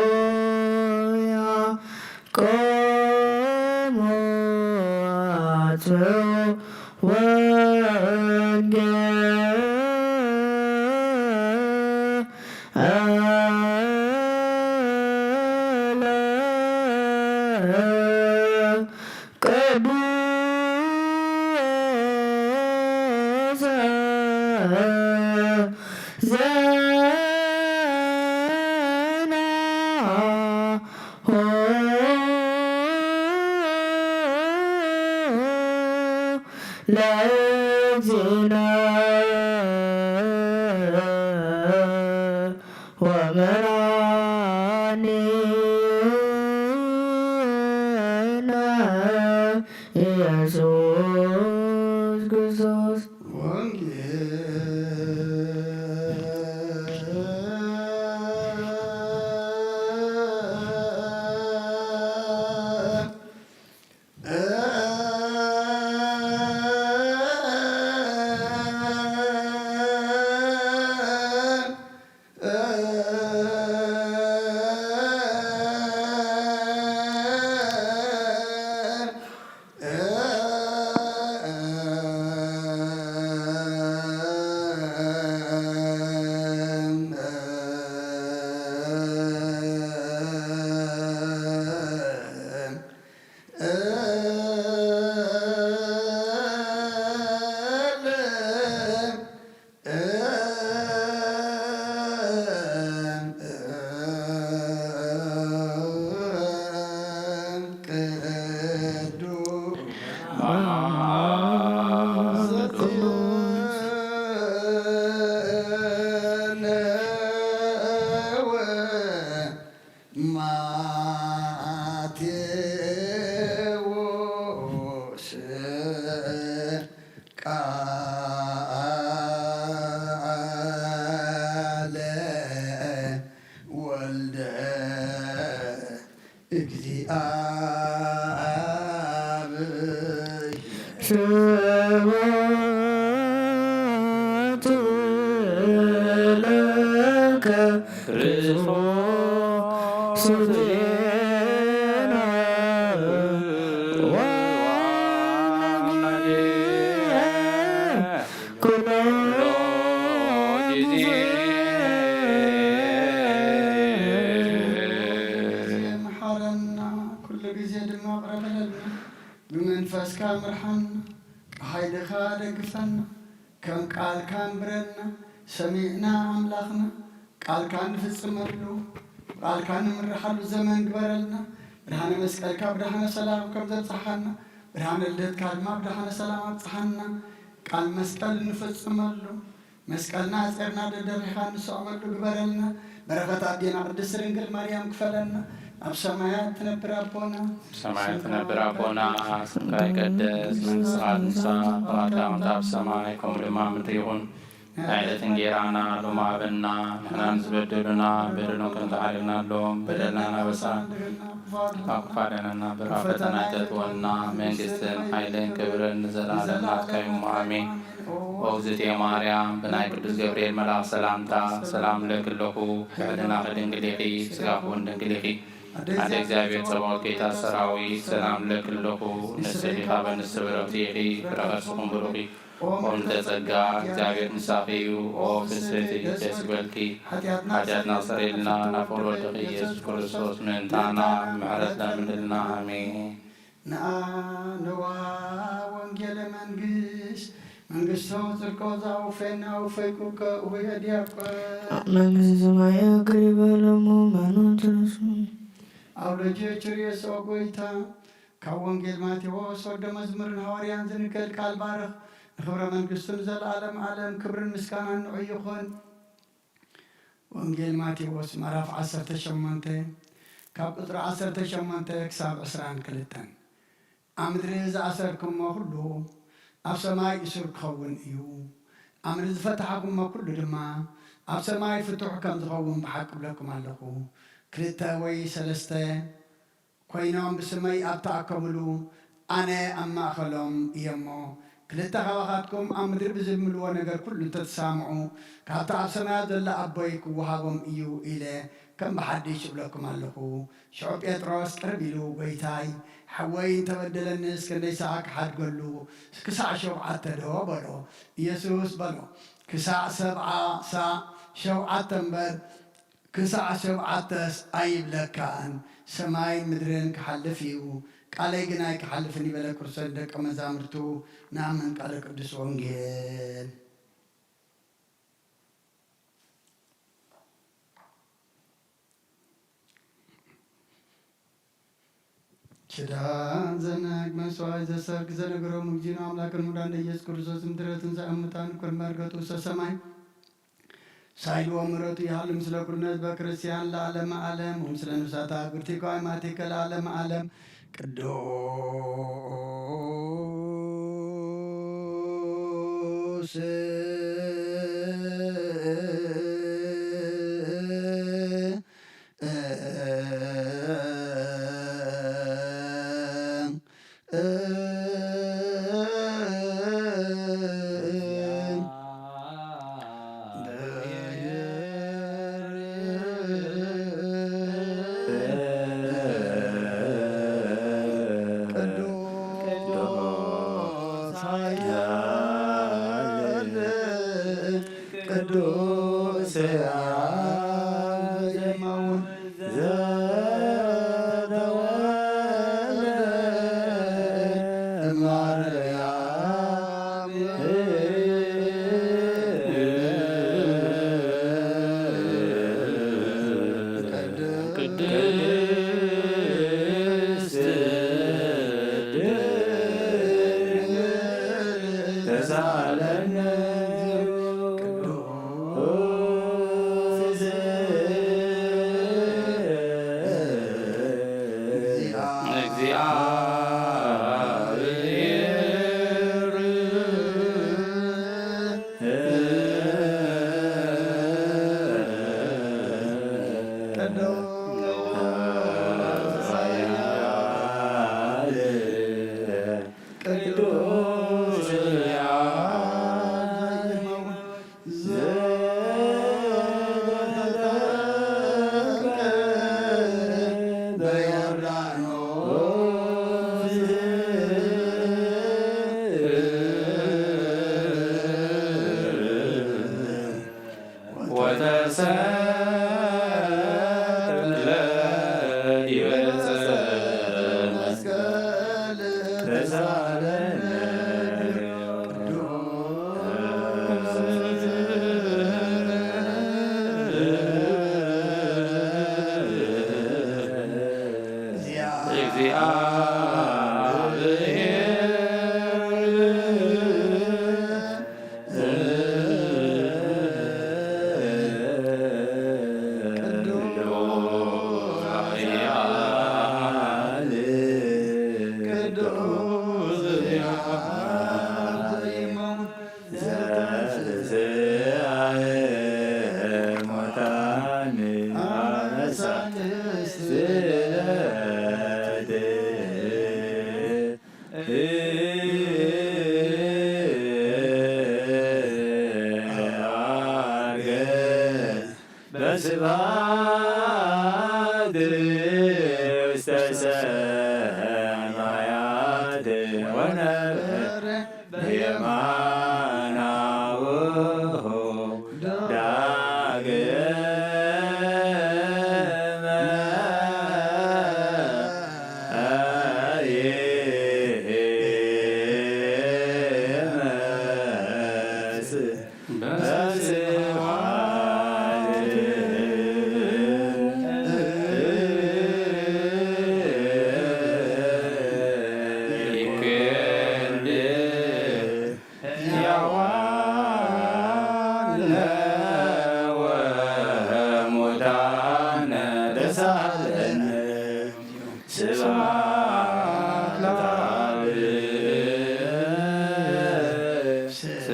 ሃሌሉያ። ቆሙ አጥፍኡ ወንጌለ ቅዱሰ ዜና ለእግዚእነ ወመድኃኒነ ኢየሱስ ክርስቶስ። አማን ቅዱስ ማቴዎስ ቃለ ወልደ እግዚአብሔር ስብሐት ለከ ክርስቶስ ዜና ወአምላኬ ኩሎ ጊዜ። መሓረና፣ ኩሉ ግዜ ድማ ይቕረ በለልና። ብመንፈስካ ምርሓና፣ ብሓይልኻ ደግፈና፣ ከም ቃልካ ኣንብረና። ሰሚዕና ኣምላኽና፣ ቃልካ እንፍጽመሉ፣ ቃልካ እንምርሓሉ ዘመን ግበረልና። ብርሃነ መስቀልካ ብደሓነ ሰላም ከም ዘብጽሓና፣ ብርሃነ ልደትካ ድማ ብደሓነ ሰላም ኣብጽሓና። ቃል መስቀል እንፍጽመሉ፣ መስቀልና ኣጽርና ደደሪኻ እንስዕመሉ ግበረልና። በረኸት ኣዴና ቅድስት ድንግል ማርያም ክፈለና። ኣብ ሰማያት ትነብር ኣቦና፣ ሰማያት ትነብር ኣቦና፣ ስምካ ይቀደስ፣ መንግስትኻ ትምጻእ፣ ፍቓድካ ከምቲ ኣብ ሰማይ ከምኡ ድማ ኣብ ምድሪ ይኹን። ናይ ዕለት እንጌራና ሎሚ ሃበና፣ ንሕና ንዝበደሉና በደሎም ከም ዝዓለልናሎም በደልና ናበሳ፣ ካብ ክፉ ኣድሕነና፣ ብርሃን ፈተና ኣይተእትወና፣ መንግስትን ሓይልን ክብርን ንዘለኣለም ናትካ እዩ እሞ ኣሜን። ኦ እግዝእትየ ማርያም፣ ብናይ ቅዱስ ገብርኤል መልኣኽ ሰላምታ ሰላም እብለኪ ኣለኹ። ብሕልናኺ ድንግል ኢኺ፣ ብስጋኺ እውን ድንግል ኢኺ። ኣደ እግዚኣብሔር ጸባኦት ጌታ ሰራዊት ሰላም እብለኪ ኣለኹ። ንስኺ ካብ ኣንስቲ ብርኽቲ ኢኺ፣ ፍረ ከርስኺ እውን ብሩኽ እዩ። ኦም ልዕልተ ጸጋ እግዚኣብሔር ምሳኺ እዩ። ኦ ፍስሕቲ ደስ ይበልኪ፣ ሓጢኣትና ኣስተሰርየልና፣ ናብ ፍቕሪ ወድኺ ኢየሱስ ክርስቶስ ምእንታና ምሕረት ለምንልና። ኣሜን። ንኣ ንዋ ወንጌለ መንግስት መንግስቶ ጽድቆ ዘኣውፌና ኣውፈይኩከ እሁየ ዲያቆን። መንግስተ ሰማይ ቅሪበ ለሙ መኑ ትርሱ። ኣውሎጅዮ ችርየስ ኦ ጎይታ። ካብ ወንጌል ማቴዎስ ወደ መዝሙርን ሃዋርያን ዝንገር ቃል ባርኽ። ንኽብረ መንግስቱ ንዘለኣለም ዓለም ክብርን ምስጋናን ንዑ ይኹን። ወንጌል ማቴዎስ ምዕራፍ ዓሰርተ ሸሞንተ ካብ ቁጽሪ ዓሰርተ ሸሞንተ ክሳብ ዕስራን ክልተን። ኣብ ምድሪ ዝኣሰርኩሞ ኩሉ ኣብ ሰማይ እሱር ክኸውን እዩ። ኣብ ምድሪ ዝፈታሕኩሞ ኩሉ ድማ ኣብ ሰማይ ፍቱሕ ከም ዝኸውን ብሓቂ እብለኩም ኣለኹ። ክልተ ወይ ሰለስተ ኮይኖም ብስመይ ኣብ ተኣከብሉ ኣነ ኣብ ማእኸሎም እየ እሞ፣ ክልተ ካባኻትኩም ኣብ ምድሪ ብዝብልዎ ነገር ኩሉ እንተተሳምዑ፣ ካብቲ ኣብ ሰማያት ዘሎ ኣቦይ ክወሃቦም እዩ ኢለ ከም ብሓድሽ እብለኩም ኣለኹ። ሽዑ ጴጥሮስ ቅርብ ኢሉ፣ ጐይታይ፣ ሓወይ እንተበደለንስ ክንደይ ሰዓ ክሓድገሉ? ክሳዕ ሸውዓተ ዶ? በሎ። ኢየሱስ በሎ፣ ክሳዕ ሰብዓ ሳዕ ሸውዓተ እምበር፣ ክሳዕ ሸብዓተስ ኣይብለካን፣ ሰማይን ምድርን ክሓልፍ እዩ፣ ቃለይ ግን ኣይክሓልፍን እዩ በለ ክርስቶስ ንደቀ መዛሙርቱ። ንኣምን ቃለ ቅዱስ ወንጌል። ኪዳን ዘነግ መስዋዕት ዘሰርክ ዘነገሮም እግዚእነ ኣምላክን ሙዳን ኢየሱስ ክርስቶስ ምድረትን ዘእምታን ኩን መርገጡ ሰሰማይ ሳይልዎ ምሕረቱ ይሃሉ ምስለ ኩልነ ህዝበ ክርስቲያን ለዓለመ ዓለም፣ ወምስለ ነፍሳት ሃገርቲከ ወአእማቲከ ለዓለመ ዓለም። ቅዱስ ቅዱስ ኃያል ቅዱስ አብ ዜማውን ዘተወልደ እማርያም ቅድስት ተሳለነ በስብሐት ውስተ ሰማያት ወነበረ በየማነ አቡሁ ዳግመ ይመጽእ። ስብሐት ለአብ፣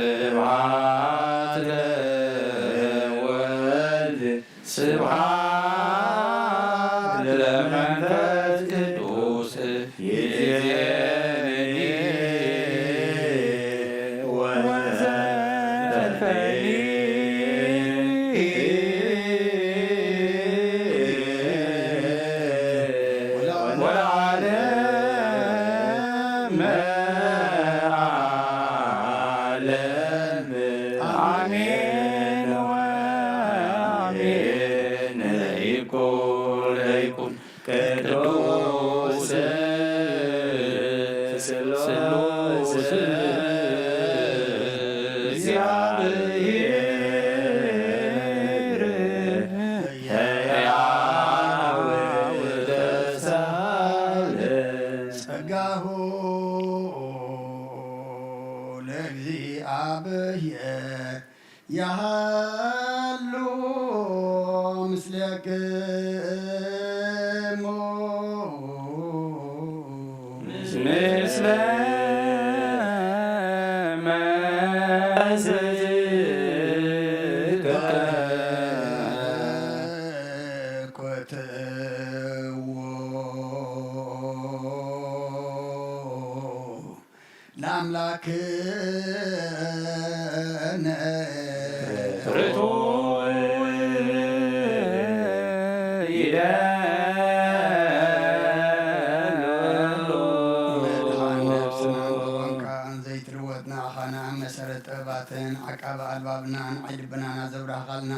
ስብሐት ለወልድ፣ ስብሐት ለመንፈስ ቅዱስ። ይእዜኒ ወዘልፈኒ ወለዓለመ ዓለም። አሜን ወአሜን። ለይኩን ለይኩን ቅዱስ ስሉስ ሕያው ተሳለ። ጸጋሁ ለእግዚአብሔር ያሃሉ ምስሌክሙ ምስለ መንፈስከ ኮትዎ ለአምላክነ ርቱዕ ይደሉ። መድኃኔ ነፍስና እንተኾንካ ዘይትልወጥ ንኣኻና መሰረት ጥበባትን ዓቃቢ ኣልባብናን ዓይኒ ልብናና ዘብራህኻልና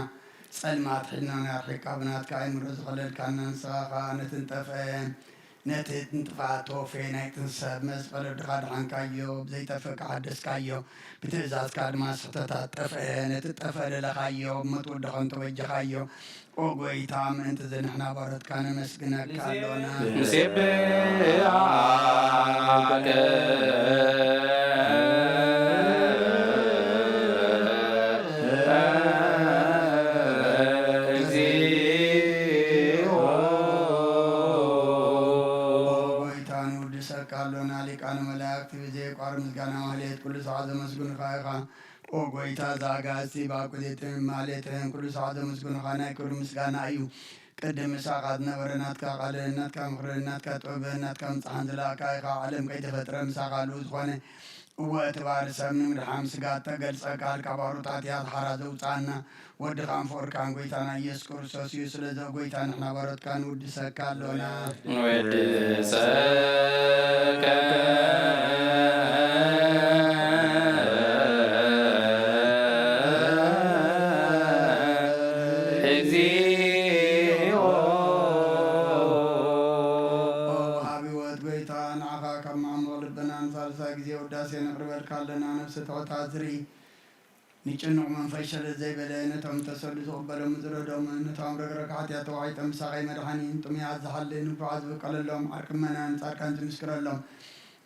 ጸልማት ሒድናና ኣርሒቕካ ብናትካ ኣእምሮ ዝኸለልካና ንስኻ ኸኣ ነቲ እንጠፍአ ነቲ ጥፍኣት ተወፈየ ናይ ጥንቲ ሰብ መስቀል ወድኻ ደሓንካዮ፣ ብዘይጠፍእ ከኣ ሓደስካዮ። ብትእዛዝካ ድማ ስሕተታት ጠፍአ፣ ነቲ ጠፍአ ለለኻዮ፣ ብሞት ወድኻ እንተበጀኻዮ። ኦ ጐይታ፣ ምእንቲ እዚ ንሕና ባሮትካ ነመስግነካ ኣሎና። ንሴብሐከ እግዚኦ። ኦ ጐይታ፣ ንውድሰካ ኣሎና፣ ሊቃነ መላእክቲ ብዘየቋርጽ ምስጋና ማህሌት ኩሉ ሰዓት ዘመስግኑኻ ኢኻ። ኦ ጐይታ፣ ዘኣጋእዝቲ ብኣኩቴትን ማህሌትን ኩሉ ሰዓት ዘመስግኑኻ ናይ ክብሪ ምስጋና እዩ። ቅድም ምሳኻ ዝነበረ ናትካ ቃልን ናትካ ምኽርን ናትካ ጥበብን ናትካ ምጽሓን ዝለኣካ ኢኻ። ዓለም ከይተፈጥረ ምሳኻ ልኡ ዝኾነ እወ፣ እቲ ባሪ ሰብ ንምድሓን ስጋ እተገልጸ ቃል ካብ ኣሮታት እያ ሓራ ዘውጽኣና። ወድኻን ፍቕርካን ጐይታና ኢየሱስ ክርስቶስ እዩ። ስለዚ ኦ ጐይታ፣ ንሕና ባሮትካ ንውድሰካ ኣሎና። ንውድሰከ እግዚኦ። ኦ ወሃቢ ሕይወት ጐይታ፣ ንዓኻ ካብ መዓሙቕ በናን ሳልሳ ግዜ ውዳሴ ነቕርበልካ ኣለና። ነፍሲ ትሑት ኣዝርኢ፣ ንጭኑቕ መንፈስ ሸለል ዘይበለ፣ ነቶም ተሰሉ ዝቕበሎም ዝረዶም፣ ነቶም ረግረግ ሓጢኣት ተዋሒጦም ምሳቐይ መድሓኒ፣ ንጥሙያት ዝሓሊ፣ ንግፉዓት ዝብቀለሎም፣ ዓርኪ እመናን ጻድቃን ዝምስክረሎም፣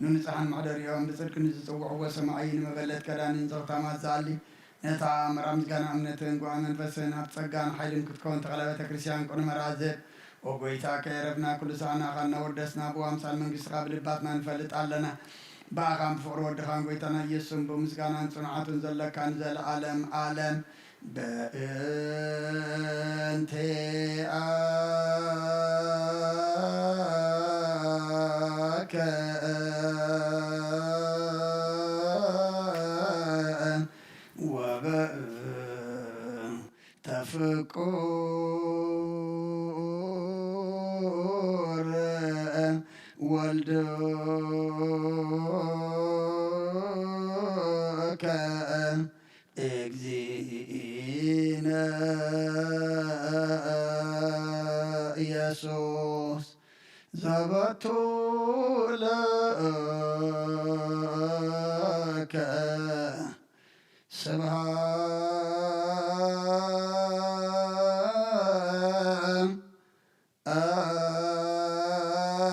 ንንጹሓን መሕደሪኦም፣ ብጽድቂ ንዝጽውዕዎ ሰማዒ፣ ንመበለት ከዳኒ፣ ንዘኽታማት ዝኣሊ፣ ነታ መርዓ ምስጋና እምነትን ጉባኤ መንፈስን ኣብ ጸጋን ሓይልን ክትከውን ተኽለ ቤተ ክርስቲያን ቅኑዕ መርዓ ዝህብ፣ ኦ ጐይታ፣ ከየረፍና ኩሉ ሳዕናኻ እናወደስና ብኣምሳል መንግስትኻ ብልባትና ንፈልጥ ኣለና። ብኣኻን ብፍቕሪ ወድኻን ጐይታና ኢየሱስን ብምስጋናን ጽንዓትን ዘለካ ንዘለዓለም ዓለም። በእንቲአከ ወበእንተ ፍቁር ወልድከ እግዚእነ ኢየሱስ ዘበቱ ለከ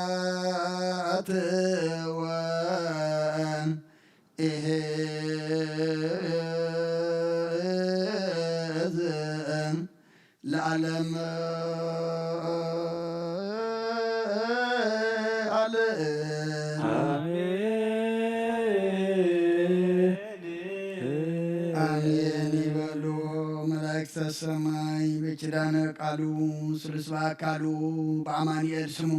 ስብሐት ወእዝን ለዓለም ዓለም። አሜን። ኣሜን ይበሉ መላእክተ ሰማይ። በኪዳነ ቃሉ ስሉስ በአካሉ በአማኑኤል ስሙ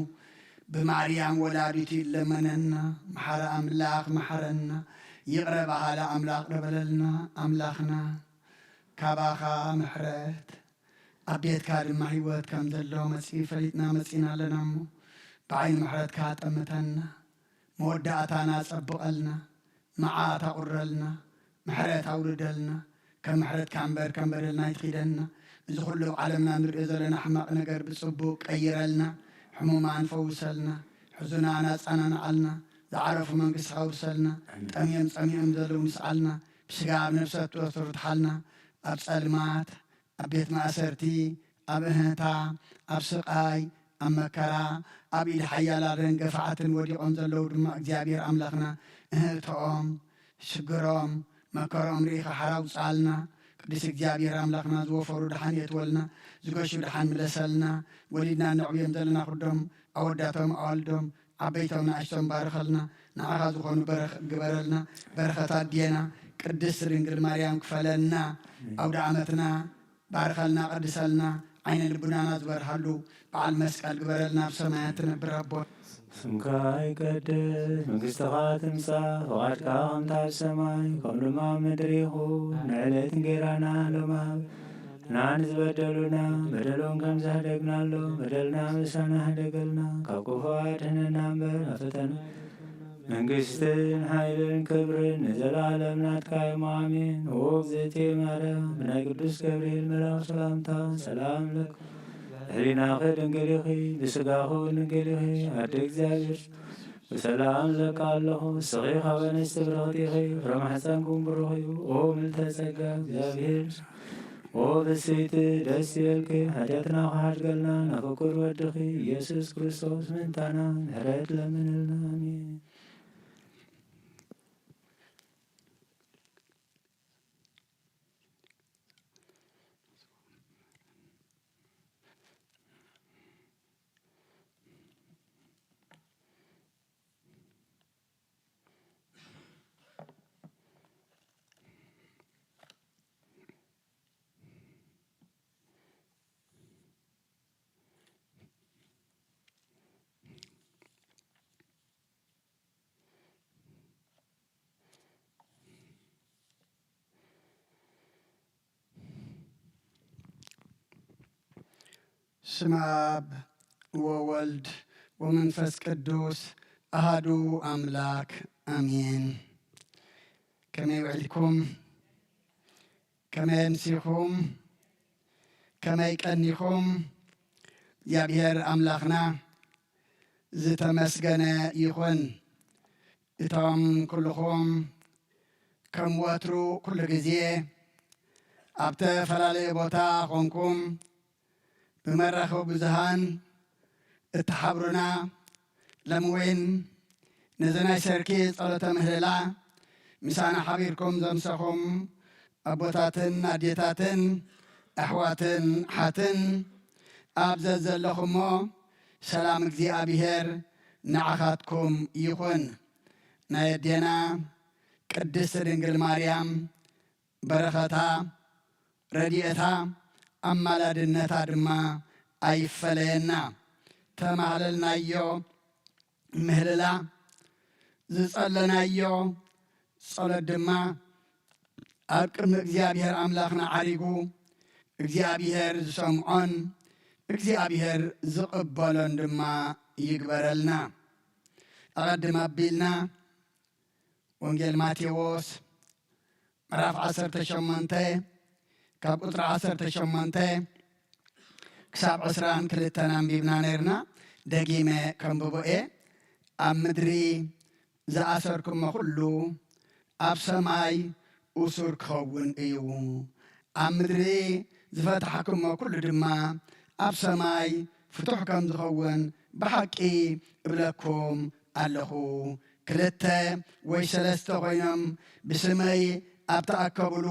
ብማርያም ወላዲቱ ይለመነና። መሓረ ኣምላኽ መሓረና። ይቕረ በሃሊ ኣምላኽ ይቕረ በለልና። ኣምላኽና ካባኻ ምሕረት ኣብ ቤትካ ድማ ህይወት ከም ዘሎ መጺኡ ፈሊጥና መጺና ኣለና እሞ፣ ብዓይኒ ምሕረትካ ጠምተና፣ መወዳእታና ጸብቐልና፣ መዓት ኣቑረልና፣ ምሕረት ኣውርደልና፣ ከም ምሕረትካ እምበር ከም በደልና ኣይትኺደና። እዚ ኩሉ ኣብ ዓለምና ንሪኦ ዘለና ሕማቕ ነገር ብጽቡቕ ቀይረልና፣ ሕሙማን ፈውሰልና፣ ሕዙናን ኣጸናንዓልና፣ ዝዓረፉ መንግስትኻ ኣውርሰልና፣ ኣሜን። ጠምዮም ጸሚኦም ዘለዉ ንስዓልና፣ ብስጋ ኣብ ነፍሰ ጡር ፍትሓልና፣ ኣብ ጸልማት ኣብ ቤት ማእሰርቲ፣ ኣብ እህንታ፣ ኣብ ስቓይ፣ ኣብ መከራ፣ ኣብ ኢድ ሓያላትን ገፋዕትን ወዲቖም ዘለዉ ድማ እግዚኣብሔር ኣምላኽና እህንትኦም፣ ሽግሮም፣ መከርኦም ርኢኻ ሓራ ኣውጽኣልና። ቅዱስ እግዚኣብሔር ኣምላኽና ዝወፈሩ ደሓን የእትወልና፣ ዝገሹ ደሓን ምለሰልና፣ ወሊድና ነዕብዮም ዘለና ኩዶም ኣወዳቶም ኣዋልዶም ዓበይቶም ንኣሽቶም ባርኸልና፣ ንዓኻ ዝኾኑ በረኽ-፣ ግበረልና፣ በረኸት ኣዴና ቅድስት ድንግል ማርያም ክፈለና፣ ኣውደ ዓመትና ባርኸልና፣ ቀድሰልና፣ ዓይነ ልቡናና ዝበርሃሉ በዓል መስቀል ግበረልና፣ ኣብ ሰማያት ትነብር ኣቦ። ስምካ ይቀደስ፣ መንግስትኻ ትምጻእ፣ ፍቓድካ ከምታ ኣብ ሰማይ፣ ከም ድማ ኣብ ምድሪ ይኹን። ንዕለት እንጌራና ሎሚ ሃበና፣ ንዝበደሉና በደሎም ከም ዝህደግናሎም፣ በደልና ምሳና ህደገልና፣ ካብ ክፉ ኣድሕነና እምበር፣ ኣብ ፈተና መንግስትን ሓይልን ክብርን ንዘለኣለም ናትካ እዮም፣ ኣሜን። ኦ እግዝእትየ ማርያም፣ ብናይ ቅዱስ ገብርኤል መልኣኽ ሰላምታ ሰላም ለኪ፣ ሕሊናኺ ድንግል ኢኺ፣ ብስጋኺ እውን ድንግል ኢኺ፣ ኣደ እግዚኣብሔር ብሰላም ለካ ኣለኹ፣ እስኺ ካብ ኣንስቲ ብርኽቲ ኢኺ፣ ፍረ ማሕፀንኩም ብሩኽ እዩ። ኦ ምልዕተ ጸጋ፣ እግዚኣብሔር፣ ኦ ፍስሕቲ፣ ደስ ይበልኪ፣ ሓጢኣትና ክሓድገልና፣ ናብ ፍቁር ወድኺ ኢየሱስ ክርስቶስ ምእንታና ምሕረት ለምንልና። ኣሜን። ስመ ኣብ ወወልድ ወመንፈስ ቅዱስ ኣሃዱ ኣምላክ ኣሜን። ከመይ ውዒልኩም? ከመይ ኣምሲኹም? ከመይ ቀኒኹም? እግዚኣብሔር ኣምላኽና ዝተመስገነ ይኹን። እቶም ኩልኹም ከም ወትሩ ኩሉ ግዜ ኣብ ተፈላለየ ቦታ ኾንኩም ብመራኸቢ ብዙሃን እትሓብሩና፣ ሎሚ እውን ነዚ ናይ ሰርኪ ጸሎተ ምህለላ ምሳና ሓቢርኩም ዘምሰኹም ኣቦታትን ኣዴታትን ኣሕዋትን ሓትን ኣብ ዘዘለኹሞ ሰላም እግዚኣብሔር ንዓኻትኩም ይኹን። ናይ ኣዴና ቅድስት ድንግል ማርያም በረኸታ፣ ረድኤታ፣ ኣማላድነታ ድማ ኣይፈለየና። ተማህለልናዮ ምህልላ፣ ዝጸለናዮ ጸሎት ድማ ኣብ ቅድሚ እግዚኣብሔር ኣምላኽና ዓሪጉ፣ እግዚኣብሔር ዝሰምዖን እግዚኣብሔር ዝቕበሎን ድማ ይግበረልና። ኣቐድም ኣቢልና ወንጌል ማቴዎስ ምዕራፍ ዓሰርተ ሸሞንተ ካብ ቁጽሪ ዓሰርተ ሸሞንተ ክሳብ ዕስራን ክልተን ኣንቢብና ነይርና። ደጊመ ከንብቦ እየ። ኣብ ምድሪ ዝኣሰርኩሞ ኩሉ ኣብ ሰማይ እሱር ክኸውን እዩ። ኣብ ምድሪ ዝፈታሕኩሞ ኩሉ ድማ ኣብ ሰማይ ፍቱሕ ከም ዝኸውን ብሓቂ እብለኩም ኣለኹ። ክልተ ወይ ሰለስተ ኮይኖም ብስመይ ኣብ ተኣከብሉ፣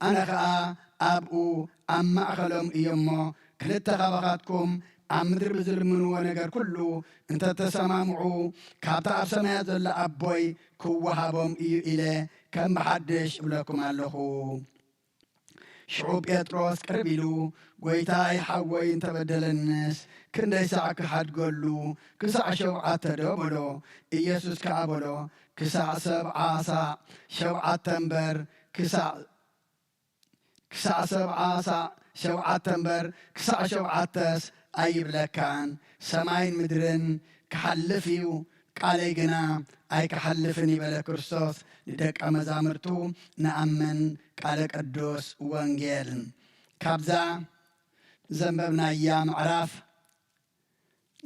ኣነ ኸኣ ኣብኡ ኣብ ማእከሎም እየ እሞ፣ ክልተ ካባኻትኩም ኣብ ምድሪ ብዝልምንዎ ነገር ኩሉ እንተ ተሰማምዑ፣ ካብቲ ኣብ ሰማያት ዘሎ ኣቦይ ክወሃቦም እዩ ኢለ ከም ብሓድሽ እብለኩም ኣለኹ። ሽዑ ጴጥሮስ ቅርብ ኢሉ፣ "ጐይታይ፣ ሓወይ እንተ በደለንስ ክንደይ ሳዕ ክሓድገሉ? ክሳዕ ሸውዓተ ዶ?" በሎ። ኢየሱስ ከኣ በሎ፣ "ክሳዕ ሰብዓ ሳዕ ሸውዓተ እምበር፣ ክሳዕ፣ ክሳዕ ሰብዓ ሳዕ ሸውዓተ እምበር፣ ክሳዕ ሸውዓተስ ኣይብለካን። ሰማይን ምድርን ክሓልፍ እዩ፣ ቃለይ ግና ኣይክሓልፍን" ይበለ ክርስቶስ ንደቀ መዛሙርቱ። ንኣምን ቃለ ቅዱስ ወንጌል። ካብዛ ዘንበብናያ ምዕራፍ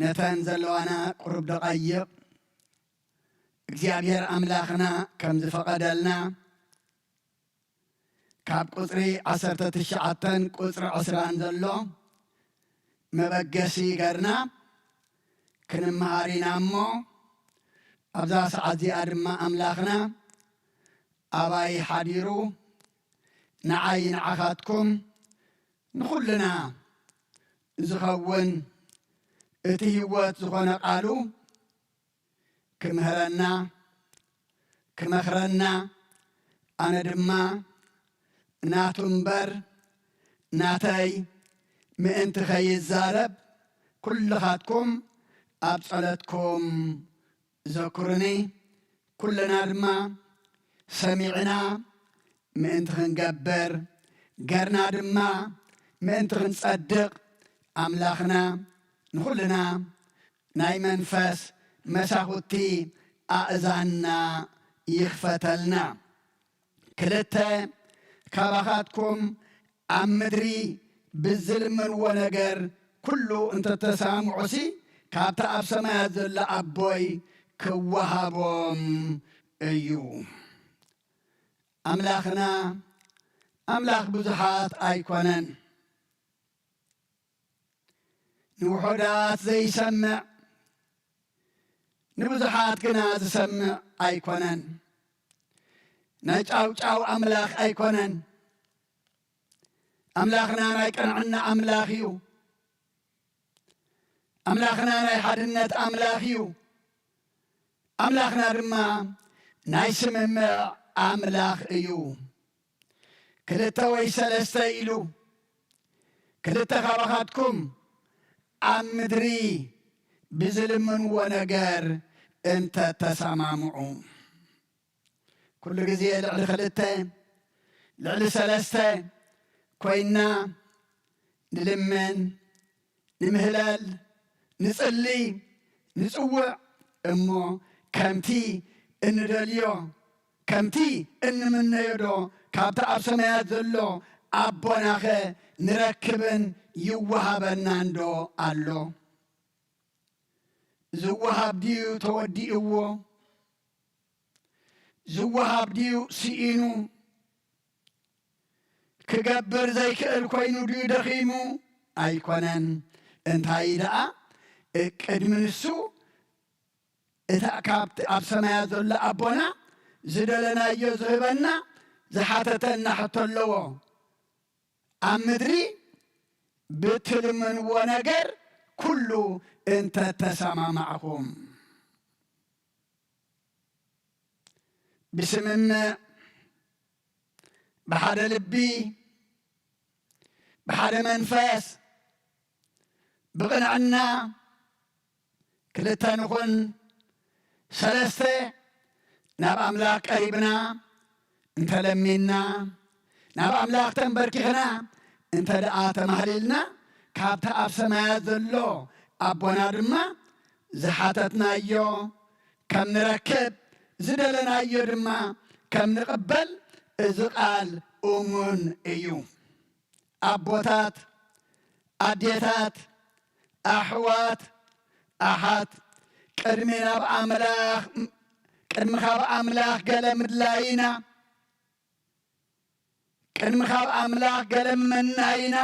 ነተን ዘለዋና ቁሩብ ደቓይቕ እግዚኣብሔር ኣምላኽና ከም ዝፈቐደልና ካብ ቁጽሪ ዓሰርተ ትሽዓተን ቁጽሪ ዕስራን ዘሎ መበገሲ ገርና ክንመሃር ኢና እሞ፣ ኣብዛ ሰዓት እዚኣ ድማ ኣምላኽና ኣባይ ሓዲሩ ንዓይ ንዓኻትኩም ንኹልና ዝኸውን እቲ ህይወት ዝኾነ ቃሉ ክምህረና፣ ክመኽረና፣ ኣነ ድማ ናቱ እምበር ናተይ ምእንቲ ከይዛረብ፣ ኩልኻትኩም ኣብ ጸሎትኩም ዘክሩኒ። ኩልና ድማ ሰሚዕና ምእንቲ ክንገብር፣ ገርና ድማ ምእንቲ ክንጸድቕ፣ ኣምላኽና ንኹልና ናይ መንፈስ መሳኹቲ ኣእዛንና ይኽፈተልና። ክልተ፣ ካባኻትኩም ኣብ ምድሪ ብዝልምንዎ ነገር ኩሉ እንተተሰማምዑሲ፣ ካብቲ ኣብ ሰማያት ዘሎ ኣቦይ ክወሃቦም እዩ። ኣምላኽና ኣምላኽ ብዙሓት ኣይኮነን። ንውሑዳት ዘይሰምዕ፣ ንብዙሓት ግና ዝሰምዕ ኣይኮነን። ናይ ጫውጫው ኣምላኽ ኣይኮነን። ኣምላኽና ናይ ቅንዕና ኣምላኽ እዩ። ኣምላኽና ናይ ሓድነት ኣምላኽ እዩ። ኣምላኽና ድማ ናይ ስምምዕ ኣምላኽ እዩ። ክልተ ወይ ሰለስተ ኢሉ፣ ክልተ ካባኻትኩም ኣብ ምድሪ ብዝልምንዎ ነገር እንተ ተሰማምዑ። ኩሉ ግዜ ልዕሊ ክልተ፣ ልዕሊ ሰለስተ ኮይንና ንልምን፣ ንምህለል፣ ንጽሊ፣ ንጽውዕ። እሞ ከምቲ እንደልዮ፣ ከምቲ እንምነዮ ዶ ካብቲ ኣብ ሰማያት ዘሎ ኣቦናኸ ንረክብን ይወሃበናን ዶ ኣሎ? ዝወሃብ ድዩ ተወዲእዎ? ዝወሃብ ድዩ ስኢኑ? ክገብር ዘይክእል ኮይኑ ድዩ ደኺሙ? ኣይኮነን። እንታይ ደኣ፣ ቅድሚ ንሱ እታ ካብቲ ኣብ ሰማያት ዘሎ ኣቦና ዝደለናዮ ዝህበና ዝሓተተና ሕቶ ኣለዎ። ኣብ ምድሪ ብትልምንዎ ነገር ኩሉ እንተተሰማማዕኹም፣ ብስምምዕ፣ ብሓደ ልቢ፣ ብሓደ መንፈስ፣ ብቕንዕና፣ ክልተ ንኹን፣ ሰለስተ፣ ናብ ኣምላኽ ቀሪብና እንተለሚንና፣ ናብ ኣምላኽ ተንበርኪኽና እንተ ደኣ ተማህሊልና፣ ካብቲ ኣብ ሰማያት ዘሎ ኣቦና ድማ ዝሓተትናዮ ከም ንረክብ፣ ዝደለናዮ ድማ ከም ንቕበል እዚ ቃል እሙን እዩ። ኣቦታት፣ ኣዴታት፣ ኣሕዋት፣ ኣሓት፣ ቅድሚ ናብ ኣምላኽ፣ ቅድሚ ካብ ኣምላኽ ገለ ምድላይና፣ ቅድሚ ካብ ኣምላኽ ገለ ምምናይና፣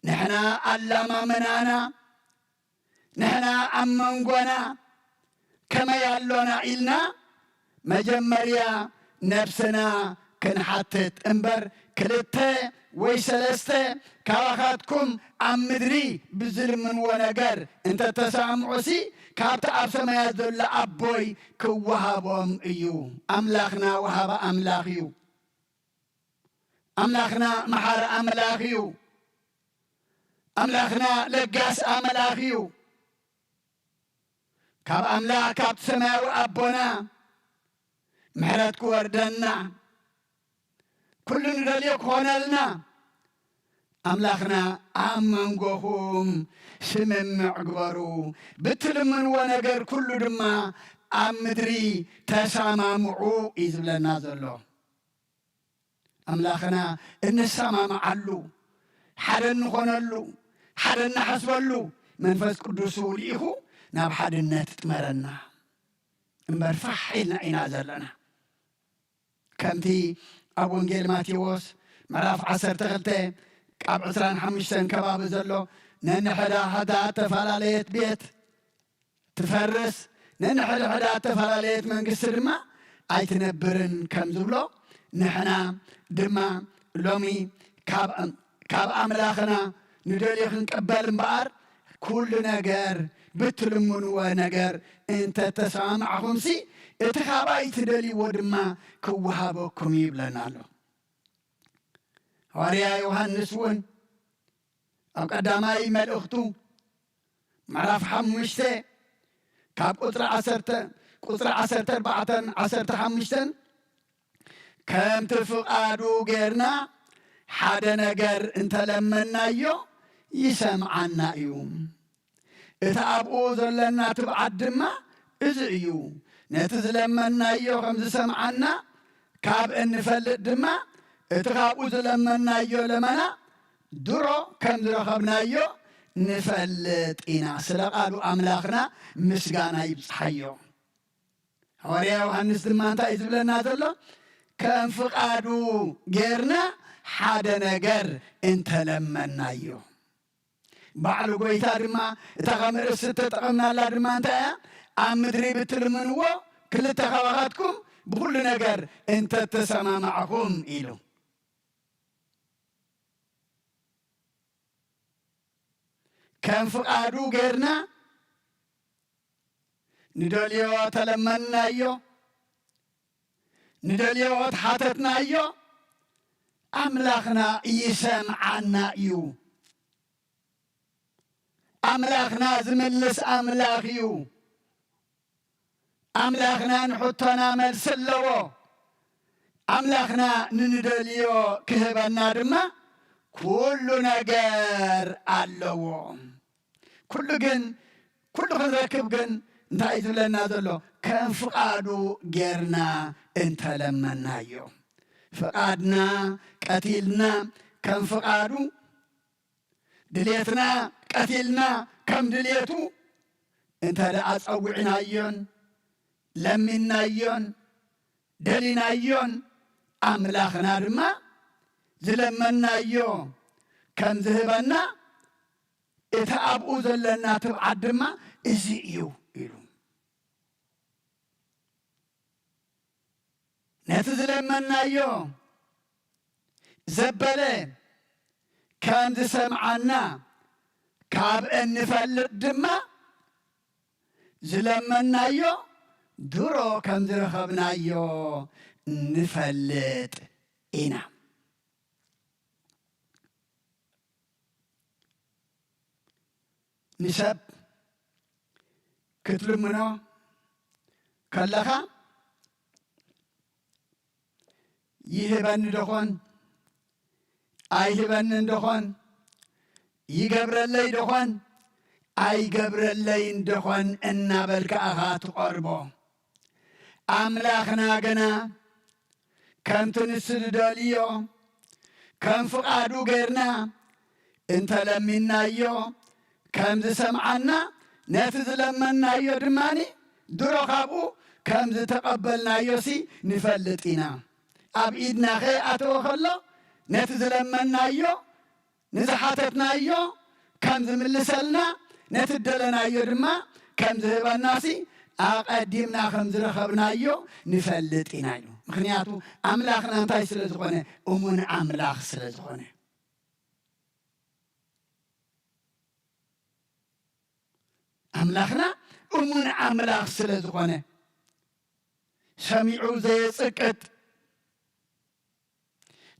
ንሕና ኣላማምናና፣ ንሕና ኣብ መንጎና ከመይ ኣሎና ኢልና መጀመርያ ነብስና ክንሓትት እምበር፣ ክልተ ወይ ሰለስተ ካባኻትኩም ኣብ ምድሪ ብዝልምንዎ ነገር እንተተሰማምዑሲ፣ ካብቲ ኣብ ሰማያት ዘሎ ኣቦይ ክወሃቦም እዩ። ኣምላኽና ወሃቢ ኣምላኽ እዩ። ኣምላኽና መሓሪ ኣምላኽ እዩ። ኣምላኽና ለጋስ ኣምላኽ እዩ። ካብ ኣምላኽ፣ ካብቲ ሰማያዊ ኣቦና ምሕረት ክወርደና፣ ኩሉ ንደልዮ ክኾነልና፣ ኣምላኽና ኣብ መንጎኹም ስምምዕ ግበሩ፣ ብትልምንዎ ነገር ኩሉ ድማ ኣብ ምድሪ ተሰማምዑ እዩ ዝብለና ዘሎ። ኣምላኽና እንሰማምዓሉ፣ ሓደ እንኾነሉ፣ ሓደ እንሓስበሉ፣ መንፈስ ቅዱሱ ልኢኹ ናብ ሓድነት ይጥመረና እምበር ፋሕ ኢልና ኢና ዘለና። ከምቲ ኣብ ወንጌል ማቴዎስ ምዕራፍ ዓሰርተ ክልተ ካብ ዕስራን ሓሙሽተን ከባቢ ዘሎ፣ ነንሕዳ ሕዳ እተፈላለየት ቤት ትፈርስ፣ ነንሕድሕዳ እተፈላለየት መንግስቲ ድማ ኣይትነብርን ከም ዝብሎ፣ ንሕና ድማ ሎሚ ካብ፣ ካብ ኣምላኽና ንደልዮ ክንቅበል እምበኣር፣ ኩሉ ነገር ብትልምንዎ ነገር እንተተሰማማዕኹምሲ፣ እቲ ካባይ ትደልይዎ ድማ ክወሃበኩም እዩ ይብለና ኣሎ። ሃዋርያ ዮሃንስ እውን ኣብ ቀዳማይ መልእኽቱ ምዕራፍ ሓሙሽተ ካብ ቁጽሪ ዓሰርተ፣ ቁጽሪ ዓሰርተ ኣርባዕተን ዓሰርተ ሓሙሽተን፣ "ከምቲ ፍቓዱ ጌርና ሓደ ነገር እንተለመናዮ ይሰምዓና እዩ። እቲ ኣብኡ ዘለና ትብዓት ድማ እዚ እዩ። ነቲ ዝለመናዮ ከም ዝሰምዓና ካብ እንፈልጥ ድማ፣ እቲ ካብኡ ዝለመናዮ ለመና ድሮ ከም ዝረኸብናዮ ንፈልጥ ኢና።" ስለ ቃሉ ኣምላኽና ምስጋና ይብጽሓዮ። ሃዋርያ ዮሃንስ ድማ እንታይ እዩ ዝብለና ዘሎ? ከም ፍቓዱ ጌርና ሓደ ነገር እንተለመናዮ። ባዕሉ ጎይታ ድማ እታ ከም ርእሲ እተጠቐምናላ ድማ እንታይ እያ? ኣብ ምድሪ ብትልምንዎ ክልተ ካባኻትኩም ብኹሉ ነገር እንተተሰማማዕኹም ኢሉ። ከም ፍቓዱ ጌርና ንደልዮ ተለመንናዮ፣ ንደልዮ ተሓተትናዮ፣ ኣምላኽና ይሰምዓና እዩ። ኣምላኽና ዝምልስ ኣምላኽ እዩ። ኣምላኽና ንሕቶና መልሲ ኣለዎ። ኣምላኽና ንንደልዮ ክህበና ድማ ኩሉ ነገር ኣለዎ። ኩሉ ግን፣ ኩሉ ክንረክብ ግን እንታይ እዩ ዝብለና ዘሎ? ከም ፍቓዱ ጌርና እንተለመናዮ። ፍቓድና ቀቲልና ከም ፍቓዱ፣ ድሌትና ቀቲልና ከም ድሌቱ እንተ ደኣ ጸዊዕናዮን ለሚንናዮን ደሊናዮን ኣምላኽና ድማ ዝለመናዮ ከም ዝህበና፣ እቲ ኣብኡ ዘለና ትብዓት ድማ እዚ እዩ ኢሉ። ነቲ ዝለመናዮ ዘበለ ከም ዝሰምዓና ካብ እንፈልጥ ድማ፣ ዝለመናዮ ድሮ ከም ዝረኸብናዮ ንፈልጥ ኢና። ንሰብ ክትልምኖ ከለኻ፣ ይህበኒ ደኾን ኣይህበንን ደኾን፣ ይገብረለይ ደኾን ኣይገብረለይን ደኾን እናበልካ ኢኻ ትቐርቦ። ኣምላኽና ግና ከምቲ ንሱ ዝደልዮ፣ ከም ፍቓዱ ጌርና እንተለሚንናዮ ከም ዝሰምዓና፣ ነቲ ዝለመንናዮ ድማኒ ድሮ ካብኡ ከም ዝተቐበልናዮሲ ንፈልጥ ኢና። ኣብ ኢድና ከይኣተወ ከሎ፣ ነቲ ዝለመንናዮ፣ ንዝሓተትናዮ ከም ዝምልሰልና፣ ነቲ ዝደለናዮ ድማ ከም ዝህበናሲ ኣቐዲምና ከም ዝረኸብናዮ ንፈልጥ ኢና ኢሉ። ምኽንያቱ ኣምላኽና እንታይ ስለ ዝኾነ? እሙን ኣምላኽ ስለ ዝኾነ። ኣምላኽና እሙን ኣምላኽ ስለ ዝኾነ፣ ሰሚዑ ዘየጽቅጥ፣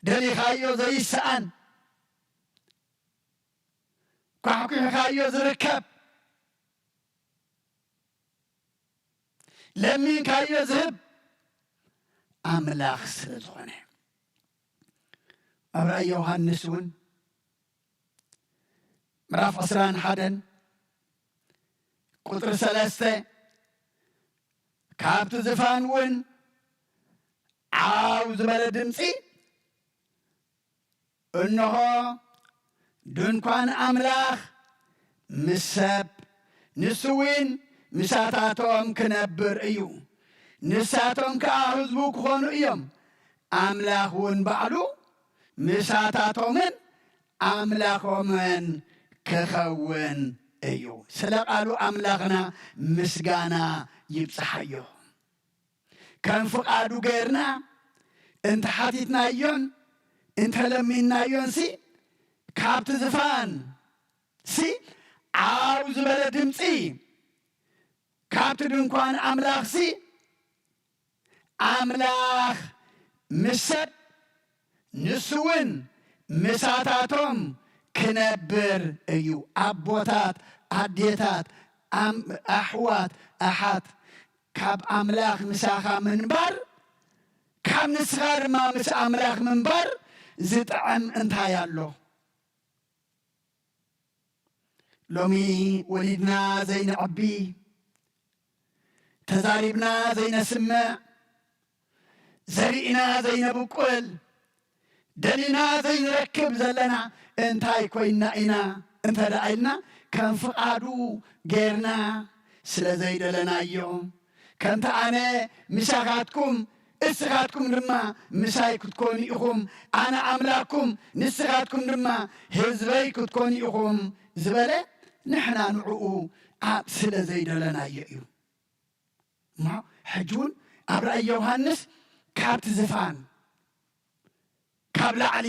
ደሊኻዮ ዘይሰኣን፣ ኳሕኲሕካዮ ዝርከብ፣ ለሚንካዮ ዝህብ ኣምላኽ ስለ ዝኾነ። ኣብ ራእይ ዮሃንስ እውን ምዕራፍ ዕስራን ሓደን ቁጽሪ ሰለስተ፣ ካብቲ ዝፋን እውን ዓው ዝበለ ድምጺ፣ እንሆ ድንኳን ኣምላኽ ምስ ሰብ፣ ንሱ እውን ምሳታቶም ክነብር እዩ። ንሳቶም ከኣ ህዝቡ ክኾኑ እዮም። ኣምላኽ እውን ባዕሉ ምሳታቶምን ኣምላኾምን ክኸውን እዩ። ስለ ቃሉ ኣምላኽና ምስጋና ይብጽሓዮ። ከም ፍቓዱ ጌርና እንተ ሓቲትናዮን እንተ ለሚንናዮንሲ፣ ካብቲ ዝፋንሲ ዓው ዝበለ ድምጺ፣ ካብቲ ድንኳን ኣምላኽሲ፣ ኣምላኽ ምስ ሰብ፣ ንሱ እውን ምሳታቶም ክነብር እዩ። ኣቦታት፣ ኣዴታት፣ ኣም-፣ ኣሕዋት፣ ኣሓት፣ ካብ ኣምላኽ ምሳኻ ምንባር፣ ካብ ንስኻ ድማ ምስ ኣምላኽ ምንባር ዝጥዕም እንታይ ኣሎ? ሎሚ ወሊድና ዘይንዐቢ፣ ተዛሪብና ዘይነስምዕ፣ ዘሪእና ዘይነብቁል፣ ደሊና ዘይንረክብ ዘለና እንታይ ኮይንና ኢና እንተ ደኣ ኢልና፣ ከም ፍቓዱ ጌርና ስለ ዘይደለናዮ፣ ከምቲ ኣነ ምሳኻትኩም እስኻትኩም ድማ ምሳይ ክትኮኑ ኢኹም፣ ኣነ ኣምላኽኩም ንስኻትኩም ድማ ህዝበይ ክትኮኑ ኢኹም ዝበለ፣ ንሕና ንዕኡ ኣብ ስለ ዘይደለናዮ እዩ። እሞ ሕጂ እውን ኣብ ራእይ ዮሃንስ ካብቲ ዝፋን፣ ካብ ላዕሊ፣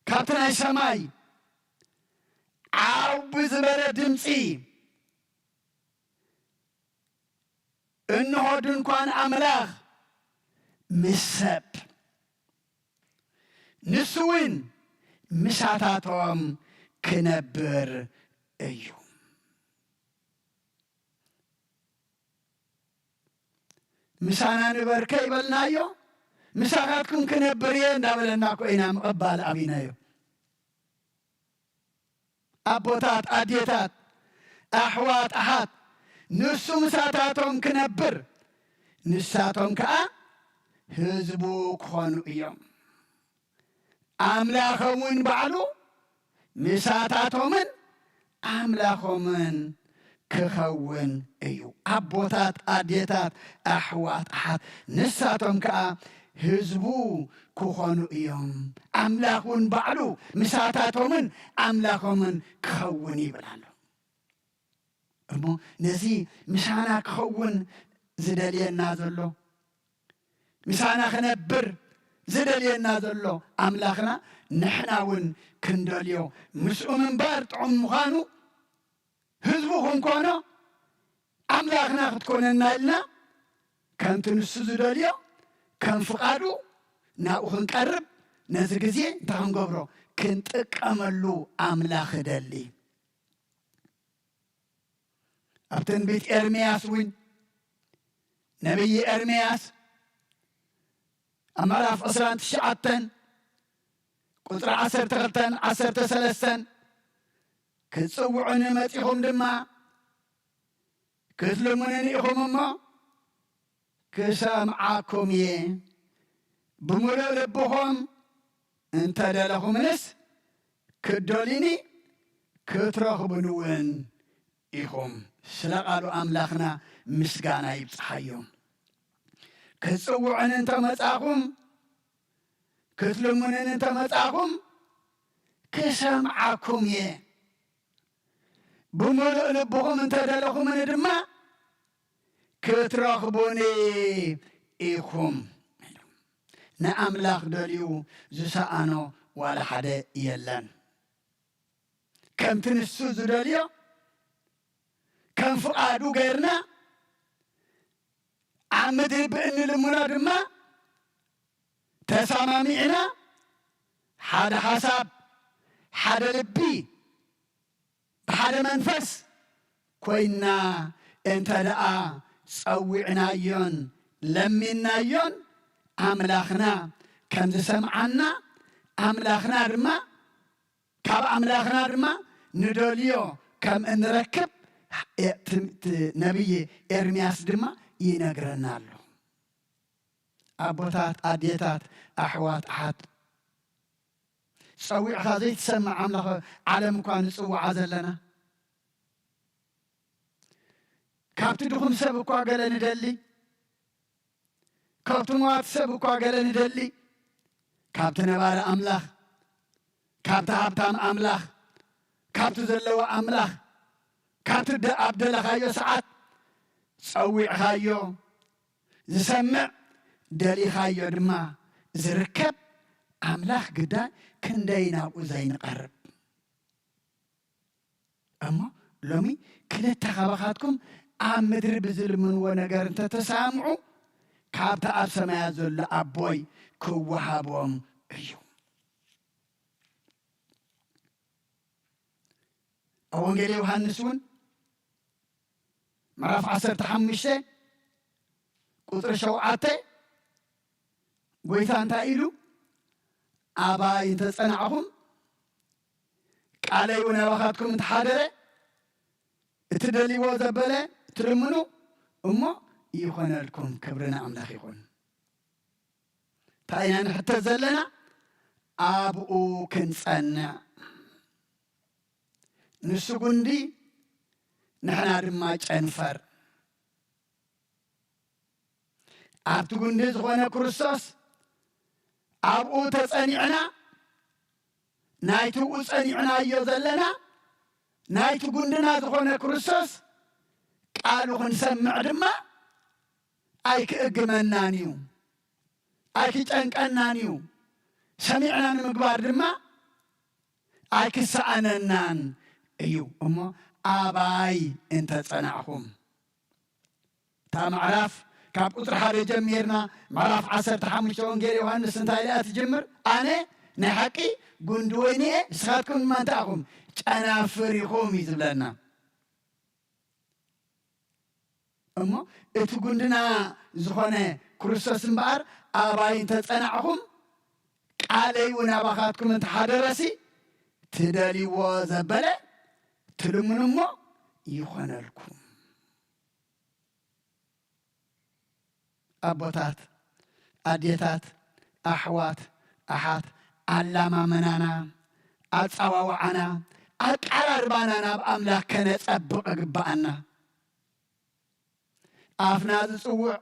ካብቲ ናይ ሰማይ ዓው ብዝበለ ድምፂ፣ እንሆ ድንኳን ኣምላኽ ምስ ሰብ፣ ንሱ እውን ምሳታቶም ክነብር እዩ። ምሳና ንበር ከይበልናዮ፣ ምሳኻትኩም ክነብር እየ እንዳበለና እኮ ኢና ምቕባል ኣቢናዮ። ኣቦታት፣ ኣዴታት፣ ኣሕዋት፣ ኣሓት፣ ንሱ ምሳታቶም ክነብር፣ ንሳቶም ከኣ ህዝቡ ክኾኑ እዮም። ኣምላኾም እውን ባዕሉ ምሳታቶምን ኣምላኾምን ክኸውን እዩ። ኣቦታት፣ ኣዴታት፣ ኣሕዋት፣ ኣሓት፣ ንሳቶም ከኣ ህዝቡ ክኾኑ እዮም። ኣምላኽ እውን ባዕሉ ምሳታቶምን ኣምላኾምን ክኸውን ይብል ኣሎ። እሞ ነዚ ምሳና ክኸውን ዝደልየና ዘሎ፣ ምሳና ክነብር ዝደልየና ዘሎ ኣምላኽና፣ ንሕና እውን ክንደልዮ፣ ምስኡ ምንባር ጥዑም ምዃኑ ህዝቡ ክንኮኖ፣ ኣምላኽና ክትኮነና ኢልና ከምቲ ንሱ ዝደልዮ፣ ከም ፍቓዱ ናብኡ ክንቀርብ፣ ነዚ ግዜ እንታይ ክንገብሮ? ክንጥቀመሉ ኣምላኽ እደሊ። ኣብ ትንቢት ኤርምያስ እውን፣ ነቢይ ኤርምያስ ኣብ ምዕራፍ ዕስራን ትሽዓተን ቁጽሪ ዓሰርተ ክልተን ዓሰርተ ሰለስተን፣ "ክትጽውዑኒ መጺኹም ድማ ክትልምኑኒ ኢኹም እሞ፣ ክሰምዓኩም እየ። ብምሉእ ልብኹም እንተ ደለኹምንስ፣ ክትደልዩኒ ክትረኽቡኒ እውን ኢኹም።" ስለ ቃሉ ኣምላኽና ምስጋና ይብጽሓዮ። "ክትጽውዑኒ እንተ መጻኹም፣ ክትልምኑኒ እንተ መጻኹም፣ ክሰምዓኩም እየ። ብምሉእ ልብኹም እንተ ደለኹምኒ ድማ፣ ክትረኽቡኒ ኢኹም።" ንኣምላኽ ደልዩ ዝሰኣኖ ዋላ ሓደ የለን። ከምቲ ንሱ ዝደልዮ፣ ከም ፍቓዱ ጌርና ኣብ ምድሪ ብእንልምኖ ድማ ተሰማሚዕና፣ ሓደ ሓሳብ፣ ሓደ ልቢ፣ ብሓደ መንፈስ ኮይንና እንተ ደኣ ጸዊዕናዮን ለሚንናዮን፣ ኣምላኽና ከም ዝሰምዓና፣ ኣምላኽና ድማ፣ ካብ ኣምላኽና ድማ ንደልዮ ከም እንረክብ፣ እ፣ ት-፣ ት-፣ ነቢይ ኤርምያስ ድማ ይነግረና ኣሎ። ኣቦታት፣ ኣዴታት፣ ኣሕዋት፣ ኣሓት፣ ጸዊዕኻ ዘይትሰምዕ ኣምላኽ፣ ዓለም እኳ ንጽውዓ ዘለና፣ ካብቲ ድኹም ሰብ እኳ ገለ ንደሊ፣ ካብቲ መዋቲ ሰብ እኳ ገለ ንደሊ፣ ካብቲ ነባሪ ኣምላኽ፣ ካብቲ ሃብታም ኣምላኽ፣ ካብቲ ዘለዎ ኣምላኽ፣ ካብቲ ደ-፣ ኣብ ደለኻዮ ሰዓት ጸዊዕኻዮ ዝሰምዕ፣ ደሊኻዮ ድማ ዝርከብ ኣምላኽ ግዳይ ክንደይ ናብኡ ዘይንቐርብ። እሞ ሎሚ ክልተ ካባኻትኩም ኣብ ምድሪ ብዝልምንዎ ነገር እንተተሳምዑ፣ ካብቲ ኣብ ሰማያት ዘሎ ኣቦይ ክወሃቦም እዩ። ኣብ ወንጌል ዮሃንስ እውን ምዕራፍ ዓሰርተ ሓሙሽተ ቁጽሪ ሸውዓተ፣ ጎይታ እንታይ ኢሉ? "ኣባይ እንተ ጸናዕኹም፣ ቃለይ እውን ኣባኻትኩም እንተ ሓደረ፣ እትደልይዎ ዘበለ ትልምኑ እሞ ይኾነልኩም።" ክብሪ ንኣምላኽ ይኹን። እንታይ ኢና ንሕተት ዘለና? ኣብኡ ክንጸንዕ። ንሱ ጉንዲ፣ ንሕና ድማ ጨንፈር። ኣብቲ ጉንዲ ዝኾነ ክርስቶስ ኣብኡ ተጸኒዕና፣ ናይቲ ብኡ ጸኒዕናዮ ዘለና፣ ናይቲ ጉንድና ዝኾነ ክርስቶስ ቃሉ ክንሰምዕ ድማ ኣይክእግመናን እዩ፣ ኣይክጨንቀናን እዩ። ሰሚዕና ንምግባር ድማ ኣይክሰኣነናን እዩ። እሞ ኣባይ እንተ ጸናዕኹም፣ እታ ምዕራፍ ካብ ቁጽሪ ሓደ ጀሚርና ምዕራፍ ዓሰርተ ሓሙሽተ ወንጌል ዮሃንስ እንታይ ኢላ ትጅምር? "ኣነ ናይ ሓቂ ጉንዲ ወይኒ እየ፣ ንስኻትኩም ድማ እንታይ ኢኹም? ጨናፍር ኢኹም" እዩ ዝብለና። እሞ እቲ ጉንድና ዝኾነ ክርስቶስ እምበኣር፣ ኣባይ እንተ ጸናዕኹም፣ ቃለይ እውን ኣባኻትኩም እንተ ሓደረሲ፣ ትደልይዎ ዘበለ ትልምኑ እሞ ይኾነልኩም። ኣቦታት፣ ኣዴታት፣ ኣሕዋት፣ ኣሓት፣ ኣላማመናና፣ ኣጸዋውዓና፣ ኣቀራርባና ናብ ኣምላኽ ከነጸብቕ ይግብኣና። ኣፍና ዝጽውዕ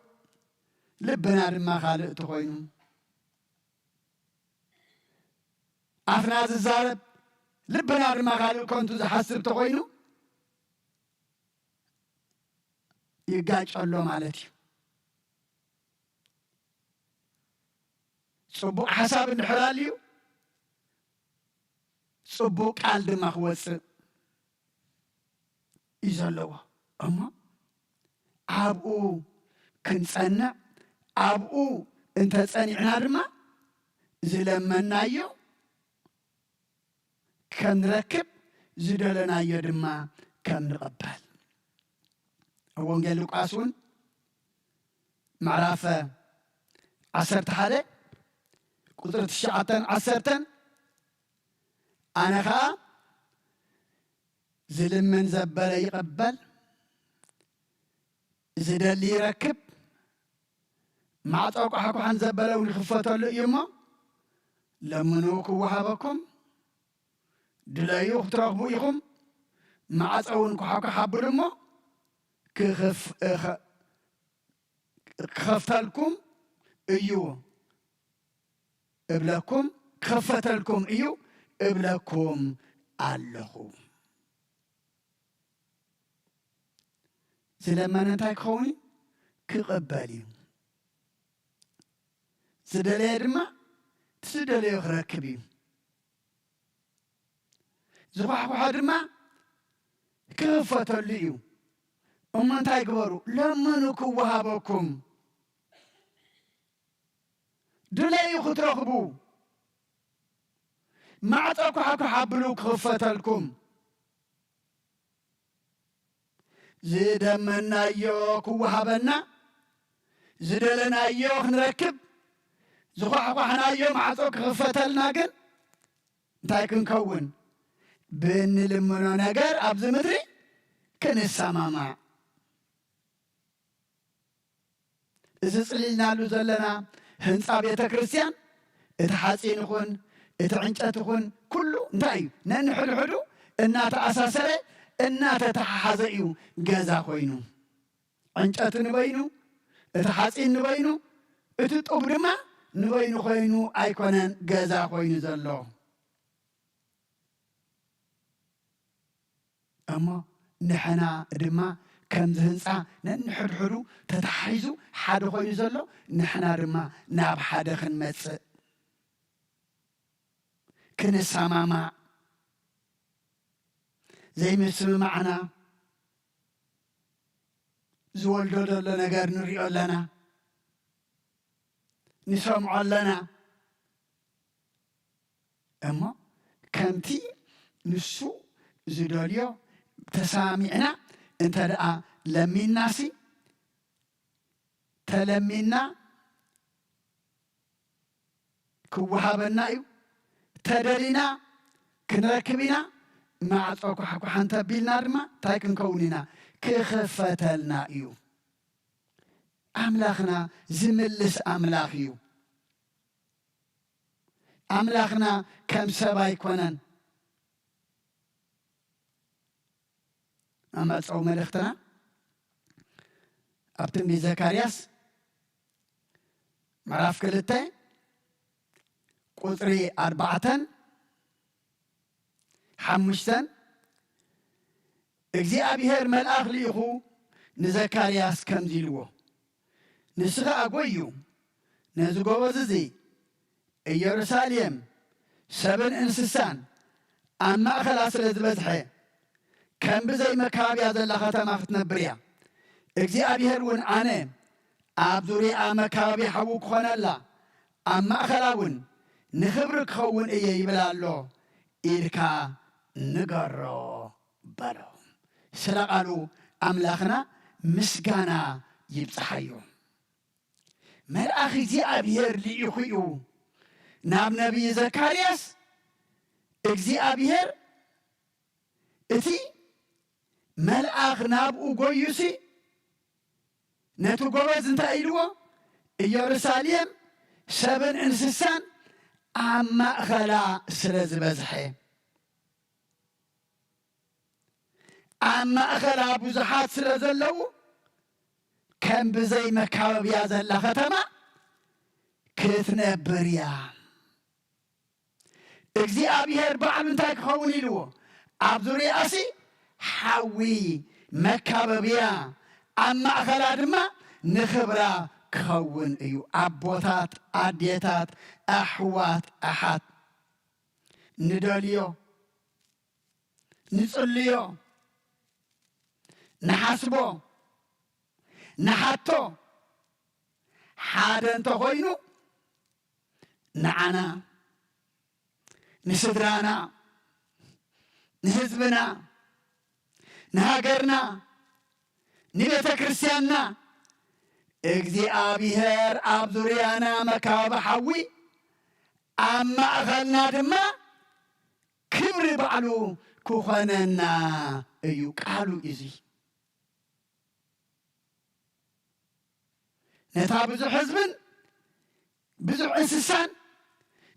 ልብና ድማ ካልእ ተኾይኑ፣ ኣፍና ዝዛረብ ልብና ድማ ካልእ ከንቱ ዝሓስብ ተኾይኑ ይጋጨ ኣሎ ማለት እዩ። ጽቡቕ ሓሳብ እንድሕር ኣልዩ ጽቡቕ ቃል ድማ ክወጽእ እዩ ዘለዎ። እሞ ኣብኡ ክንጸንዕ፣ ኣብኡ እንተጸኒዕና ድማ ዝለመናዮ ከም ንረክብ፣ ዝደለናዮ ድማ ከም ንቕበል። ኣብ ወንጌል ሉቃስ እውን ምዕራፍ ዓሰርተ ሓደ ቁጽሪ ትሽዓተን ዓሰርተን፣ ኣነ ኸኣ ዝልምን ዘበለ ይቕበል፣ ዝደሊ ይረክብ፣ ማዕጾ ቋሕቋሕን ዘበለ እውን ይኽፈተሉ እዩ እሞ፣ ለምኑ ክወሃበኩም፣ ድለዩ ክትረኽቡ ኢኹም፣ ማዕጾ እውን ኳሕኳሕ ኣብሉ እሞ ክኽፍ-፣ እኸ-፣ ክኸፍተልኩም እዩ እብለኩም፣ ክኸፈተልኩም እዩ እብለኩም ኣለኹ። ዝለመነ እንታይ ክኸውን እዩ? ክቕበል እዩ። ዝደለየ ድማ እቲ ዝደለዮ ክረክብ እዩ። ዝኳሕኳሖ ድማ ክኽፈተሉ እዩ። እሞ እንታይ ግበሩ? ለምኑ ክወሃበኩም፣ ድለዩ ክትረኽቡ፣ ማዕጾ ኳሕኳሕ ኣብሉ ክኽፈተልኩም። ዝደመናዮ ክወሃበና፣ ዝደለናዮ ክንረክብ፣ ዝኳሕኳሕናዮ ማዕጾ ክኽፈተልና ግን እንታይ ክንከውን? ብንልምኖ ነገር ኣብዚ ምድሪ ክንሰማማዕ። እዚ ጽሊልናሉ ዘለና ህንጻ ቤተ ክርስቲያን፣ እቲ ሓጺን ይኹን፣ እቲ ዕንጨት ይኹን፣ ኩሉ እንታይ እዩ? ነንሕድሕዱ እናተኣሳሰረ፣ እናተተሓሓዘ እዩ ገዛ ኮይኑ። ዕንጨት ንበይኑ፣ እቲ ሓጺን ንበይኑ፣ እቲ ጡብ ድማ ንበይኑ ኮይኑ ኣይኮነን ገዛ ኮይኑ ዘሎ። እሞ ንሕና ድማ ከምዚ ህንጻ ነንሕድሕዱ ተተሓሒዙ ሓደ ኮይኑ ዘሎ፣ ንሕና ድማ ናብ ሓደ ክንመጽእ፣ ክንሰማማዕ፣ ዘይምስምማዕና ዝወልዶ ዘሎ ነገር ንሪኦ ኣለና፣ ንሰምዖ ኣለና። እሞ ከምቲ ንሱ ዝደልዮ ተሰማሚዕና እንተ ደኣ ለሚንናሲ፣ ተለሚንና ክወሃበና እዩ። ተደሊና ክንረክብ ኢና። ማዕጾ ኳሕኳሕ እንተቢልና ድማ እንታይ ክንከውን ኢና? ክኽፈተልና እዩ። ኣምላኽና ዝምልስ ኣምላኽ እዩ። ኣምላኽና ከም ሰብ ኣይኮነን። ኣብ መጸው መልእኽትና ኣብ ትንቢት ዘካርያስ ምዕራፍ ክልተ ቁጽሪ ኣርባዕተን ሓሙሽተን፣ እግዚኣብሔር መልኣኽ ልኢኹ ንዘካርያስ ከምዚ ኢልዎ፣ ንስኻ ኣጎዩ ነዚ ጎበዝ እዚ፣ ኢየሩሳሌም ሰብን እንስሳን ኣብ ማእኸላ ስለ ዝበዝሐ፣ ከም ብዘይ መካበብያ ዘላ ከተማ ክትነብር እያ። እግዚኣብሔር እውን ኣነ ኣብ ዙርያኣ መካበቢ ሓዊ ክኾነላ፣ ኣብ ማእኸላ እውን ንኽብሪ ክኸውን እየ ይብል ኣሎ ኢልካ ንገሮ በሎ። ስለ ቃሉ ኣምላኽና ምስጋና ይብጽሓዮ። መልኣኽ እግዚኣብሔር ልኢኹ እዩ ናብ ነቢይ ዘካርያስ። እግዚኣብሔር እቲ መልኣኽ ናብኡ ጎዩሲ ነቲ ጎበዝ እንታይ ኢልዎ? ኢየሩሳሌም ሰብን እንስሳን ኣብ ማእኸላ ስለ ዝበዝሐ፣ ኣብ ማእኸላ ብዙሓት ስለ ዘለዉ፣ ከም ብዘይ መካበብያ ዘላ ከተማ ክትነብር እያ። እግዚኣብሔር ባዕሉ እንታይ ክኸውን ኢልዎ? ኣብ ዙርያኣሲ ሓዊ መካበብያ፣ ኣብ ማእኸላ ድማ ንኽብራ ክኸውን እዩ። ኣቦታት፣ ኣዴታት፣ ኣሕዋት፣ ኣሓት፣ ንደልዮ፣ ንጽልዮ፣ ንሓስቦ፣ ንሓቶ ሓደ እንተኾይኑ፣ ንዓና፣ ንስድራና፣ ንህዝብና፣ ንሃገርና፣ ንቤተ ክርስቲያንና እግዚኣብሔር ኣብ ዙርያና መካበቢ ሓዊ፣ ኣብ ማእኸልና ድማ ክብሪ ባዕሉ ክኾነና እዩ። ቃሉ እዚ ነታ ብዙሕ ህዝብን ብዙሕ እንስሳን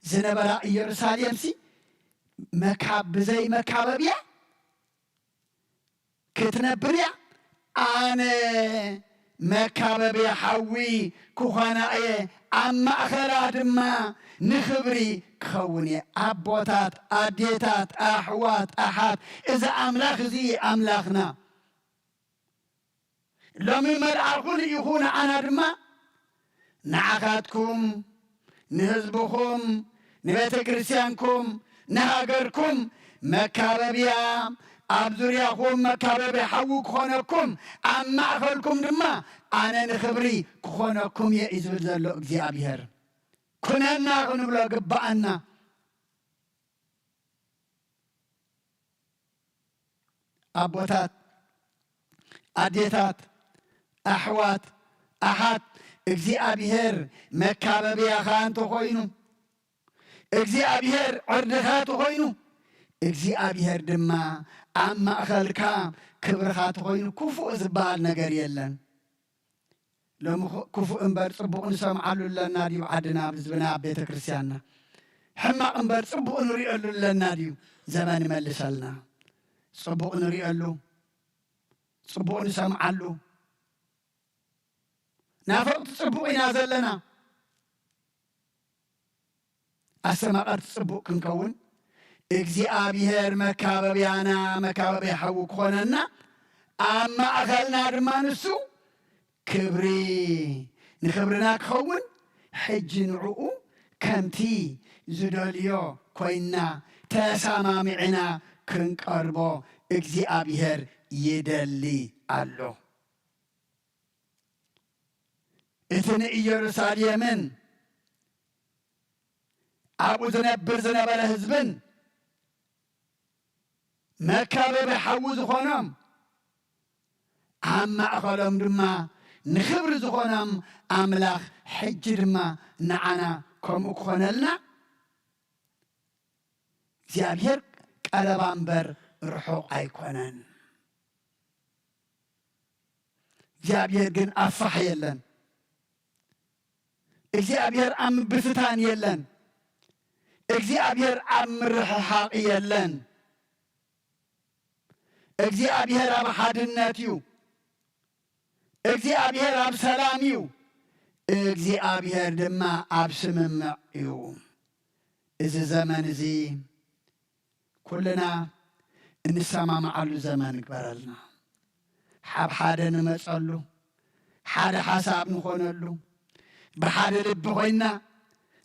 ዝነበራ ኢየሩሳሌምሲ መካብ-፣ ብዘይ መካበብያ ክትነብር እያ። ኣነ መካበብያ ሓዊ ክኾና እየ፣ ኣብ ማእኸላ ድማ ንኽብሪ ክኸውን እየ። ኣቦታት፣ ኣዴታት፣ ኣሕዋት፣ ኣሓት፣ እዚ ኣምላኽ እዚ ኣምላኽና። ሎሚ መልኣኹ ልኢኹ ንዓና ድማ ንዓኻትኩም፣ ንህዝብኹም፣ ንቤተ ክርስቲያንኩም፣ ንሃገርኩም መካበብያ፣ ኣብ ዙርያኹም መካበብያ ሓዊ ክኾነኩም፣ ኣብ ማእኸልኩም ድማ ኣነ ንኽብሪ ክኾነኩም እየ እዩ ዝብል ዘሎ እግዚኣብሔር። ኩነና ክንብሎ ግባኣና። ኣቦታት፣ ኣዴታት፣ ኣሕዋት፣ ኣሓት፣ እግዚኣብሔር መካበብያኻ እንተኾይኑ፣ እግዚኣብሔር ዕርድኻ እንተኾይኑ፣ እግዚኣብሔር ድማ ኣብ ማእኸልካ ክብርኻ እንተኾይኑ፣ ክፉእ ዝበሃል ነገር የለን። ሎሚ ኽ-፣ ክፉእ እምበር ጽቡቕ ንሰምዓሉ ኣለና ድዩ? ኣብ ዓድና፣ ኣብ ህዝብና፣ ኣብ ቤተ ክርስቲያንና? ሕማቕ እምበር ጽቡቕ ንሪኦሉ ኣለና ድዩ? ዘመን ይመልሰልና። ጽቡቕ ንሪኦሉ፣ ጽቡቕ ንሰምዓሉ። ናፈቕቲ ጽቡቕ ኢና ዘለና። ኣስተማቐርቲ ጽቡቕ ክንከውን እግዚኣብሔር መካበብያና፣ መካበብያ ሓዊ ክኾነና፣ ኣብ ማእኸልና ድማ ንሱ ክብሪ ንኽብርና ክኸውን፣ ሕጂ ንዕኡ ከምቲ ዝደልዮ ኮይንና ተሰማሚዕና ክንቀርቦ እግዚኣብሔር ይደሊ ኣሎ። እቲ ንኢየሩሳሌምን ኣብኡ ዝነብር ዝነበረ ህዝብን መካበቢ ሓዊ ዝኾኖም፣ ኣብ ማእኸሎም ድማ ንኽብሪ ዝኾኖም ኣምላኽ፣ ሕጂ ድማ ንዓና ከምኡ ክኾነልና እግዚኣብሔር ቀረባ እምበር ርሑቕ ኣይኮነን። እግዚኣብሔር ግን ኣብ ፋሕ የለን። እግዚኣብሔር ኣብ ምብትታን የለን። እግዚኣብሔር ኣብ ምርሕሓቕ የለን። እግዚኣብሔር ኣብ ሓድነት እዩ። እግዚኣብሔር ኣብ ሰላም እዩ። እግዚኣብሔር ድማ ኣብ ስምምዕ እዩ። እዚ ዘመን እዚ ኩልና እንሰማማዓሉ ዘመን ይግበረልና። ሓብ ሓደ ንመጸሉ፣ ሓደ ሓሳብ ንኾነሉ፣ ብሓደ ልቢ ኮይንና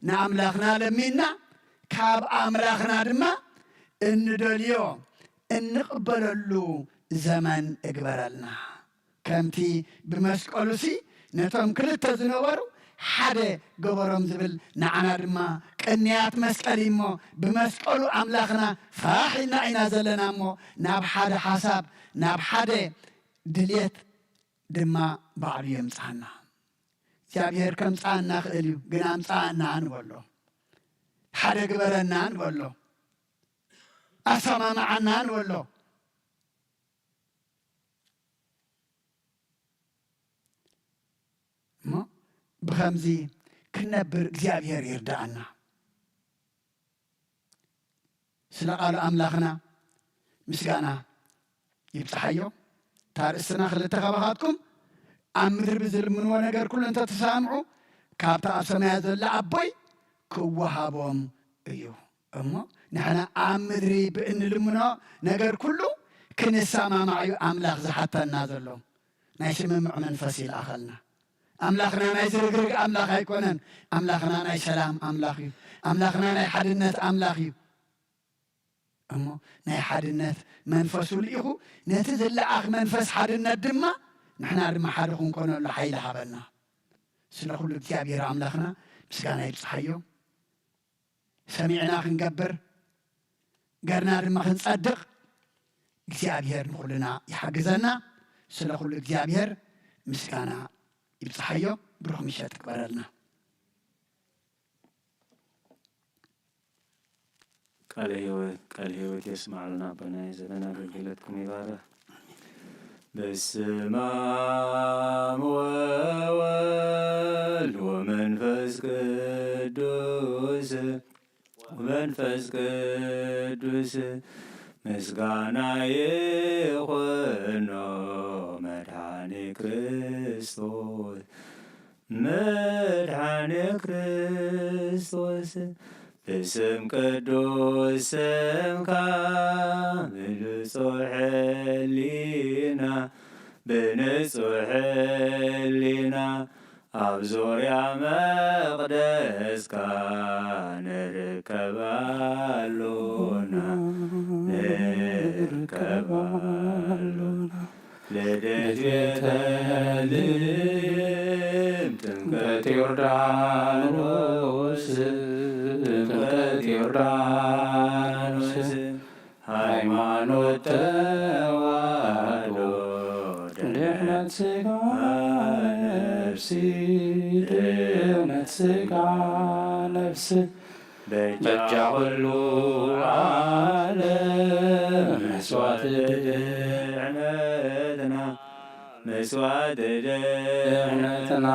ንኣምላኽና ለሚንና፣ ካብ ኣምላኽና ድማ እንደልዮ፣ እንቕበለሉ ዘመን እግበረልና። ከምቲ ብመስቀሉሲ ነቶም ክልተ ዝነበሩ ሓደ ገበሮም ዝብል፣ ንዓና ድማ ቅንያት መስቀል እዩ እሞ፣ ብመስቀሉ ኣምላኽና ፋሕ ኢልና ኢና ዘለና እሞ፣ ናብ ሓደ ሓሳብ፣ ናብ ሓደ ድልየት ድማ ባዕሉ የምጽኣና። እግዚኣብሔር ከምጽኣና ክእል እዩ፣ ግን ኣምጽኣና ንበሎ። ሓደ ግበረና ንበሎ። ኣሰማምዓና ንበሎ። እሞ ብኸምዚ ክንነብር እግዚኣብሔር ይርድኣና። ስለ ቃል ኣምላኽና ምስጋና ይብጽሓዮ። እታ ርእስና ክልተ ካባኻትኩም ኣብ ምድሪ ብዝልምንዎ ነገር ኩሉ እንተተሰማምዑ፣ ካብቲ ኣብ ሰማያት ዘሎ ኣቦይ ክወሃቦም እዩ። እሞ ንሕና ኣብ ምድሪ ብእንልምኖ ነገር ኩሉ ክንሰማማዕ እዩ ኣምላኽ ዝሓተና ዘሎ። ናይ ስምምዕ መንፈስ ይልኣኸልና። ኣምላኽና ናይ ዝርግርግ ኣምላኽ ኣይኮነን። ኣምላኽና ናይ ሰላም ኣምላኽ እዩ። ኣምላኽና ናይ ሓድነት ኣምላኽ እዩ። እሞ ናይ ሓድነት መንፈሱ ልኢኹ፣ ነቲ ዝለኣኽ መንፈስ ሓድነት ድማ ንሕና ድማ ሓደ ክንኮነሉ ሓይሊ ሃበና። ስለ ኩሉ እግዚኣብሔር ኣምላኽና ምስጋና ይብጽሓዮ። ሰሚዕና ክንገብር፣ ገርና ድማ ክንጸድቕ እግዚኣብሔር ንኹልና ይሓግዘና። ስለ ኩሉ እግዚኣብሔር ምስጋና ይብጽሓዮ። ብሩኽ ምሸት ይግበረልና። ቃለ ሕይወት፣ ቃለ ሕይወት የስማዕልና። ኣቦና የዘመን ኣገልግሎትኩም ይባርኽ። በስመ አብ ወወልድ ወመንፈስ ቅዱስ፣ ወመንፈስ ቅዱስ ምስጋና ይኹኖ መድኃኔ ክርስቶስ። መድኃኔ ክርስቶስ ብስም ቅዱስ ስምካ ብንጹሕ ሕሊና ብንጹሕ ሕሊና ኣብ ዙርያ መቕደስካ ንርከብ ኣሎና ንርከብ ኣሎና። ልደት ቤተልሔም ጥምቀት ዮርዳኖስ ጥምቀት ዮርዳኖስ ሃይማኖት ተዋህዶ ድሕነት ስጋ ነፍሲ ድሕነት ስጋ ነፍሲ በጃ ኩሉ ዓለም መስዋዕቲ ድሕነትና መስዋዕቲ ድሕነትና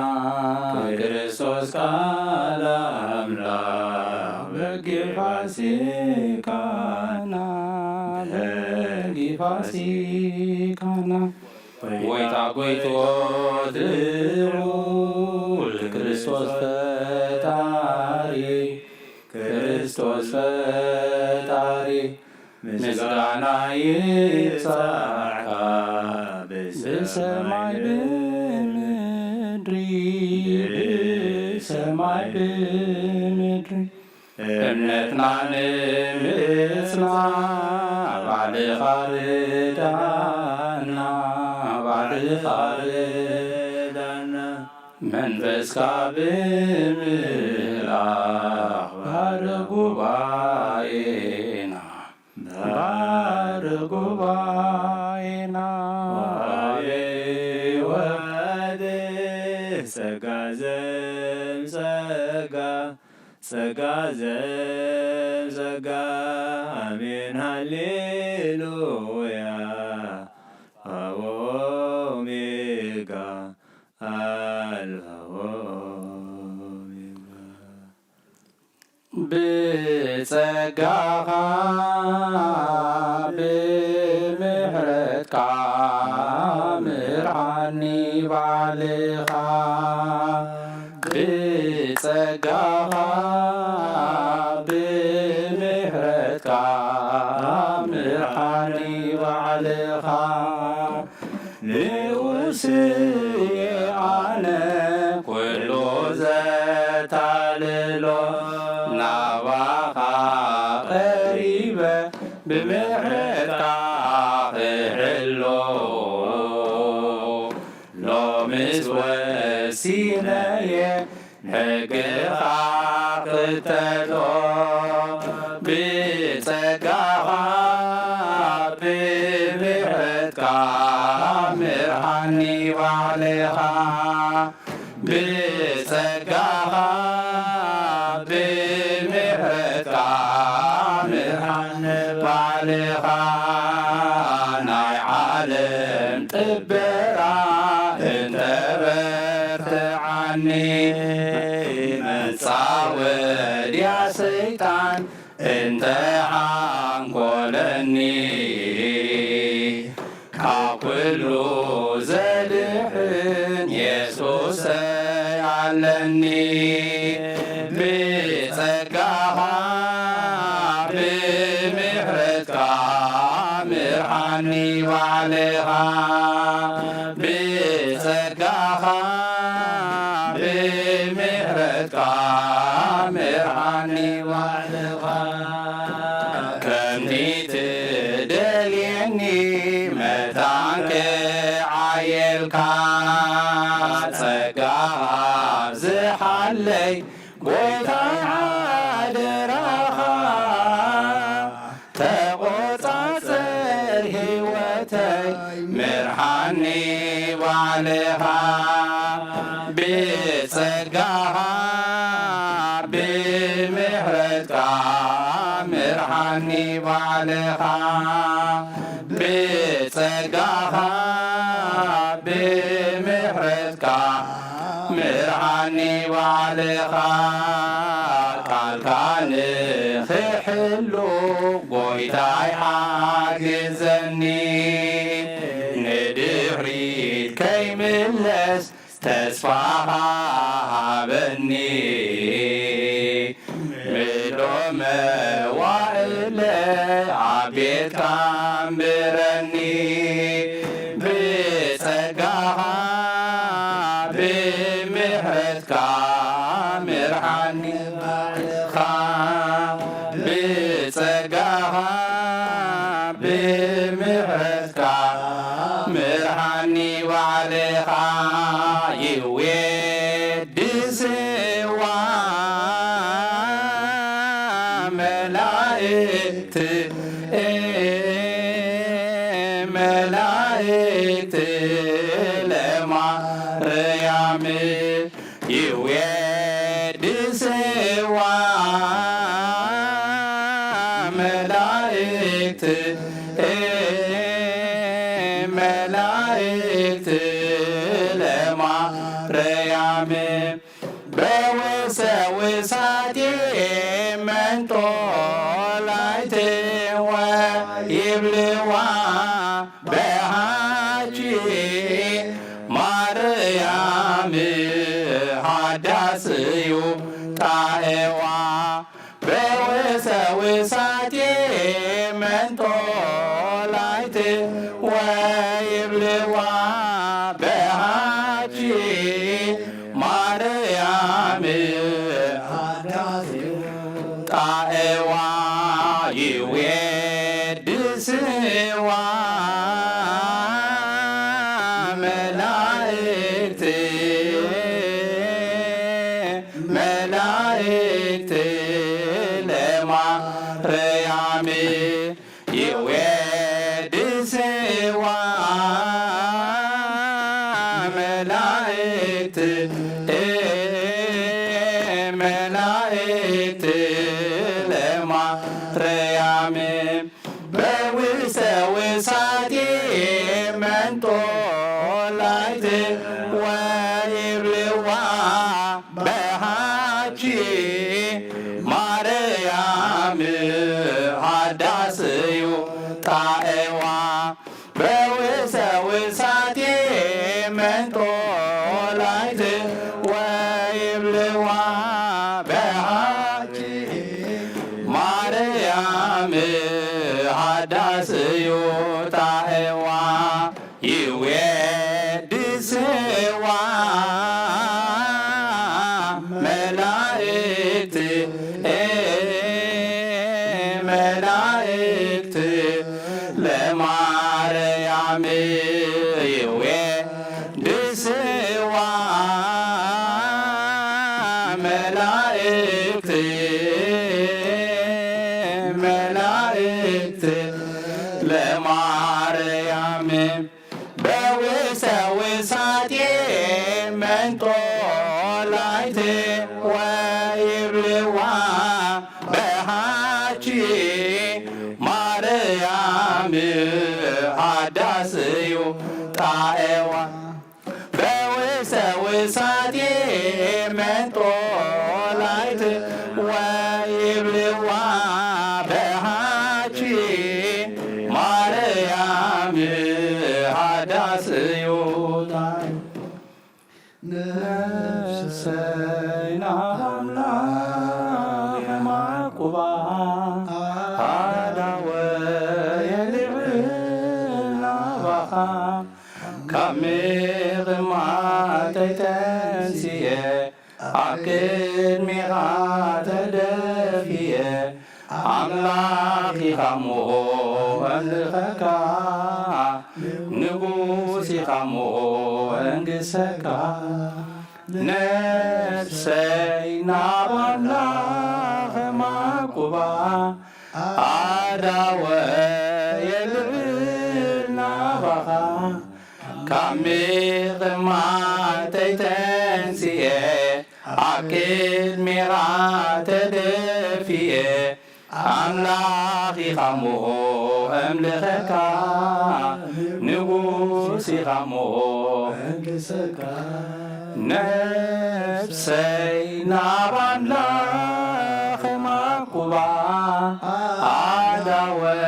ክርስቶስ ቃል ኣምላኽ በጊ ፋሲካና በጊ ፋሲካና ጎይታ ጎይቶ ልዑል ክርስቶስ ፈጣሪ ክርስቶስ ፈጣሪ ምስጋና ይብጻሕካ ብሰማይ ብምድሪ ብሰማይ ብምድሪ እምነትና ንምጽና ባዕልኻ ርዳና ባዕልኻ ርዳና መንፈስካ ብምልኣኽ ባርኽ ጉባኤና ባርኽ ጉባኤና ወሃቤ ወሃቤ ጸጋ ዘምጸጋ ጸጋ ዘምጸጋ ኣሜን ሃሌሉያ ኣልፋ ወኦሜጋ ኣልፋ ወኦሜጋ ብጸጋኻ ብምሕረትካ ምርዓኒ ባዕልኻ ብጸጋኻ ብምሕረትካ ምርዓኒ ባዕልኻ ንኡስ እየ ኣነ ኩሉ ዘታልሎ ናባኻ ቀሪበ ብምሕረትካ ክሕሎ ሎምስ ወሲነየ ሕግኻ ክተሎ ብጸጋኻ ብምሕረትካ ምርሃኒ ባዕልኻ ብጸጋኻ ብምሕረትካ ምርሃኒ ባዕልኻ ናይ ዓለም ጥበራ እንተበርትዓኒ መጻወድያ ሰይጣን እንተሓንኮለኒ ካብ ኩሉ ዘድሕን ኒ ብጸጋኻ ብምሕረትካ ምርሓኒ ባዕልኻ። ብጸጋኻ ብምሕረትካ ምርሓኒ ባዕልኻ። ከምቲ ትደልየኒ መታን ክዓየልካ ጸጋ ኣብዝሓለይ ጎይታይ ሓደራኻ። ተቖጻጸር ህይወተይ ምርሓኒ ባዕልኻ። ብጸጋኻ ብምሕረትካ ምርሓኒ ባዕልኻ። ብጸጋኻ ብምሕረትካ ምርሓኒ ባዕልኻ። ቃልካ ንኽሕሉ ጎይታይ ሓግዘኒ። ንድሕሪት ከይምለስ ተስፋኻ ሃበኒ። ምሎ መዋእለ ኣብ ቤትካ ኣንብረኒ። ብጸጋኻ ብምሕረትካ ምርሓኒ ባዕልኻ። ብጸጋኻ ብምሕረትካ ምርሓኒ ባዕልኻ። ይዌድስዋ መላእክት መላእክት ለማርያም ይዌድስዋ መላእክት መላእክት ለማርያም በውሰውሳቴ መንጦላይት ወይብልዋ በሃቺ ማርያም ሃዳስዩ ጣኤዋ በውሰውሳቴ መንጦላይት ወይብልዋ በሃቺ ማርያም ጣኤዋ ይዌድስዋ መላእክት መላእክት ለማርያም ይዌድስዋ መላእክት መላእክት ለማርያም በውሰውሳቴ መንጦላይት ወይብልዋ በሃቺ ማርያም ሃዳስዩ ጣኤዋ በውሰውሳቴ መንጦላይት ወይብልዋ በሃቺ ማርያም ሃዳስዩ ጣኤዋ ይዌድስዋ መላእክት መላእክት ለማርያም ይዌድስዋ መላእክት መላእክት ለማርያም በውሰውሳቴ መንጦላይት ወይብልዋ በሃቺ ማርያም ሃዳስዩ ጣኤዋ በውሰውሳቴ መንጦላይት ወይብልዋ በሃቺ ማርያም ሃዳስዩ ነፍሰ ናብ ኣምላኽ ማቁባ ኣዳወየ ልዕል ናባኻ ካብ ምቕማጠይ ተንስየ ኣብ ቅድሜኻ ተደፍየ ኣምላኽ ኢኻ እሞ እምልኸካ ንጉስ ኢኻ እሞ እንግሰካ ነፍሰይ ናብ ኣምላኽ ማቁባ ኣዳወየ ልዕል ናባኻ ካብ ምቕማጠይ ተንስየ ኣብ ቅድሜኻ ተደፍየ ኣምላኽ ኢኻ እሞ እምልኸካ ንጉስ ኢኻ እሞ እምልኸካ ነፍሰይ ናብ ኣምላኽ ማቁባ ኣዳወየ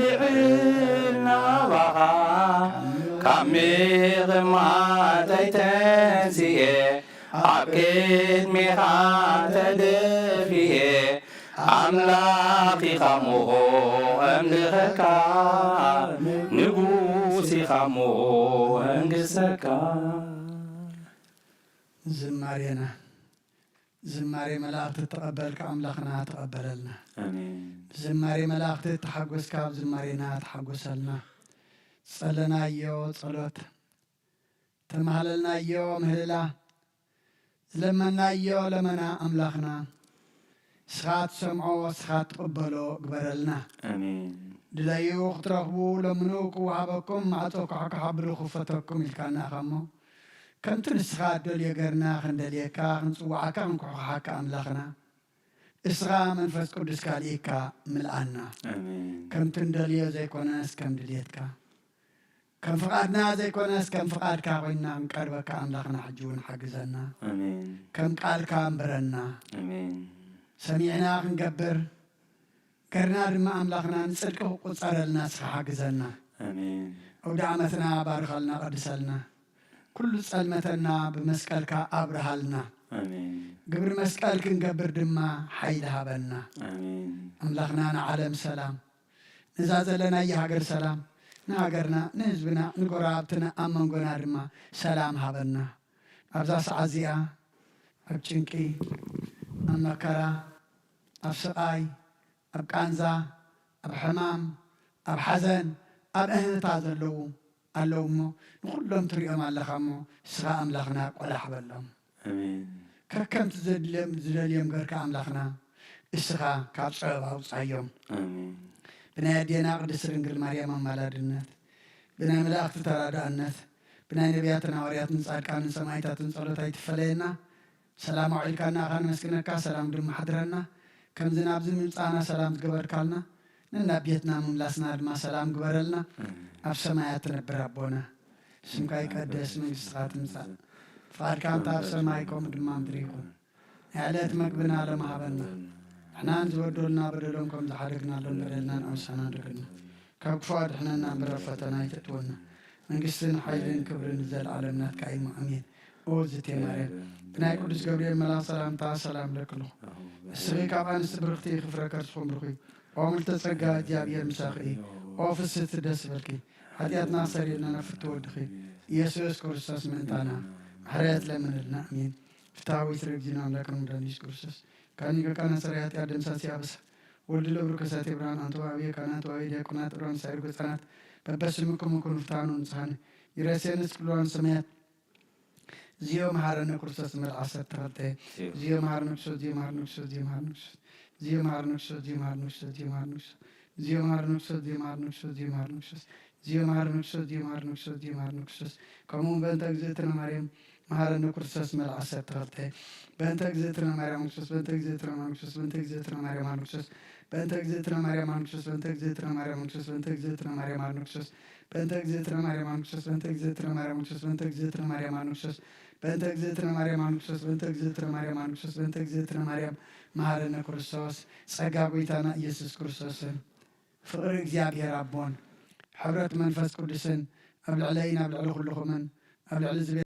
ልዕል ናባኻ ካብ ምቕማጠይ ተንስየ ኣብ ቅድሜኻ ተደፍየ ኣምላኽ ኢኻ እሞ እምልኸካ ንጉስ ኢኻ እሞ እንግሰካ። ዝማሬና ዝማሬ መላእኽቲ እተቐበልካ ኣምላኽና ተቐበለልና። ኣሜን። ብዝማሬ መላእኽቲ እተሓጎስካ ኣብ ዝማሬና ተሓጎሰልና። ጸለናዮ ጸሎት፣ ተማህለልናዮ ምህልላ፣ ዝለመናዮ ለመና ኣምላኽና እስኻ ትሰምዖ እስኻ ትቕበሎ ግበረልና። ኣሜን። ድለዩ ክትረኽቡ ለምኑ ክወሃበኩም ማዕጾ ኳሕኳሕ ኣብሉ ክፈተኩም ኢልካና ኢኻ እሞ ከምቲ ንስኻ እትደልዮ ገርና ክንደልየካ ክንጽውዓካ ክንኩሕኩሓካ ኣምላኽና እስኻ መንፈስ ቅዱስካ ልኢካ ምልኣና። ኣሜን። ከምቲ ንደልዮ ዘይኮነስ ከም ድልየትካ ከም ፍቓድና ዘይኮነስ ከም ፍቓድካ ኮይና ክንቀርበካ ኣምላኽና ሕጂ እውን ሓግዘና። ኣሜን። ከም ቃልካ ኣንብረና። ኣሜን። ሰሚዕና ክንገብር ገርና ድማ ኣምላኽና ንጽድቂ ክቁጸረልና እስኻ ሓግዘና። ኣሜን። ኣውደ ዓመትና ባርኸልና ቀድሰልና። ኩሉ ጸልመተና ብመስቀልካ ኣብርሃልና። ኣሜን። ግብሪ መስቀል ክንገብር ድማ ሓይሊ ሃበና። ኣሜን። ኣምላኽና ንዓለም ሰላም ነዛ ዘለናያ ሃገር ሰላም ንሃገርና ንህዝብና ንጎረባብትና ኣብ መንጎና ድማ ሰላም ሃበና። ኣብዛ ሰዓት እዚኣ ኣብ ጭንቂ ኣብ መከራ ኣብ ስቓይ ኣብ ቃንዛ ኣብ ሕማም ኣብ ሓዘን ኣብ እህንታ ዘለዉ ኣለዉ እሞ ንኹሎም ትሪኦም ኣለኻ እሞ እስኻ ኣምላኽና ቆላሕ በሎም። ኣሜን። ከከምቲ ዘድልዮም ዝደልዮም ገርካ ኣምላኽና እስኻ ካብ ጸበባ ኣውጻዮም። ኣሜን። ብናይ ኣዴና ቅድስቲ ድንግል ማርያም ኣማላድነት ብናይ መላእኽቲ ተራዳእነት ብናይ ነቢያትን ሃዋርያትን ጻድቃንን ሰማዕታትን ጸሎት ኣይትፈለየና። ሰላም ኣውዒልካና ኢኻ ነመስግነካ፣ ሰላም ድማ ሓድረና። ከምዚ ናብዚ ምምጻእና ሰላም ዝገበርካልና ነናብ ቤትና ምምላስና ድማ ሰላም ግበረልና። ኣሜን። ኣብ ሰማያት ትነብር ኣቦና ስምካ ይቀደስ፣ መንግስትኻ ትምጻእ፣ ፍቓድካ እንተ ኣብ ሰማይ ከምኡ ድማ ምድሪ ይኹን። ናይ ዕለት መግብና ሎሚ ሃበና። ንሕና ንዝበደሉና በደሎም ከም ዝሓደግናሎም በደልና ንኣውሳና ድግና። ካብ ክፉ ኣድሕነና እምበር ኣብ ፈተና ኣይተእትወና። መንግስትን ሓይልን ክብርን ንዘለኣለም ናትካ እዩ። ኣሜን። ኦ ዝቴ ማርያም ብናይ ቅዱስ ገብርኤል መልኣኽ ሰላምታ ሰላም ለክልኹ። እስኺ ካብ ኣንስቲ ብርኽቲ ክፍረ ከርስኹም ብርኹ እዩ። ኦ ምልተ ጸጋ እግዚኣብሔር ምሳኺ እዩ። ኦ ፍስህቲ ደስ በልኪ ሓጢኣትና ሰሪልና ናብ ፍትወ ወድኺ ኢየሱስ ክርስቶስ ምእንታና ምሕረት ለምንልና። ኣሜን። ፍትሐዊ ስረ እግዚእነ ኣምላክነ መድኃኒነ ኢየሱስ ክርስቶስ ካኒ ገቃና ሰራይ ኃጢአት ደምሳሲ አበሳ ወልድ ለብሩ ከሳቴ ብርሃን አንተ ዋቤ ካህናት ዋቤ ዲያቆናት ጥራን ሳይር ገጻናት በበስምኩም ኩኑ ፍትሐኑ ንጽሐን ይረሴንስ ክልዋን ሰማያት ዚዮ መሐረነ ክርስቶስ መልዓ ዓሰርተ ክልተ ዚዮ መሐረነ ክርስቶስ ዚዮ መሐረነ ክርስቶስ ዚዮ መሐረነ ክርስቶስ ዚዮ መሐረነ ክርስቶስ ዚዮ መሐረነ ክርስቶስ ዚዮ መሐረነ ክርስቶስ ዚዮ መሐረነ ክርስቶስ ዚዮ መሐረነ ክርስቶስ ዚዮ መሐረነ ክርስቶስ ዚዮ መሐረነ ክርስቶስ ዚዮ መሐረነ ክርስቶስ ከምኡ እውን በእንተ እግዝእትነ ማርያም መሐረነ ክርስቶስ መልዓ ዓሰርተ ክልተ በእንተ እግዝእትነ ማርያም ክርስቶስ በእንተ እግዝእትነ ማርያም ክርስቶስ በእንተ እግዝእትነ ማርያም ክርስቶስ በእንተ እግዝእትነ ማርያም ክርስቶስ በእንተ እግዝእትነ ማርያም ክርስቶስ በእንተ እግዝእትነ ማርያም ክርስቶስ በእንተ እግዝእትነ ማርያም ኣንክሶስ በእንተ እግዝእትነ ማርያም ኣንክሶስ በእንተ እግዝእትነ ማርያም ኣንክሶስ በእንተ እግዝእትነ ማርያም ኣንክሶስ በእንተ እግዝእትነ ማርያም ኣንክሶስ በእንተ እግዝእትነ ማርያም መሐረነ ክርስቶስ ጸጋ ጎይታና ኢየሱስ ክርስቶስን ፍቕሪ እግዚኣብሔር ኣቦን ሕብረት መንፈስ ቅዱስን ኣብ ልዕለይን ኣብ ልዕሊ ኩልኹምን ኣብ ልዕሊ እዚ